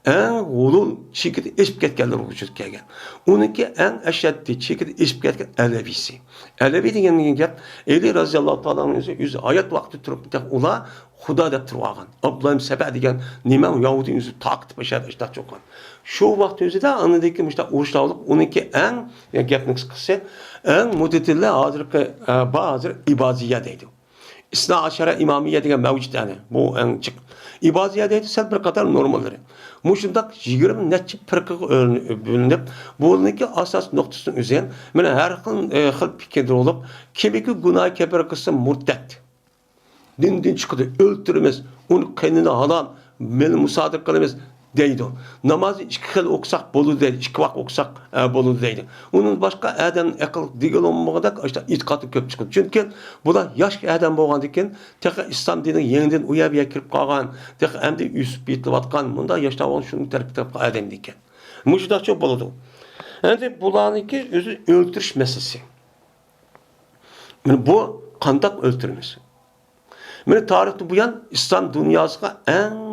ئەڭ غۇلۇل چېكىدىن ئېشىپ كەتكەنلىرى ۋۇجۇدقا كەلگەن. ئۇنىڭكى ئەڭ ئەشەددىي چېكىدىن ئېشىپ كەتكەن ئەلەۋىسى. ئەلەۋى دېگەن گەپ، ئەلى رازىياللاھۇ تائالانىڭ ئۆزى، ئۆزى ھايات ۋاقتىدا تۇرۇپ، تېخى ئۇلار خۇدا دەپ تۇرۇۋالغان. ئابدۇللا ئىبن سەبە دېگەن نېمە يەھۇدىي ئۆزى تارقىتىپ ئاشۇ يەردە ئىشتاق چوققان. شۇ ۋاقىت ئۆزىدە ئاندىن كېيىن مۇشۇنداق ئۇرۇشلار بولۇپ، ئۇنىڭكى ئەڭ، يا گەپنىڭ قىسقىسى، ئەڭ مۇتەدىللە ھازىرقى، ئە، بار ھازىر ئىبازىيە دەيدۇ. ئىسنا ئاشارە ئىمامىيە دېگەن مەۋجۇت ئەنە. بۇ ئەڭ جىق. ئىبازىيە دەيدۇ، سەل بىر قاتار نورماللىرى. مۇشۇنداق يىگىرمە نەچچە پىرقىگە ئۆلۈن-، بۆلۈنۈپ، بۇنىڭكى ئاساس نۇقتىسىنىڭ ئۆزى، مانا ھەر خىل، ئە، خىل پىكىردە بولۇپ، كىمكى گۇناھ كەبىرە قىلسا مۇرتەت. دىندىن چىقىدۇ، ئۆلتۈرىمىز، ئۇنىڭ قېنىنى ھالال، مېلىنى مۇسادىرە قىلىمىز دەيدۇ. نامازنى ئىككى خىل ئوقۇساق بولىدۇ دەيدۇ، ئىككى ۋاق ئوقۇساق، ئە، بولىدۇ دەيدۇ. ئۇنىڭ باشقا ئادەمنىڭ ئەقىل دېگىلى بولمىغۇدەك ئاشۇنداق ئېتىقادى كۆپ چىقىدۇ. چۈنكى بۇلار ياش ئادەم بولغاندىن كېيىن تېخى ئىسلام دىنى يېڭىدىن ئۇ يەر بۇ يەرگە كىرىپ قالغان، تېخى ئەمدى ئۆسۈپ يېتىلىۋاتقان مۇنداق ياشلار بولغان شۇنىڭ تەرەپكە تەرەپ قالغان ئادەم ئىكەن. مۇشۇنداقچە بولىدۇ. ئەمدى بۇلارنىڭكى ئۆزى ئۆلتۈرۈش مەسىلىسى. مانا بۇ قانداق ئۆلتۈرىمىز؟ مانا تارىختىن بۇيان ئىسلام دۇنياسىغا ئەڭ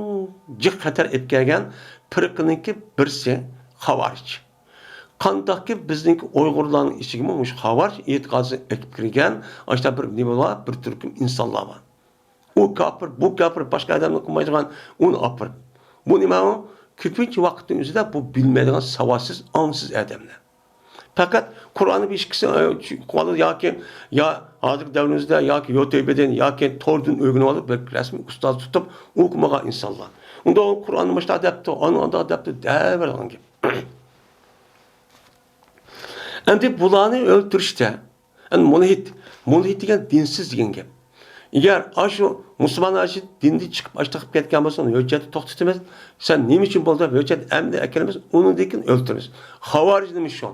جىق خەتەر ئېلىپ كەلگەن پىرقىنىڭكى بىرسى خاۋارىج. قانداقكى بىزنىڭكى ئۇيغۇرلارنىڭ ئىچىگىمۇ مۇشۇ خاۋارىج ئېتىقادىنى ئېلىپ كىرگەن ئاشۇنداق بىر نېمە بار، بىر تۈركۈم ئىنسانلار بار. ئۇ كاپىر، بۇ كاپىر، باشقا ئادەمنى قىلمايدىغان، ئۇنى ئاپىرىپ. بۇ نېمە ئۇ؟ كۆپىنچە ۋاقىتنىڭ ئۆزىدە بۇ بىلمەيدىغان ساۋاتسىز، ئاڭسىز ئادەملەر. پەقەت قۇرئاننى بىر ئىككىسى، ئە، چۈ-، ئوقۇۋالىدۇ ياكى يا ھازىرقى دەۋرىمىزدە ياكى يۇتۇبىدىن ياكى توردىن ئۆگىنىۋالىپ، بىر رەسمىي ئۇستاز تۇتۇپ ئوقۇمىغان ئىنسانلار. ئۇندا ئۇ قۇرئاننى مۇشۇنداق دەپتۇ، ئانا ئانداق دەپتۇ دەۋېرىدىغان گەپ. ئەمدى بۇلارنى ئۆلتۈرۈشتە، ئەمدى مۇلھىد، مۇلھىد دېگەن دىنسىز دېگەن گەپ. ئەگەر ئاشۇ مۇسۇلمان ئاشۇ دىندىن چىقىپ ئاشۇنداق قىلىپ كەتكەن بولسا، ئۇنى ھۆججەتتە توختىتىمىز. سەن نېمە ئۈچۈن بولدى دەپ ھۆججەت ئەمدى ئەكىلىمىز، ئۇنىڭدىن كېيىن ئۆلتۈرىمىز. خاۋارىج نېمە شۇ؟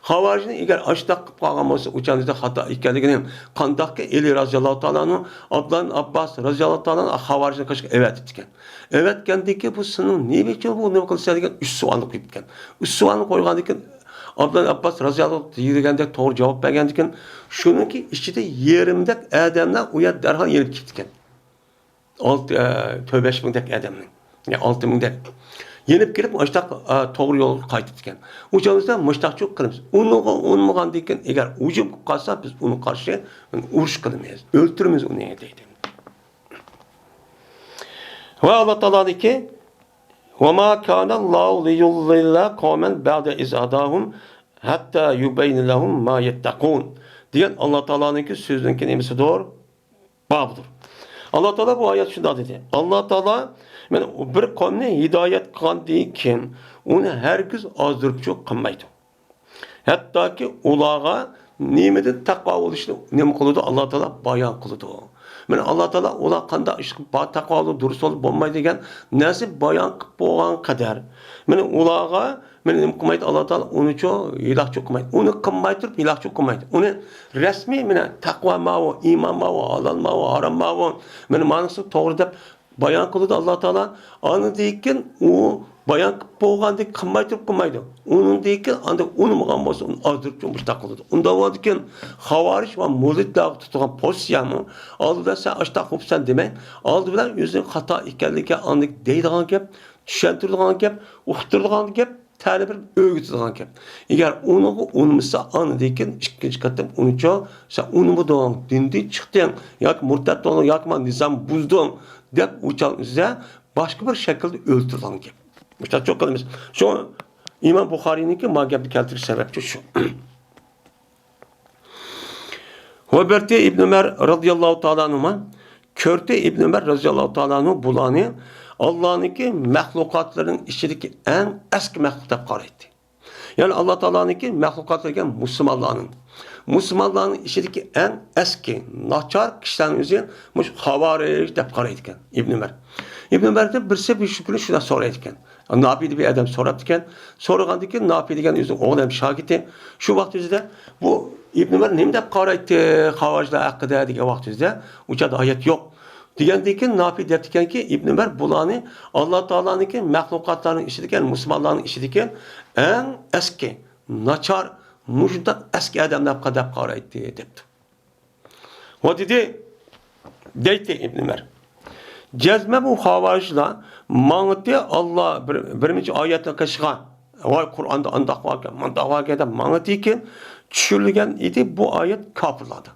خاۋارىجنى ئەگەر ئاشۇنداق قىلىپ قالغان بولسا، ئۇ چاغدا خاتا ئىكەنلىكىنى قانداقكى ئەلى رازىياللاھۇ تائالا ئەنھۇ، ئابدۇللا ئىبن ئابباس رازىياللاھۇ تائالا ئەنھۇ خاۋارىجنى قىلىشقا ئەۋەتىپتىكەن. ئەۋەتكەندىن كېيىن بۇ سېنىڭ نېمە ئۈچۈن بۇ نېمە قىلىسەن دېگەن ئۈچ سوئالنى قويۇپتىكەن. ئۈچ سوئالنى قويغاندىن كېيىن ئابدۇللا ئابباس رازىياللاھۇ دېگەندەك توغرا جاۋاب بەرگەندىن كېيىن، شۇنىڭكى ئىچىدە يېرىمدەك ئادەملەر ئۇ يەردە دەرھال يېنىپ كېتىپتىكەن. ئالتە، ئە، تۆت بەش مىڭدەك ئادەمنى. يا ئالتە مىڭدەك. يېنىپ كېلىپ، مۇشتاق، ئە، توغرا يولغا قايتىپتىكەن. ئۇ چاغدا مۇشتاقچۇ قىلىمىز. ئۇنىڭغا ئۇنىمىغاندىن كېيىن، ئەگەر ھۇجۇم قىلىپ قالسا، بىز ئۇنىڭغا قارشى ئۇرۇش قىلىمىز. ئۆلتۈرىمىز ئۇنى دەيدۇ. ۋە ئاللا تائالانىڭكى، «وما كان الله ليضل قوما بعد إذ هداهم حتى يبين لهم ما يتقون» دېگەن ئاللا تائالانىڭكى سۆزىنىڭكى نېمىسىدۇر؟ بابىدۇر. ئاللا تائالا بۇ ئايەت شۇنداق دېدى. ئاللا تائالا، مانا، بىر قومنى ھىدايەت قىلغاندىن كېيىن ئۇنى ھەرگىز ئازدۇرۇپچۇ قىلمايدۇ. ھەتتاكى ئۇلارغا نېمىدىن تەقۋا بولۇشنى نېمە قىلىدۇ؟ ئاللا تائالا بايان قىلىدۇ. مانا ئاللا تائالا ئۇلار قانداق ئىش قىلىپ با-، تەقۋا بولۇپ دۇرۇس بولۇپ بولمايدۇ دېگەن نەرسە بايان قىلىپ بولغان قەدەر، مانا ئۇلارغا، مانا نېمە قىلمايدۇ؟ ئاللا تائالا ئۇنىچۇ ھېلاكچۇ قىلمايدۇ. ئۇنى قىلماي تۇرۇپ ھېلاكچۇ قىلمايدۇ. ئۇنى رەسمىي، مانا تەقۋا ماۋۇ، ئىمان ماۋۇ، ھالال ماۋۇ، ھارام ماۋۇ، مانا مانىسى توغرا دەپ بايان قىلىدۇ ئاللا تائالا. ئاندىن كېيىن ئۇ بايان قىلىپ بولغاندىن قىلماي تۇرۇپ قىلمايدۇ. ئۇنىڭدىن كېيىن ئاندىن ئۇنىمىغان بولسا، ئۇنى ئازدۇرۇپ مۇشتاق قىلىدۇ. ئۇنداق بولغاندىكىن خاۋارىج ۋە مۇلھىدلارغا تۇتىدىغان پوزىتسىيەمۇ ئالدى بىلەن سەن ئاشتاق قىلىپسەن دېمەي، ئالدى بىلەن ئۆزىنىڭ خاتا ئىكەنلىكى ئاندىن دەيدىغان گەپ، چۈشەندۈرىدىغان گەپ، ئۇقتۇرىدىغان گەپ، تەلىپىنى ئۆگىتىدىغان گەپ. ئەگەر ئۇنىڭغا ئۇنىمىسا، ئاندىن كېيىن ئىككىنچى قېتىم ئۇنىچۇ، سەن ئۇنىمىدىڭ، دىندىن چىقتىڭ ياكى مۇرتەت بولدۇڭ ياكى مانا نىزام بۇزدۇڭ دەپ ئۇ چاغ ئۆزىدە باشقا بىر شەكىلدە ئۆلتۈرىدىغان گەپ. مۇشۇنداق چوق قىلىمىز. شۇ ئىمام بۇخارىينىڭكى ما گەپنى كەلتۈرۈش سەۋەبچى شۇ. ۋە بىرتى ئىبن ئۆمەر رازىياللاھۇ تائالا ئەنھۇما، كۆردى ئىبن ئۆمەر رازىياللاھۇ تائالا ئەنھۇ بۇلارنى ئاللانىڭكى مەخلۇقاتلىرىنىڭ ئىچىدىكى ئەڭ ئەسكى مەخلۇق دەپ قارايتتى. يەنى ئاللا تائالانىڭكى مەخلۇقاتلىرى دېگەن مۇسۇلمانلارنىڭ، مۇسۇلمانلارنىڭ ئىچىدىكى ئەڭ ئەسكى، ناچار كىشىلەرنىڭ ئۆزى مۇشۇ خاۋارىج دەپ قارايدىكەن ئىبن ئۆمەر. ئىبن ئۆمەردىن بىرسى بىر شۇ كۈنى شۇنداق سورايدىكەن. ناپىي دېگەن بىر ئادەم سوراپتىكەن. سورىغاندىن كېيىن ناپىي دېگەن ئۆزىنىڭ ئوغلى ھەم شاگىرتى. شۇ ۋاقىت ئۆزىدە بۇ ئىبن ئۆمەر نېمە دەپ قارايتتى خاۋارىجلار ھەققىدە دېگەن ۋاقىت ئۆزىدە ئۇ چاغدا ئايەت يوق. دېگەندىن كېيىن ناپىي دەپتىكەنكى، ئىبن ئۆمەر بۇلارنى ئاللا تائالانىڭكى مەخلۇقاتلارنىڭ ئىچىدىكى، يەنى مۇسۇلمانلارنىڭ ئىچىدىكى ئەڭ ئەسكى، ناچار، مۇشۇنداق ئەسكى ئادەم دەپ قارايتتى دەپتۇ. ۋە دېدى، دەيتتى ئىبن ئۆمەر. جەزمەن بۇ خاۋارىجلار ماڭىتى ئاللا بىر، بىر نەچچە ئايەتنى قىلىشقا، ۋاي قۇرئاندا ئانداق باركەن، مۇنداق باركەن دەپ ماڭىتىكەن، چۈشۈرۈلگەن ئىدى بۇ ئايەت كاپىرلاردا.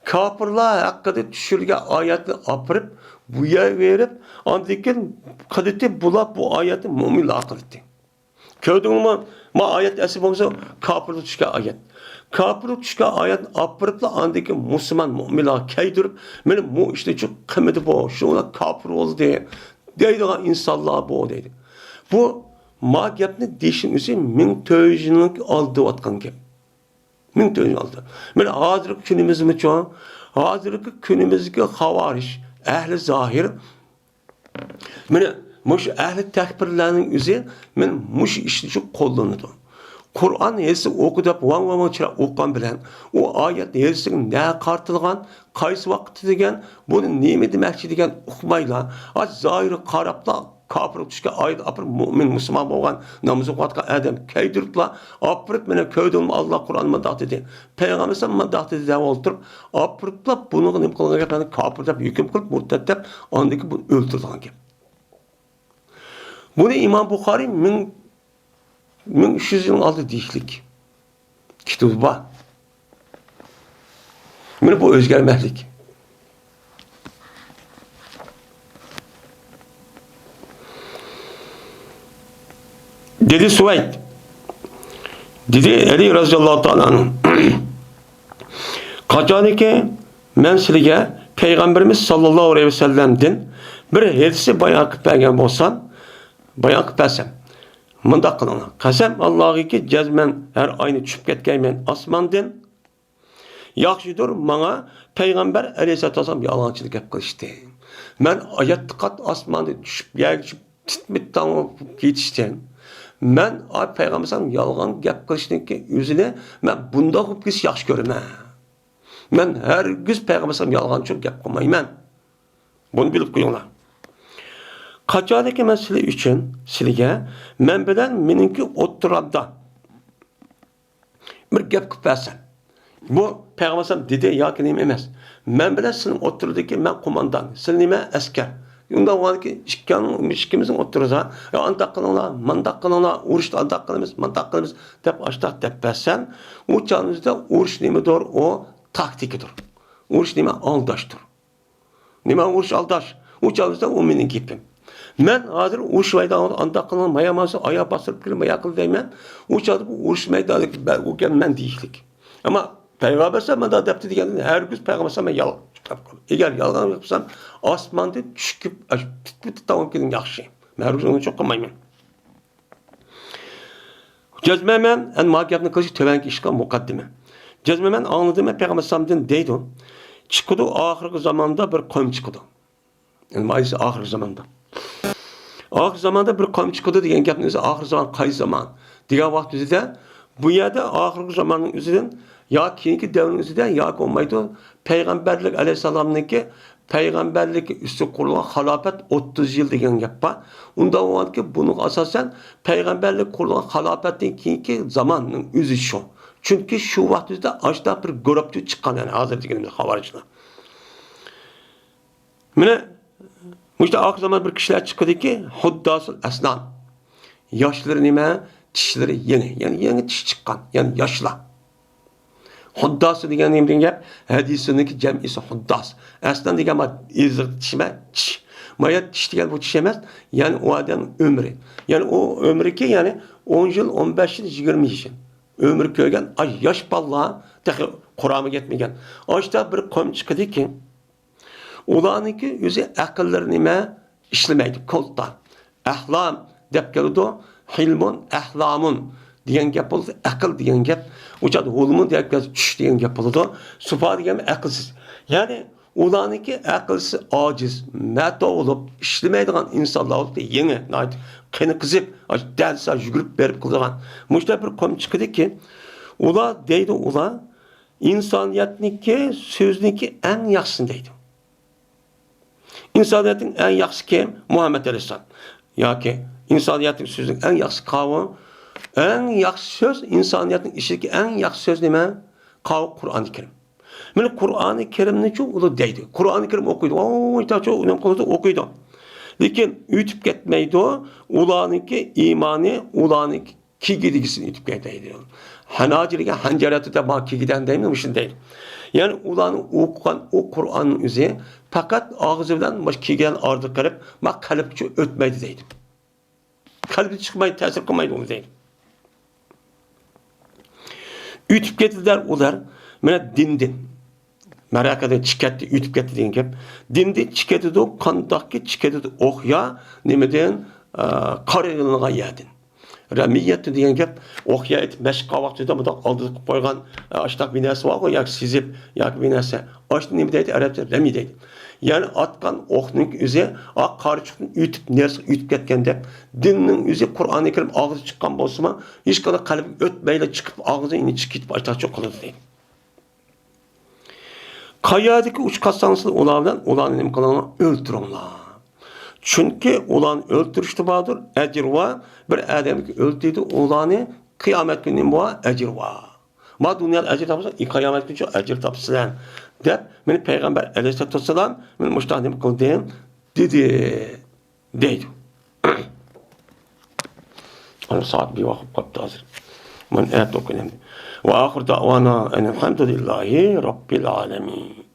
كاپىرلار ھەققىدە چۈشۈرۈلگەن ئايەتنى ئاپىرىپ، بۇ يەرگە بېرىپ، ئاندىن كېيىن قىلىتتى، بۇلار بۇ ئايەتنى مۆمىنلەرگە قىلىتتى. كۆردۈڭمۇ؟ ما ئايەت ئەسلى بولمىسا كاپىرغا چۈشكەن ئايەت. كاپىرغا چۈشكەن ئايەتنى ئاپىرىپلا ئاندىن كېيىن مۇسۇلمان مۆمىنلەرگە كەيدۈرۈپ، مانا بۇ ئىشنى چۈ قىلمىدى بۇ، شۇڭا كاپىر بولدى دەيدىغان ئىنسانلار بۇ دەيدۇ. بۇ ما گەپنى دېيىشنىڭ ئۆزى مىڭ تۆت يۈز يىلنىڭ ئالدىدا ئاتقان گەپ. مىڭ تۆت يۈز يىل ئالدىدا. مانا ھازىرقى كۈنىمىزمۇچۇ؟ ھازىرقى كۈنىمىزدىكى خاۋارىج، ئەھلى زاھىر، مانا مۇشۇ ئەھلى تەكپىرلەرنىڭ ئۆزى مانا مۇشۇ ئىشنى شۇ قوللىنىدۇ. قۇرئان ھەدىسنى ئوقۇ دەپ ۋاڭ ۋاڭ ۋاڭ چىراغ ئوقۇغان بىلەن، ئۇ ئايەت ھەدىسنىڭ نەگە قارىتىلغان، قايسى ۋاقىتتا دېگەن، بۇنى نېمە دېمەكچى دېگەن ئۇقمايلا، ئاز زاھىرغا قاراپلا، كاپىرغا چۈشكەن ئايەت ئاپىرىپ، مۆمىن، مۇسۇلمان بولغان، ناماز ئوقۇۋاتقان ئادەم كەيدۈرۈپلا، ئاپىرىپ، مانا كۆردۈڭمۇ، ئاللا قۇرئان مۇنداق دېدى، پەيغەمبەر ئەلەيھىسسالام مۇنداق دېدى دەپ ئولتۇرۇپ، ئاپىرىپلا بۇنىڭغا نېمە قىلغان گەپلەرنى كاپىر دەپ ھۆكۈم قىلىپ، مۇرتەت دەپ، ئاندىن كېيىن بۇنى ئۆلتۈرىدىغان گەپ. بۇنى ئىمام بۇخارىي مىڭ، مىڭ ئۈچ يۈز يىلنىڭ ئالدىدا دېيىشلىك كىتابى بار. مانا بۇ ئۆزگەرمەسلىك. دېدى سۇۋەيد. دېدى ئەلى رەزىياللاھۇ تائالا ئەنھۇ. قاچانكى مەن سىلىگە پەيغەمبىرىمىز ساللاللاھۇ ئەلەيھى ۋەسەللەمدىن بىر ھەدىسنى بايان قىلىپ بەرگەن بولسام، بايان قىلىپ بەرسەم، مۇنداق قىلىڭلار. قەسەم ئاللاغىكى، جەزمەن ھەر ئاينى چۈشۈپ كەتكەيمەن ئاسماندىن. ياخشىدۇر ماڭا پەيغەمبەر ئەلەيھىسسالاتۇ ۋەسسالام يالغانچىلىق گەپ قىلىشتىن. مەن ئايات قات ئاسماندىن چۈشۈپ، يەرگە چۈشۈپ، تىت-مىت تاڭ بولۇپ كېتىشتىن. مەن ئا پەيغەمبەر ئەلەيھىسسالام يالغان گەپ قىلىشنىڭكى ئۆزىنى مەن بۇنداق بولۇپ كېتىشنى ياخشى كۆرىمەن. مەن ھەرگىز پەيغەمبەر ئەلەيھىسسالام يالغانچىلىق گەپ قىلمايمەن. بۇنى بىلىپ قويۇڭلار. قاچانكى مەن سىلى ئۈچۈن، سىلىگە، مەن بىلەن مېنىڭكى ئوتتۇرامدا بىر گەپ قىلىپ بەرسەم. بۇ پەيغەمبەر ئەلەيھىسسالام دېدى ياكى نېمە ئەمەس. مەن بىلەن سېنىڭ ئوتتۇرىدىكى مەن قوماندان، سىلى نېمە ئەسكەر. ئۇنداق بولغاندىكى ئىككىڭ-، ئىككىمىزنىڭ ئوتتۇرىدا، يا ئانداق قىلىڭلار، مانداق قىلىڭلار، ئۇرۇشتا ئانداق قىلىمىز، مانداق قىلىمىز دەپ ئاشتاق دەپ بەرسەم، ئۇ چاغنىڭىزدا ئۇرۇش نېمىدۇر؟ ئۇ تاكتىكىدۇر. ئۇرۇش نېمە؟ ئالداشتۇر. نېمە ئۇرۇش ئالداش؟ ئۇ چاغدا ئۇ مېنىڭ گېپىم. مەن ھازىر ئۇرۇش مەيدانىدا ئانداق قىلىڭ، مايا مانسا ئاياغ باستۇرۇپ كىرىڭ، مايا قىل دەيمەن. ئۇ چاغدا بۇ ئۇرۇش مەيدانىدىكى بە-، ئۇ گەپ مەن دېيىشلىك. ئەمما پەيغەمبەر ئەلەيھىسسالام مانداق دەپتۇ دېگەندىن ھەرگىز پەيغەمبەر ئەلەيھىسسالام مەن يالغان گەپ قىلمايمەن. ئەگەر يالغان گەپ قىلسام، ئاسماندىن چۈشۈپ كېتىپ، تىت-، تىت-، تاڭ كېلىپ ياخشى. مەن ھەرگىز ئۇنى چوقۇمايمەن. جەزمەن مەن، ئەنە، ما گەپنى قىلىش تۆۋەنكى ئىشقا مۇقەددىمە. جەزمەن مەن ئاڭلىدىم، پەيغەمبەر ئەلەيھىسسالامدىن دەيدۇ، چىقىدۇ، ئاخىرقى زاماندا بىر قوم چىقىدۇ. ئەنە، ما دېسە ئاخىرقى زاماندا. ئاخىرقى زاماندا بىر قوم چىقىدۇ دېگەن گەپنىڭ ئۆزى ئاخىرقى زامان قايسى زامان دېگەن ۋاقىت ئۆزىدە، بۇ يەردە ئاخىرقى زاماننىڭ ئۆزىدىن يا كېيىنكى دەۋرنىڭ ئۆزىدە ياكى بولمايدۇ، پەيغەمبەرلىك ئەلەيھىسسالامنىڭكى پەيغەمبەرلىك ئۈستىگە قۇرۇلغان خىلاپەت ئوتتۇز يىل دېگەن گەپ بار. ئۇنداق بولغاندىكىن، بۇنىڭغا ئاساسەن، پەيغەمبەرلىك قۇرۇلغان خىلاپەتتىن كېيىنكى زاماننىڭ ئۆزى شۇ. چۈنكى شۇ ۋاقىتتا ئاشۇنداق بىر گۇرۇپپا چىققان، يەنى ھازىر دېگىنىمىز خاۋارىجلار. مانا، مۇشۇ ئاخىر زامان بىر كىشىلەر چىقىدۇكى، ھۇدداسۇل ئەسنان. ياشلىرى نېمە؟ چىشلىرى يېڭى. يەنى يېڭى چىش چىققان. يەنى ياشلار. ھۇدداسى دېگەن نېمە دېگەن گەپ؟ ھەدىسىنىڭكى جەمئىسى ھۇدداس. ئەسلەن دېگەن ما ئېزىق چىش ئەمەس، چىش. مايا چىش دېگەن بۇ چىش ئەمەس. يەنى ئۇ ئادەمنىڭ ئۆمرى. يەنى ئۇ ئۆمرىكى، يەنى ئون يىل، ئون بەش يىل، يىگىرمە يىل. ئۆمۈر كۆرگەن، ئاي، ياش بالىلار، تېخى قۇرامىغا يەتمىگەن. ئاشتا بىر قوم چىقىدىكى، ئۇلارنىڭكى ئۆزى ئەقىللىرى نېمە؟ ئىشلىمەيدۇ، كولتا. ئەھلام دەپ كېلىدۇ، ھىلمۇن، ئەھلامۇن دېگەن گەپ بولىدۇ، ئەقىل دېگەن گەپ. ئۇ چاغدا ھۇلمۇن دەپ كەلسە، چۈش دېگەن گەپ بولىدۇ. سۇپا دېگەن ئەقىلسىز. يەنى ئۇلارنىڭكى ئەقىلسىز، ئاجىز، مەتو بولۇپ ئىشلىمەيدىغان ئىنسانلار بولۇپتۇ، يېڭى، ناھايىتى قېنى قىزىپ، ئاشۇ دەل سا يۈگۈرۈپ بېرىپ قىلىدىغان. مۇشۇنداق بىر قوم چىقىدىكى، ئۇلار دەيدۇ، ئۇلار ئىنسانىيەتنىڭكى، سۆزنىڭكى ئەڭ ياخشىسىنى دەيدۇ. ئىنسانىيەتنىڭ ئەڭ ياخشىسى كىم؟ مۇھەممەد ئەلەيھىسسالام. ياكى ئىنسانىيەتنىڭ سۆزىنىڭ ئەڭ ياخشىسى قاۋۇ. ئەڭ ياخشى سۆز، ئىنسانىيەتنىڭ ئىچىدىكى ئەڭ ياخشى سۆز نېمە؟ قاۋۇ قۇرئانى كەرىم. مانا قۇرئانى كەرىمنىچۇ ئۇلار دەيدۇ. قۇرئانى كەرىم ئوقۇيدۇ. ۋاي، تاچۇ، نېمە قىلىدۇ؟ ئوقۇيدۇ. لېكىن ئۆتۈپ كەتمەيدۇ. ئۇلارنىڭكى ئىمانى، ئۇلارنىڭكى كىگىدىگىسىنى ئېتىپ كەتمەيدۇ. ھەناجى دېگەن ھەنجەرەتتە ما كىگىدەن دەيمىز، مۇشۇنى دەيدۇ. يەنى ئۇلارنىڭ ئوقۇغان ئۇ قۇرئاننىڭ ئۆزى پەقەت ئاغزى بىلەن مۇشۇ كىگىدەن ئارىدا قېلىپ، ما قەلبكىچە ئۆتمەيدۇ دەيدۇ. قەلبىدىن چىقمايدۇ، تەسىر قىلمايدۇ ئۇنى دەيدۇ. ئۆتۈپ كېتىدۇ ئۇلار، مانا دىندىن. مەرەقىدىن چىقىپ كەتتى، ئۆتۈپ كەتتى دېگەن گەپ. دىندىن چىقىپ كېتىدۇ، قانداقكى چىقىپ كېتىدۇ؟ ئوقيا نېمىدىن؟ ئە، قارىغىلىنغان يەردىن. رەمىيەتتە دېگەن گەپ، ئوقيا ئېتىپ مەشىق قىلغان ۋاقتىدا مۇنداق ئالدىدا قىلىپ قويغان، ئە، ئاشتاق بىر نەرسە بارغۇ، ياكى سېزىپ، ياكى بىر نەرسە. ئاشۇنى نېمە دەيدۇ؟ ئەرەبچە رەمىي دەيدۇ. يەنى ئاتقان ئوقنىڭ ئۆزى، ئا، قارىچۇقتىن ئۆتۈپ، نەرسە ئۆتۈپ كەتكەندەك، دىننىڭ ئۆزى قۇرئانى كەرىم ئاغزىدىن چىققان بولسىمۇ، ھېچقانداق قەلبكە ئۆتمەيلا چىقىپ، ئاغزىدىن چىقىپ كېتىپ، ئاشتاق چوقۇلىدۇ دەيدۇ. قايەردىكى ئۇچ قازساڭلار ئۇلار بىلەن، ئۇلارنى نېمە قىلىڭلار؟ ئۆلتۈرۈڭلار. چۈنكى ئۇلارنى ئۆلتۈرۈشتە باردۇر ئەجىر ۋە بىر ئادەمگە ئۆلتۈردى ئۇلارنى، قىيامەت كۈنى نېمە بار؟ ئەجىر بار. ما دۇنيادا ئەجىر تاپساڭ، قىيامەت كۈنى ئەجىر تاپىسەن، دەپ مېنى پەيغەمبەر ئەلەيھىسسالاتۇ ۋەسسالام مېنى مۇشۇنداق نېمە قىلدى، دېدى. دەيدۇ. ئانا سائەت بىر ۋاقىت قاپتۇ ھازىر. مانا ئەتە ئوقۇيمەن. وآخر دعوانا أن الحمد لله رب العالمين.